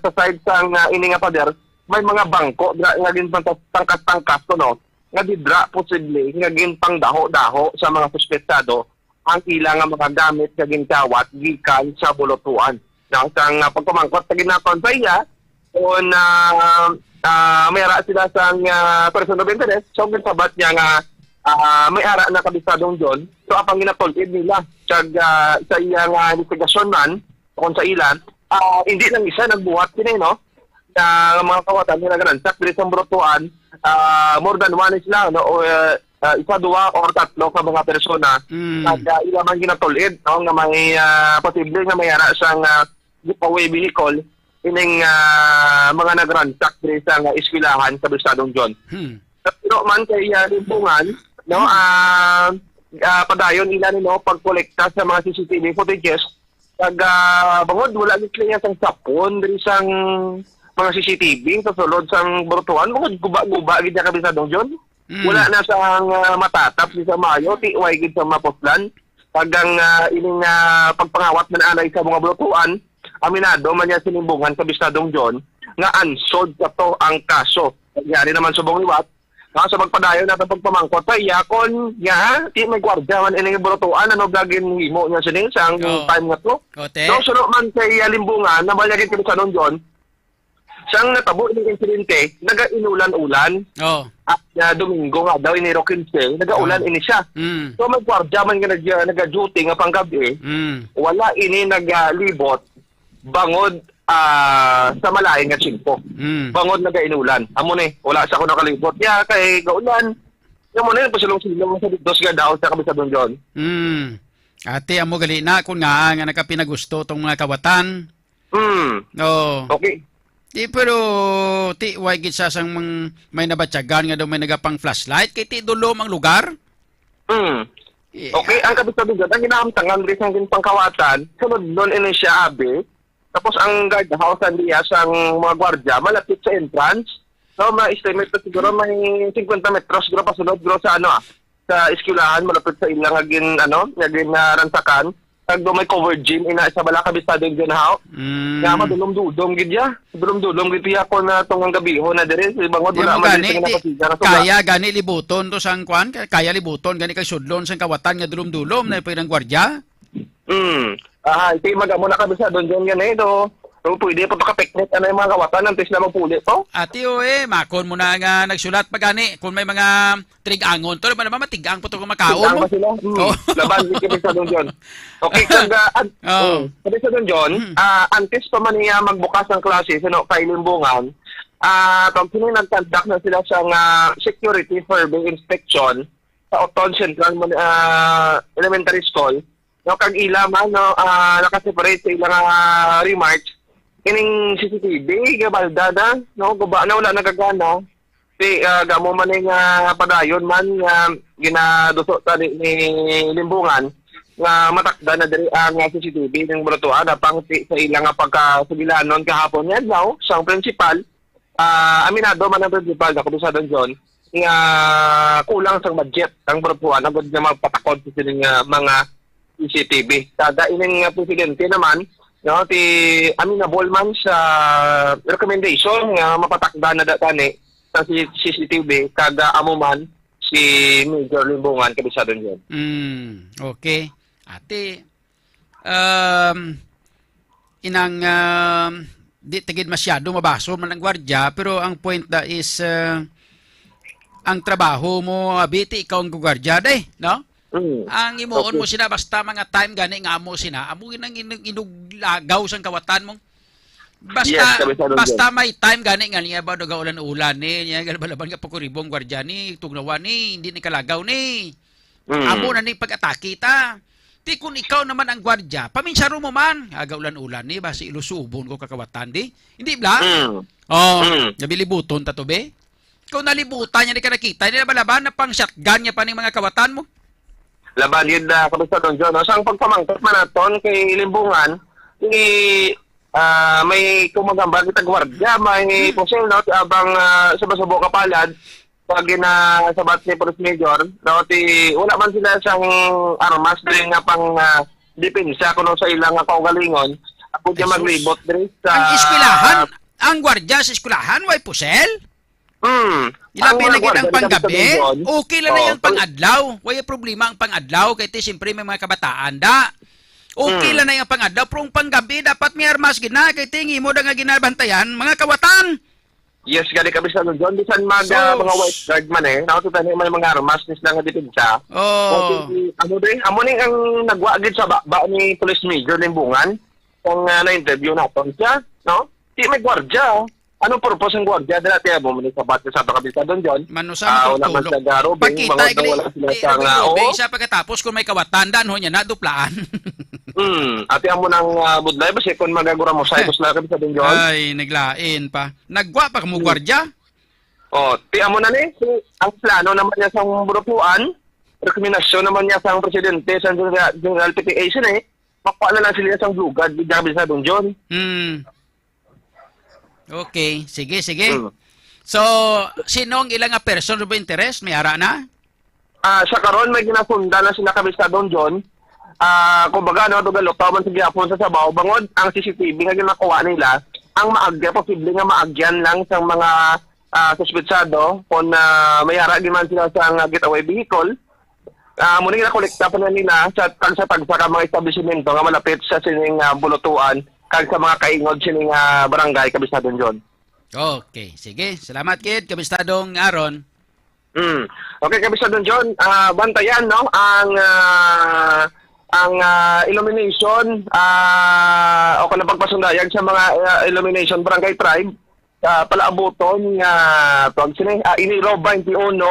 sa side sang, ah, ini nga pader, may mga bangko dra nga ginpangkas-tangkas-tangkas kuno nga didra posible nga ginpangdaho-daho sa mga suspetsado ang ila nga mga gamit nga ginkawat gikan sa bulutuan. Now, sang, ah, pagpamangkot sa ginapang sa iya, kung, ah, ah, may ara sila sang, ah, person of interest, so ginsabat niya nga, ah, may ara na, Kabistadong John. So, apang ginatul-id nila, kag, ah, sa iya nga investigasyon man, kung sa ila, ah, hindi lang isa nagbuhat sini, no? Nga mga kawatan nga nagransak diri sa Burutuan, ah, more than one is lang, no? O, ah, ah, isa, duwa, or tatlo ka mga persona Mm. nga, ah, ila man ginatul-id, no? Nga may, ah, posible nga may ara sang, ah, giveaway vehicle ining, ah, mga nagransak diri sa nga eskwelahan, Kabistadong John. Hmm. Pero man kay, ah, Limbungan, no? Hmm. Ah, ah, padayon ila ni, no, pagkolekta sa mga C C T V footages. Kag, ah, bangod wala gid sila sang sapon diri sang mga C C T V sa sulod sang Burutuan, bangod guba-guba gid niya, Kabistadong John. Mm. Wala na sang, ah, matatap ni sa maayo, ti way gid sa mapuslan. Kag ang, ah, ining, ah, pagpangawat man anay sa mga bulutuan, aminado man niya si Limbungan, Kabistadong John, nga unsolved pa to ang kaso. Yari naman subong liwat, nga sa magpadayon natin pagpamangkot sa iya, kon nga, ti may gwardiya man ining bulutuan, ano ba ginhimo niya sini sa ang Oo. time nga to? Ote. So, suno man sa iya, Limbungan, na ba niya gid, Kabistadong John, sang natabo ining insidente, nagainulan-ulan. Oh. At, ah, Domingo nga daw, Enero quince, nagaulan Oh. ini siya. Mm. So, may gwardiya man nga nag-, ah, nag-duty nga panggabi, Mm. wala ini nagalibot bangod, ah, sa malain nga tiyempo. Mm. Bangod nagainulan. Amo ni, wala sa ko nakalibot. Ya, kay gaulan. Amo ni, pasulong-sulong sa dos nga daw sa Kabistadong John. Mm. Ate, amo gali na kung nga, nga nakapinagusto tong mga kawatan. Hmm. Oo. Okay. Di, pero, ti, way gid sa sang mang-, may nabatyagan nga daw may nagapang flashlight, kay ti dulom ang lugar. Hmm. Yeah. Okay, ang Kabistadong John, ang ginahamtangan diri sang ginpangkawatan, sunod nun ini siya, abi. Tapos ang guard house, ang diya sang mga gwardiya, malapit sa entrance. So, ma-estimate ko siguro may fifty metros, siguro, pasunod, siguro, sa, ano, ah, sa eskwelahan, malapit sa ilang nga gin-, ano, nga gin-, ah, ransakan. Kag do may covered gym, ina sa bala, Kabisado John, haw. Mm. Nga madulom-dulom gid ya. Dulom-dulom gid ya kung, ah, tungang gabihon na diri. Sa bangod, di wala mo man gani, diri sa di, ginapasiga nga suga. Kaya gani libuton to sang kwan, kaya libuton gani kay sudlon sang kawatan nga dulom-dulom na pwede ang gwardiya. Mm. Aha, iti maga mo na, Kabisado John, gani do. So, pwede pa pakapiknik, ano, yung mga kawatan, antes na magpuli to? Ati, o, eh, makon mo na nga nagsulat pa gani. Kung may mga trig-angon to, naman, naman, matigang po to kung makaon Tigang mo. Ba sila? Hmm. Oh. Laban, di, Kabisado John. Okay, kag, ah, an-, Oh. hmm, Kabisado John, Hmm. ah, antes pa man niya magbukas ang klase, sino, kay Limbungan, ah, tawag sino, nagkandak na sila sa nga security survey inspection sa Oton Central Mon-, ah, Elementary School. No, kag ila man, no, ah, nakaseparate sa ilang, ah, remarks, kining C C T V, gabalda na, no, guba na, wala nagagana. Ti, ah, gamo man ni nga padayon man nga ginaduso tani ni Limbungan nga matakdan na diri ang, ah, C C T V ning Bulotuan, apang ti sa ila nga pagkasugilanon kahapon nga adlaw sang principal, ah, aminado man ang principal nga Kabisado John nga kulang sang budget ang Bulotuan agud nga magpatakod sa sining, ah, mga C C T V. Kada ining, ah, presidente naman, no, ti aminable man sa recommendation nga mapatakdan na da tani sa C-, C C T V, kag, ah, amo man si Major Limbungan, Kabisado John. Mm, okay. Ate, um, inang, um, di ta gid masyado mabaso man ang gwardiya, pero ang point da is, uh, ang trabaho mo, abi, ti ikaw ang gwardiya, day, no? Mm. Ang imuon Okay. mo sila, basta mga time gani nga amo sila, amo ginang inug-, inuglagaw sang kawatan mo. Basta, Yes, Kabisado John. basta may time gani nga niya ba nagaulan-ulan ni, niya galaban-laban nga pakuribong gwardiya ni, tugnawan ni, hindi ni kalagaw ni. Mm. Amo na ni pag-atake ta. Ti kun ikaw naman ang gwardiya, paminsaro mo man, aga ulan-ulan ni, basi ilusubon ko kakawatan di. Hindi bla? Mm. Oh, Mm. nabilibuton ta to, be. Kung nalibutan niya, di ka nakita, hindi na balaban na pang shotgun niya pa ning mga kawatan mo. Laban yun na, Kabisado John, no? Sang pagpamangkot man naton kay Limbungan, ni, ah, may kumagamba kita gwardiya, may Mm. pusil, no? Abang, ah, subo-subo ka palad, pag ginasabat ni Police Major, no? Ti, wala man sila sang armas diri nga pang, ah, depensa kuno sa ilang kaugalingon. Ako di Jesus. maglibot diri sa Ang eskwelahan, ang gwardiya sa eskwelahan, way pusil? Hmm. Ilabi Ang mga na gid ang gwardiya ni panggabi, Kabisado John. okay lang na Oh, yung pang- pang-adlaw. Way problema ang pang-adlaw, kay ti siyempre may mga kabataan da. Okay Hmm. lang na yung pang-adlaw, pero ang panggabi dapat may armas gid na, kay ti ang imo da nga ginabantayan, mga kawatan. Yes, gani, Kabisado John, bisan mag, So, ah, mga white guard man eh, nakatutan may mga armas ni sila nga depensa. Oh. Okay, amo din, amo ni ang nagwa gid sa baba ni Police Major Limbungan, kung, ah, na-interview naton siya, no? Di may gwardiya. Anong purpose ng gwardiya? Dati amo man ni sabat sa Kabisado John. Manusa Ah, mo wala man tulog. sa garubing, Pakita mga igli, wala sila di, sa nga, Rubing, oo. Rubing, siya pagkatapos kung may kawatan, dan ho niya, naduplaan. Hmm, ati amo nang, ah, budlay, basi kung magagura mo, sa Eh. ipos na Kabisado John. Ay, naglain pa. Nagwa pa kamo Hmm. gwardiya? Oh, ti amo na ni, si, ang plano naman niya sa Bulotuan, rekomendasyon naman niya sa presidente sa General, General P T A siya eh. Makuha na lang sila sa lugad, di Kabisado John. Hmm. Okay, sige, sige. Hmm. So, sino ang ilang nga person of interest? May ara na? Ah, sa karon may ginasundan na sila Kabisado John. Ah, kumbaga, no, dugalupaw man sa gihapon sa sabaw, bangod ang C C T V nga ginakuha nila, ang maagya, posible nga maagyan lang sa mga, ah, suspetsado kung, ah, may ara gid man sila sa nga getaway vehicle. Ah, muna ginakolekta pa na nila sa tagsa-tagsa ka mga establishmento nga malapit sa sining, ah, Bulotuan kag sa mga kaingod sining, ah, barangay, Kabisado John. Okay, sige. Salamat gid, Kabistadong Aaron. Hmm. Okay, Kabisado John, ah, bantayan, no, ang, ah, ang, ah, illumination, ah, o kung pagpasundayag sa mga, ah, illumination barangay tribe, ah, palaabuton nga, tawag sini, ah, Enero twenty-one,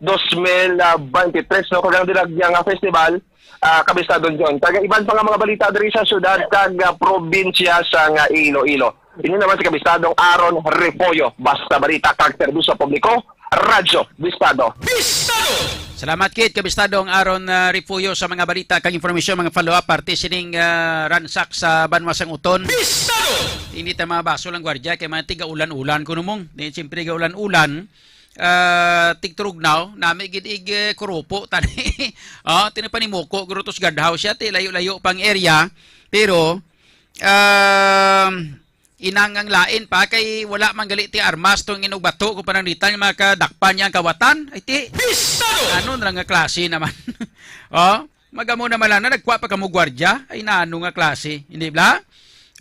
dos mil, ah, twenty-three, no, kag ang dinagya nga festival, ah, Kabistado John. Kag iban pa nga mga balita diri sa syudad kag, ah, probinsya sa nga Iloilo. Ini naman si Kabistadong Aaron Repollo, basta balita kag serbisyo publiko, Radyo Bistado. Bistado! Salamat kit, Kabistadong Aaron, ah, Repollo, sa mga balita kag informasyon, mga follow-up, parte sining, ah, ransak sa banwa sang Uton. Bistado! Hindi ta mabaso lang, gwardiya, kay mga tiga-ulan-ulan kuno mong. Di, siyempre, tiga-ulan-ulan, ah, tigturugnaw, nami gid ig, eh, kurupo tani. Oh, tinipanimuko guro to sa guard house siya, ti layo-layo pang area. Pero, um, inang ang lain pa, kay wala man gali ti armas tong inugbato kung pananglitan nga makadakpan niya ang kawatan. Ay, ti, Pistado! Ano na nga klase naman? Oh, magamo naman lang na nagkuha pa kamo gwardya. Ay, nano nga klase, hindi ba?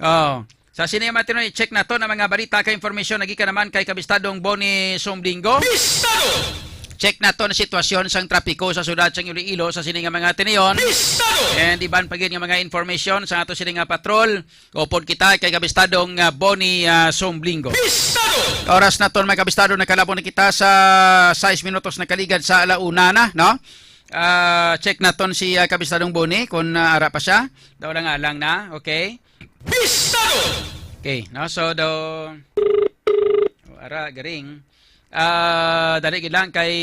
Oh. Sa sini nga mga tinuod, i-check naton ang mga balita kay informasyon na gikan naman kay Kabistadong Boni Sumblingo. Pistado! Check naton ang sitwasyon sang trapiko sa siyudad sang Iloilo sa sini nga mga tinion. Pistado! And iban pa gid nga mga information sa ato sini nga patrol. Upod kita kay Kabistadong, ah, Boni, ah, Sumblingo. Pistado! Oras naton, mga kabistado, nakalabong na kita sa sais minutos nakaligad sa ala una na, no? Ah, check naton si, ah, Kabistadong Boni kung, ah, ara pa siya. Daw lang alang na, okay? Pistado! Okay, no? So, daw, oh, ara, garing. Ah, dali gid lang kay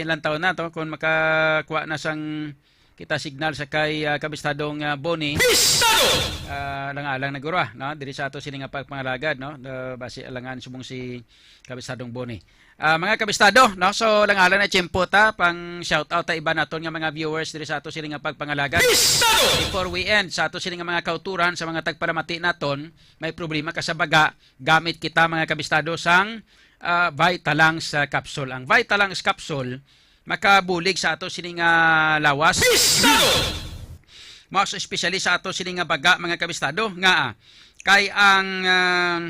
lantaw na to kung makakuha na sang kita signal sa kay, ah, Kabistadong, ah, Boni. Pistado! Ah, lang alang na guro, ah, no? Diri sa ato sini nga pagpangalagad, no? Ah, basi alangan subong si Kabistadong Boni. Ah, mga kabistado, no? So, lang alang na tiyempo ta pang shout out ta iba naton nga mga viewers diri sa ato sini nga pagpangalagad. Pistado! Before we end sa ato sini nga mga kauturan sa mga tagpalamati naton, may problema ka sa baga, gamit kita, mga kabistado, sang, ah, Vitalangs, ah, capsule. Ang Vitalangs capsule makabulig sa ato sini nga lawas. Pistado! Mas especially sa ato sini nga baga, mga kabistado, nga, ah, kay ang, ah,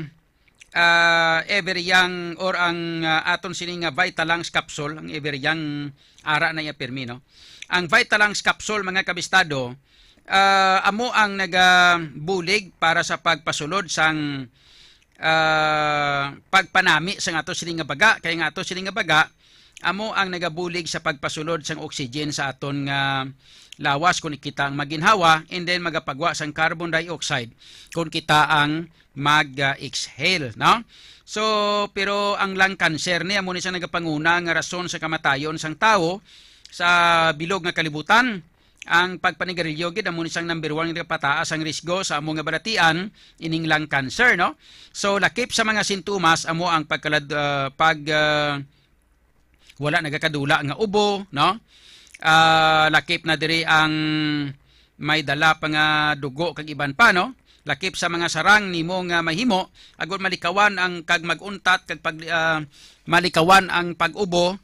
ah, Everyang or ang, ah, aton sini nga Vitalangs capsule, ang Everyang ara na iya pirmi, no? Ang Vitalangs capsule, mga kabistado, ah, amo ang nagabulig para sa pagpasulod sang, ah, pagpanami sang ato sini nga baga, kay nga ato sini nga baga amo ang nagabulig sa pagpasulod sang oxygen sa aton nga lawas kung kita ang maginhawa, and then magapagwa sang carbon dioxide kung kita ang mag-exhale, no? So, pero ang lung cancer ni amo ni sa nagapanguna nga rason sa kamatayon sang tawo sa bilog nga kalibutan. Ang pagpanigarilyo gid amo ni sang number one nga nagapataas ang risgo sa amo nga balatian, ining lung cancer, no? So, lakip sa mga sintomas amo ang pagkalad-, ah, pag, ah, wala nagakadula nga ubo, no? Ah, lakip na diri ang may dala pa nga dugo kag iban pa, no? Lakip sa mga sarang nimo nga mahimo, agud malikawan ang kag mag-untat kag pag, ah, malikawan ang pag-ubo,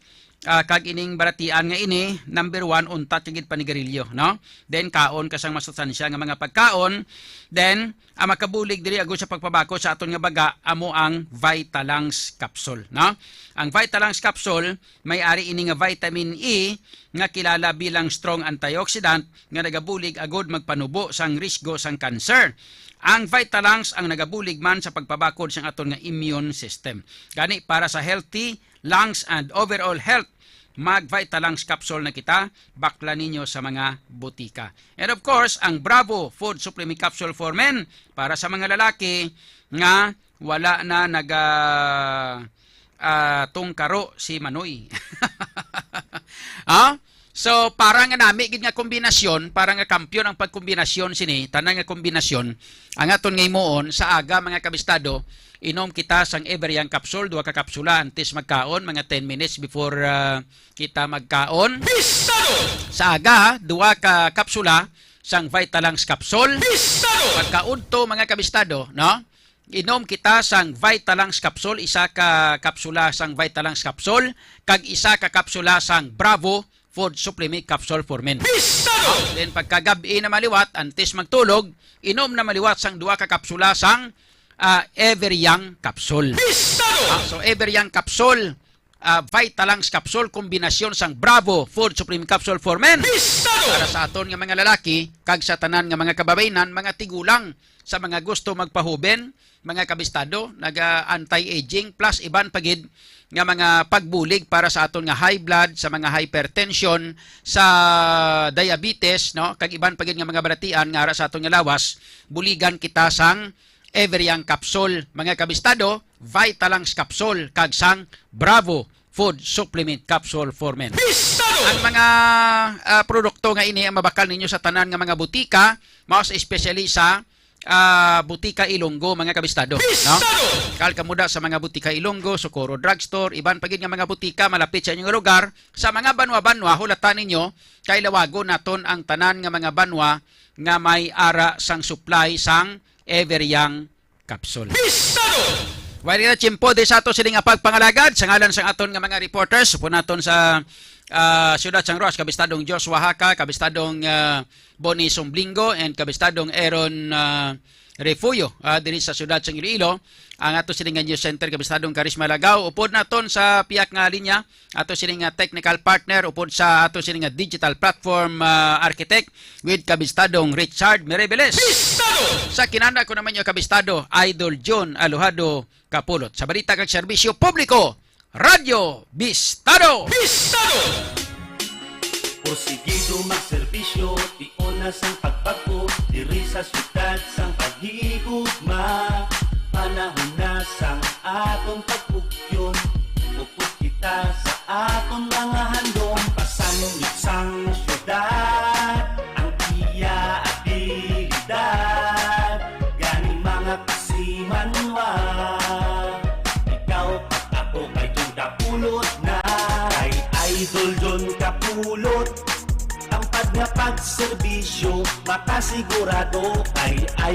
ah, kag ining balatian nga ini, number one, untat kag panigarilyo, no? Then kaon ka sang masustansya nga mga pagkaon, then ang makabulig diri agud sa pagpabakod sa aton nga baga amo ang Vitalangs capsule, no? Ang Vitalangs capsule may ari ini nga vitamin E nga kilala bilang strong antioxidant nga nagabulig agud magpanubo sang risgo sang cancer. Ang Vitalangs ang nagabulig man sa pagpabakod sang aton nga immune system. Gani, para sa healthy lungs and overall health, mag Vitalangs capsule na kita, bakla ninyo sa mga butika. And of course, ang Bravo Food Supplement Capsule for Men para sa mga lalaki nga wala na naga, ah, tungkaro si Manoy. Ah? So, para nga nami gid nga kombinasyon, para nga kampiyon ang pagkombinasyon sini, tanan nga kombinasyon, ang aton nga himuon sa aga, mga kabistado, inom kita sang Everyang capsule, duha ka kapsula antes magkaon, mga ten minutes before, ah, kita magkaon. Bistado! Sa aga, duha ka kapsula sang Vitalangs capsule. Bistado! Pagkaudto, mga kabistado, no? Inom kita sang Vitalangs capsule, isa ka kapsula sang Vitalangs capsule, kag isa ka kapsula sang Bravo Food Supplement Capsule for Men. Bistado! Then pagkagab-i na maliwat, antes magtulog, inom na maliwat sang duha ka kapsula sang, ah, Everyang capsule. Bistado! Ah, so Everyang capsule, ah, Vitalangs capsule, kombinasyon sang Bravo Food Supplement Capsule for Men. Bistado! Para sa aton nga mga lalaki, kag sa tanan nga mga kababayenan, mga tigulang, sa mga gusto magpahuben, mga kabistado, naga anti-aging, plus iban pa gid nga mga pagbulig para sa aton nga high blood, sa mga hypertension, sa diabetes, no? Kag iban pa gid nga mga balatian nga ara sa aton nga lawas, buligan kita sang Everyang capsule, mga kabistado, Vitalangs capsule, kag sang Bravo Food Supplement Capsule for Men. Bistado! Ang mga, ah, produkto nga ini ang mabakal ninyo sa tanan nga mga butika, mas especially sa ah, Butika Ilonggo, mga kabistado, no? Bistado! Kal kamuda sa mga Butika Ilonggo, Socorro Drugstore, iban pa gid nga mga butika malapit sa inyong lugar, sa mga banwa-banwa, hulatan ninyo, kay lawagon naton ang tanan nga mga banwa nga may ara sang supply sang Ever Young capsule. Bistado! Wala na tiyempo di sa ato sini nga pagpangalagad sa ngalan sang aton nga mga reporters, upod naton sa, ah, siyudad sang Roxas, kabistadong Joshua Haka, kabistadong, ah, Bonnie Sumblingo, and kabistadong Aaron, ah, Refugio, ah, diri sa siyudad sang Iloilo. Ang ato sini nga news center, kabistadong Karisma Lagaw, upod naton sa piyak nga linya, ato sini nga technical partner, upod sa ato sini nga digital platform, ah, architect, with kabistadong Richard Merebeles. Bistado! Sa kinanda ko naman yung kabistado, Idol John Alojado Kapulot. Sa balita kag serbisyo publiko, Radyo Bistado! Bistado! Porsigido magserbisyo, tion na sang pagbag-o, diri sa siyudad sang paghigugma. Panahon na sang aton pagpugyon, upod kita sa aton mga handom, pasangit sang siyudad, ang iya abilidad, gani mga kasimanwa. Ikaw pag ako kay John Kapulot na, kay Idol John Kapulot. Ang pag nga pagserbisyo, makasigurado kay